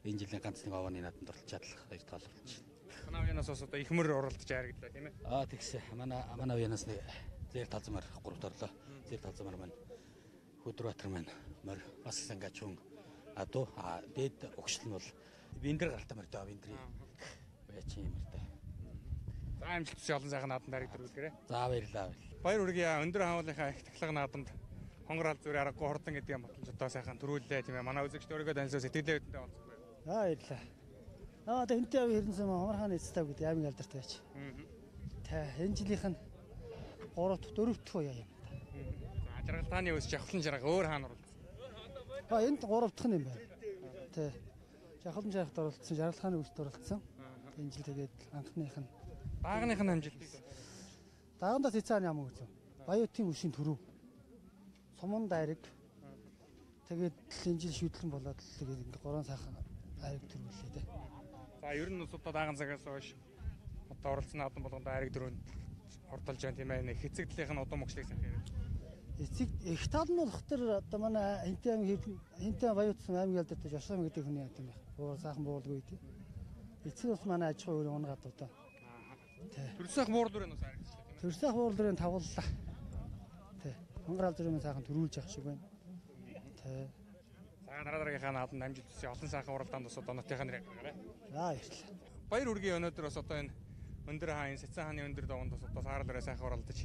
Энэ жилийн ганц нэг овооны наадамд оролцож чадлах хоёр дахь оролцож байна. Манай уянаас бас одоо их мөр уралдаж хайрагдлаа тийм ээ. Тэгсэн. Манай уянаас нэг зээр талзамар 3 орлоо. Зээр талзамар маань Хөдрөбаатар маань морь бас сангач хүн адуу дээд өгшил нь бол виндер гаралтай морьдоо виндрийн уяачин юм морьтой. За амжилт хүсье олон сайхан наадамд хайраг дөрвөлгээрээ. За баярлалаа. Баяр хүргье. Өндөр хаалынхаа их тахлага наадамд хонгор хал зүрээ аргагүй хурдан гэдэг юм баталж одоо сайхан төрүүллээ тийм ээ. Манай үзэгч өөрийгөө танилцсан сэтгэлээ өдөнтэй болцгүй. За баярлалаа. Одоо хэнтэй авийн хэрнсэн хомор хааны эцтэй гэдэг аймгийн алдарт байж. Тэ энэ жилийнх нь 3 дахь 4 дахь уяа юм. За жаргалтааны өс жавхлан жарга өөр хаана оролцсон? Энд 3 дахь нь юм байна. Тэ. Жавхлан жаргад оролцсон, жаргалхааны өст оролцсон. Энэ жил тэгээд анхных нь даагных нь амжилтыг. Даагандаа цэцэн ам үзв. Баяутын өшийн төрөв. Суман дайраг. Тэгээд энэ жил шүүдлэн болоод тэгээд ингээ гурван сайхан айраг төрүүлээ дээ. За ер нь одоо дааган цагаас хойш одоо оролцсон наадам болгонд айраг дөрөнд ордолж байна тийм ээ. Нэг хэцэгдлийнх нь удам өгшлийг сайхан яриа. Эцэг их тал нь болох төр одоо манай хинтэн аймаг хинтэн Баяутсан аймаг ялдаад Жошрам гэдэг хүний адам байх. Буур сайхан буулгүй тий. Эцэг бас манай аж ахуйн өрөө унгаад одоо. Төрсөх буурал өрөө бас харагдчихлаа тийм ээ. Төрсөх буурал өрөө тавлаа. Тий. Хонгор алд өрөө сайхан төрүүлж явах шиг байна. Тий. За дараа дараагийнхаа наадамд амжилт хүсье. Олон сайхан уралдаанд бас одоо нотынхаа нэрийг гаргаарай. За баярлалаа. Баяр үргийн өнөөдөр бас одоо энэ өндөр хаан Сацан хааны өндөр даванд бас одоо саарал өрөө сайхан уралдаж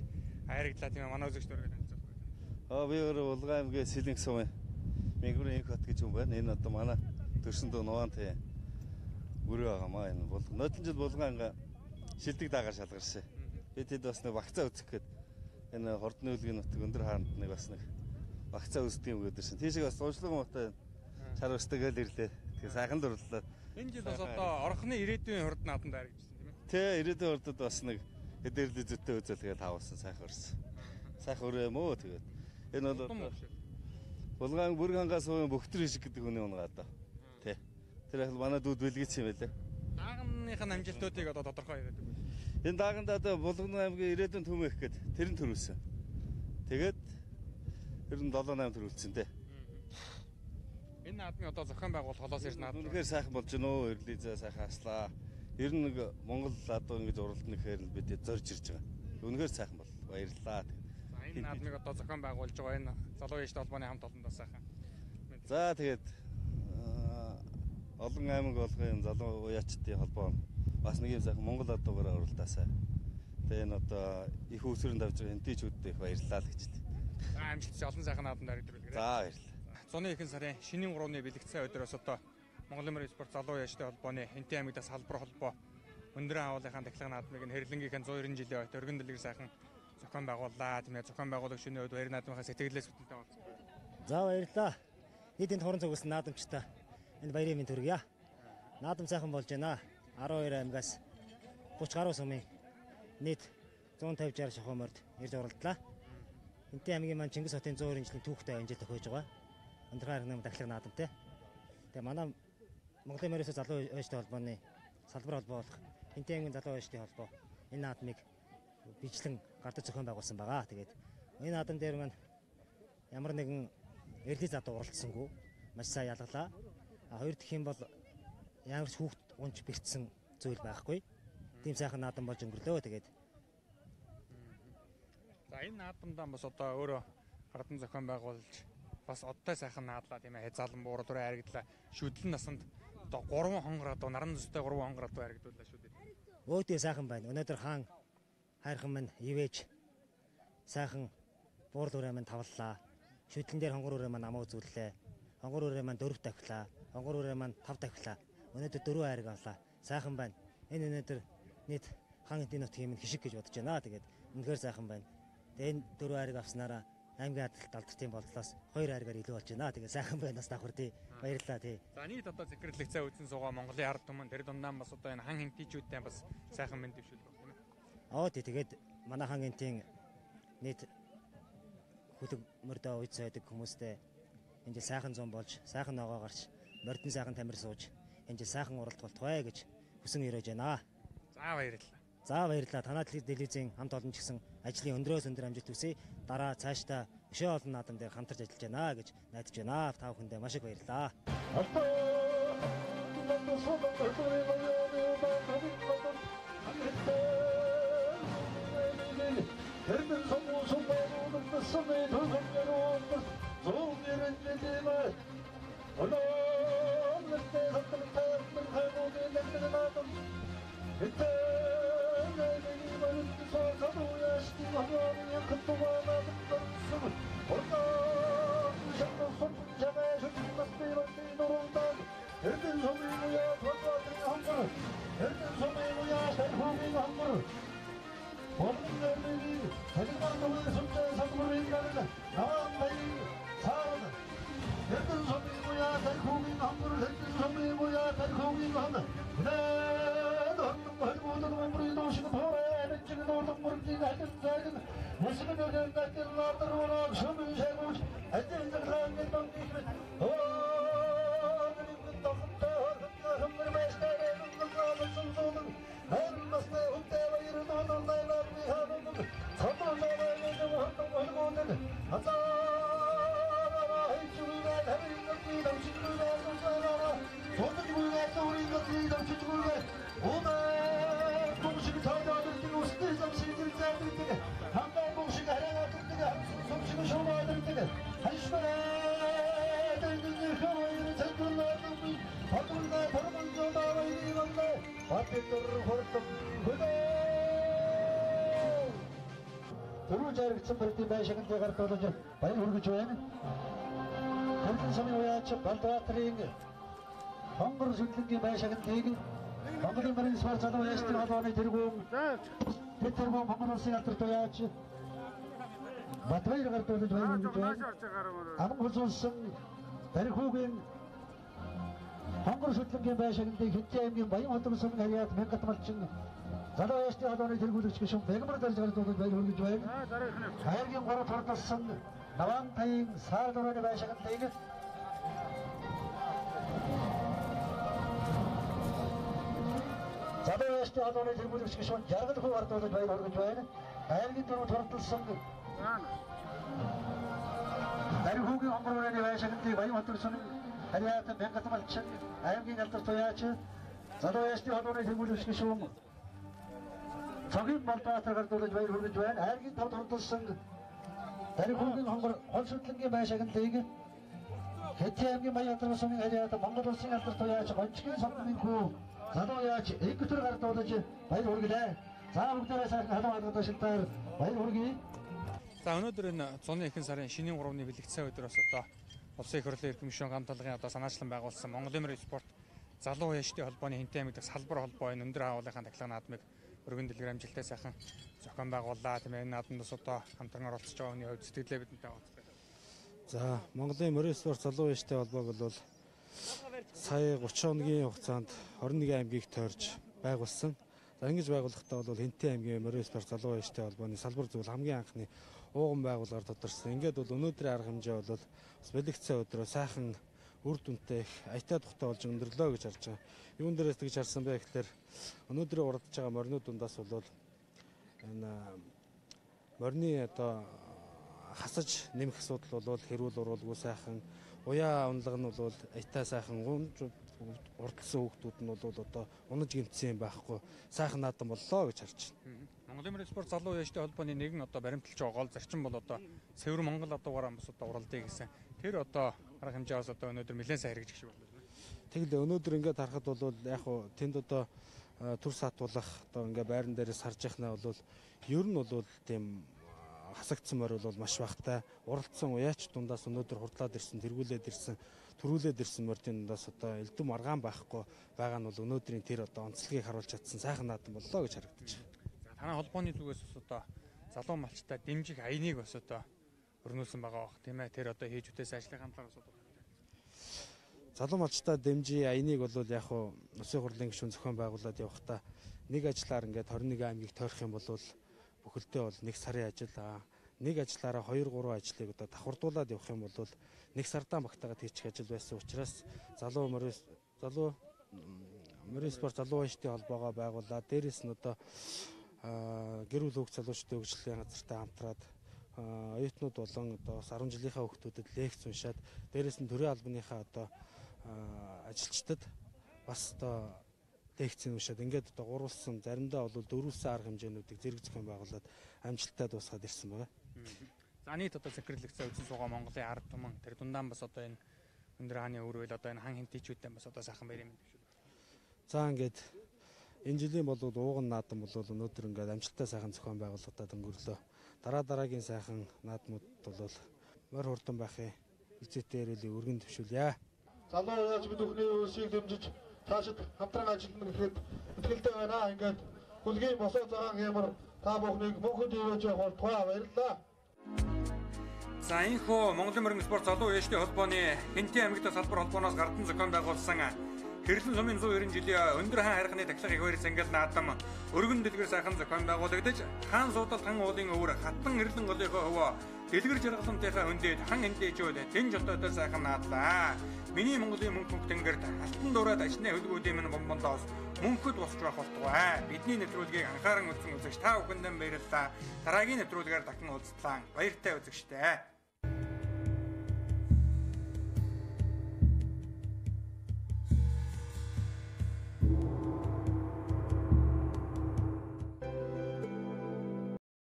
хайрагдлаа тийм ээ. Манай үзэгчд өргөд танилцуулах. Би өөрөө Булган аймгийн Сэлэнг сумын Мегүрийн инх хот гэж юм байна. Энэ одоо манай төрсөн дүү Нугаантай өрөө байгаамаа. Энэ Булган нодлон жил Булган анга шилдэг даагаар шалгарсан. Би тэд бас нэг багцаа үзэх гээд энэ хордны үлгийн нутаг өндөр хаанд нэг бас нэг багцаа үздэг юм гэдэрсэн. Тийшээ бас уншлага муутай шар өстэйгээл ирлээ. Тэгээ сайхан л урлаа. Энэ жил бас одоо орхны ирээдүйн хурд нааданд харагдчихсан тийм ээ. Тэ ирээдүйн хурдад бас нэг хэдэрли зүйтэй үзэлгээд тавуулсан сайхан өрсөн. Сайхан өрөө юм уу тэгээд. Энэ бол Булган бүрэг хангаас суугийн бөхтөр шиг гэдэг хүний унгаа одоо. Тэ. Тэр яг манай дүүд бэлгэц юм байлаа. Дааганых нь амжилтуудыг одоо тодорхой яриад өгвөл. Энэ дааганд одоо Булган аймгийн ирээдүйн түмэх гээд тэр нь төрүүлсэн. Тэгээд ер нь 7 8 төрүүлсэн дээ. Энэ наадмын одоо зохион байгуулалт холоос ирж наадам. Үнэхээр сайхан болж гэнэ үү? Эрлизээ сайхан аслаа. Ер нь нэг Монгол адуу ингэж уралдана гэхээр л бид зорж ирж байгаа. Үнэхээр сайхан бол. Баярлалаа. За энэ наадмыг одоо зохион байгуулж байгаа энэ залуу яштай холбооны хамт олондоо сайхан. За тэгээд олон аймаг болгон залуу уяачдын холбоо бас нэг юм сайхан Монгол адуугаараа уралдаасай. Тэгээ энэ одоо их үүсвэрэн давж байгаа энтичүүдтэй их баярлалаа л гэж хэлээ. За амжилт олон сайхан наадамд харагдуулъя. За баярлалаа. Зуны ихэнх сарын шинийн 3-ны бэлэгцэн өдрөөс одоо Монголын мөрийн спорт залуу яштай холбооны Хэнтийн аймагаас салбар холбоо өндөр хаалынхаа дахилга наадмыг нь хэрлэнгийнхэн 190 жилийн ойт өргөн дэлгэр сайхан зохион байгууллаа. Тийм ээ, зохион байгуулагч шөнийн үед баяр наадмынхаа сэтгэлээс бүтэнтэй болсон. За баярлалаа. Нийт энд хорон цугсан наадамчтай энэ баярын минь төргийа. Наадам сайхан болж байна. 12 аймагаас 30 гаруй сумын нийт 150 60 шахуу морд ирж оролдлоо. Хэнтийн аймгийн маань Чингис хотын 190 жилийн түүхтэй энэ жил тохиож байгаа. Өндөр хайрын дахилга наадамтай. Тэгээ манай Монголын морьсоо залуу уяжтай холбооны салбар холбоо болох Хэнтийн аймгийн залуу уяжтай холбоо энэ наадмыг бичлэн гардаг зохион байгуулсан байгаа. Тэгээд энэ наадам дээр маань ямар нэгэн эрлийн задуу уралдсангүй маш сайн ялгалаа. А хоёр дахь юм бол ямар ч хүүхд унж бэртсэн зүйл байхгүй. Тийм сайхан наадам болж өнгөрлөө. Тэгээд за энэ наадамдаа бас одоо өөрөө гардан зохион байгуулж бас одтой сайхан наадлаа тийм ээ, хязаалан буурал өрөө харагдлаа. Шүдлэн насанд одоо 3 хонгор адуу наран зүстэй 3 хонгор адуу харагдууллаа шүү дээ. Өөдөө сайхан байна. Өнөөдөр хаан хайрхан минь ивэж сайхан буурал өрөө минь тавлаа. Шүдлэн дээр хонгор өрөө маань амаа үзүүллээ. Хонгор өрөө маань 4 тавхилаа. Хонгор өрөө маань 5 тавхилаа. Өнөөдөр 4 хайрг авлаа. Сайхан байна. Энэ өнөөдөр нийт хаан эдийн нутгийн минь хишиг гэж бодож байна. Тэгээд үнэхээр сайхан байна. Тэгээд энэ 4 хайрг авснараа аймгийн алдартын болдлоос 2 хайргаар илүү болж байна. Тэгээ сайхан байна бас давхар тий. Баярлалаа тий. За нийт одоо зэкэрлэг цай үзэн суугаа Монголын ард түмэн тэр дундаа бас одоо энэ хан хэнтийчүүдтэй бас сайхан мэнд дэвшүүлэх байх тийм ээ. Аа тий, тэгээд манай хан хэнтийн нийт хүлэг мөрдөө уйд сойдог хүмүүстэй энэ жил сайхан зам болж, сайхан ногоо гарч, мордон сайхан тамир сууж, энэ жил сайхан уралд болтугай гэж хүсэн өрөөж байна. За баярлалаа. За баярлалаа. Танай телевизийн хамт олон ч гэсэн ажлын өндрөөс өндөр амжилт хүсье. Дараа цаашдаа өшөө олон наадам дээр хамтарч ажиллаж байна гэж найдаж байна. Та бүхэндээ маш их баярлалаа. өндөр хурдан хөлөө. Дөрвөн жаргацсан мөрдийн байшингийн гардуулж баяр хүргэж байна. Хэрлэн сумын уяач Балбаатарын хонгор сүнлэнгийн байшингийг Монголын мөрийн спорт залуу яачдын холбооны тэргүүн тэд тэргүүн Монгол улсын алдарт уяач Батбаяр гардуулж баяр хүргэж байна. Аман хүлсүүлсэн Дархүүгийн хонгор сүнлэнгийн байшингийг Хинтээ аймгийн Баян хотын сумын харьяат Мянгат малчин залуу яачдын холбооны тэргүүлэгч гишүүн Бэгмар дарж гардуулж баяр хүргэж байна. Хайргийн гурав хурдалсан Наваантайын сар дөрөвний байшингийг залуу яачдын холбооны тэргүүлэгч гишүүн Жаргал хүү гардуулж баяр хүргэж байна. Хайргийн дөрөв хурдалсан Дархүүгийн хонгор өрөөний байшингийг Баян хотын сумын харьяат Мянгат малчин аймгийн алдарт уяач залуу яачдын холбооны тэргүүлэгч гишүүн Цогийн Балбаатар гардуулж баяр хүргэж байна. Хайргийн тав хурдалсан Дархүүгийн хонгор хол сүнлэнгийн байшингийг Хэтийн аймгийн Баян хотын сумын харьяат Монгол улсын алдарт уяач Гончгийн сумын хүү залуу яач Инкүтэр гардуулж баяр хүргэлээ. За бүгдээрээ сайхан халуун алгад шилтаар баяр хүргэе. За өнөөдөр энэ зуны ихэнх сарын шинийн 3-ны бэлэгцэн өдөр бас одоо Улсын их хурлын эрхэм гишүүн гамталгын одоо санаачлан байгуулсан Монголын мөрийн спорт залуу яачдын холбооны Хинтээ аймаг дахь салбар холбоо энэ өндөр хаалгын тахилга наадмыг өргөн дэлгэр амжилттай сайхан зохион байгууллаа. Тийм ээ, энэ наадамд бас одоо хамтран оролцож байгаа хүний хувьд сэтгэлээ бидэнтэй хаваалцгаая. За Монголын мөрийн спорт залуу яачдын холбоог бол сая 30 хоногийн хугацаанд 21 аймгийг тойрж байгуулсан. За ингэж байгуулахдаа бол Хинтээ аймгийн мөрийн спорт залуу яачдын холбооны салбар зүйл хамгийн анхны ууган байгууллагаар тодорсон. Ингээд бол өнөөдрийн арга хэмжээ бол бас бэлэгцэн өдрөө сайхан үр дүнтэй их аятай тухтай болж өндөрлөө гэж харж байгаа. Юун дээрээс тэгж харсан бэ гэхээр өнөөдрийн урдж байгаа морины дундаас бол энэ морины одоо хасаж нэмэх асуудал бол хэрүүл уруулгүй сайхан уяа унлага нь бол аятай сайхан урдалсан хүүхдүүд нь бол одоо унаж гэмтсэн юм байхгүй сайхан наадам боллоо гэж харж байна. Монголын мөрийн спорт залуу яачдын холбооны нэгэн одоо баримталж байгаа гол зарчим бол одоо цэвэр Монгол адуугаараа бас одоо уралдъя гэсэн. Тэр одоо арга хэмжээ бас одоо өнөөдөр нэлээд сайн хэрэгжих шиг боллоо. Тэгэл өнөөдөр ингээд харахад бол яг хуу тэнд одоо төр саатуулах одоо ингээд байран дээрээс харж яхнаа бол ер нь бол тийм хасагдсан морь бол маш багтай. Уралдсан уяач дундаас өнөөдөр хурдлаад ирсэн, тэргүүлээд ирсэн, төрүүлээд ирсэн морьдын дундаас одоо элдв маргаан байхгүй байгаа нь бол өнөөдрийн тэр одоо онцлогийг харуулж чадсан сайхан наадам боллоо гэж харагдаж байна. За танай холбооны зүгээс бас одоо залуу малчтай дэмжих аяныг бас одоо өрнүүлсэн байгаа бох тийм ээ. Тэр одоо хийж үтээс ажлын талаар бас одоо залуу малчтай дэмжих аяныг бол яг хуу улсын хурлын гишүүн зохион байгуулад явахдаа нэг ажиллаар ингээд 21 аймгийг тойрох юм бол бүхэлдээ бол нэг сарын ажил нэг ажиллаараа 2 3 ажлыг одоо давхардуулаад явах юм бол нэг сардаан багтаагаад хийчих ажил байсан учраас залуу мөрийн спорт залуу яачдын холбоогоо байгуулад дээрээс нь одоо гэр бүл хүүхд залуучдын хөгжлийн газартай хамтраад оюутнууд болон одоо бас 10 жилийнхаа хүүхдүүдэд лекц уншаад дээрээс нь төрийн албаныхаа одоо ажилчдад бас одоо лекцийг уншаад ингээд одоо гурвалсан заримдаа бол дөрвөлсэн арга хэмжээнүүдийг зэрэг зохион байгуулад амжилттай дуусгаад ирсэн байна. За нийт одоо захирлэгцээ үзэн суугаа Монголын ард түмэн тэр дундаа бас одоо энэ өндөр хааны өрөөл одоо энэ хан хинтээчүүдтэй бас одоо сайхан баярын мэнд шүү. За ингээд энэ жилийн бол ууган наадам бол өнөөдөр ингээд амжилттай сайхан зохион байгуулагдаад өнгөрлөө. Дараа дараагийн сайхан наадмууд бол морь хурдан байхын эзэтэй эрэлийг өргөн төвшүүлье. Залуу яаж бид бүхний үсийг дэмжиж цаашид хамтран ажиллана гэхэд итгэлтэй байна. Ингээд хүлгийн босоо цагаан гэмэр та бүхнийг мөнхөд ивэж явах болтугай. Баярлалаа. За энэхүү Монголын мөрийн спорт залуу яачдын холбооны Хинтээ аймагт салбар холбооноос гардан зохион байгуулсан Хэрлэн сумын 190 жилийн өндөр хаан хайрханы тахилга их баяр цэнгэл наадам өргөн дэлгэр сайхан зохион байгуулагдаж хаан суудал хан уулын өвөр хатан эрлэн голынхоо хөвөө дэлгэр жаргалантынхаа хөндөд хан хинтээчүүд тэн жолтойтой сайхан наадлаа. Миний Монголын мөнх мөнх тэнгэрт алтан дуурайд ажны хөлгүүдийн минь бомбондоос мөнхөд босч байх болтугай. Бидний нэвтрүүлгийг анхааран үзсэн үзэгч та бүхэндээ баярлалаа. Дараагийн нэвтрүүлгээр дахин уулзлаа. Баяртай үзэгчдээ.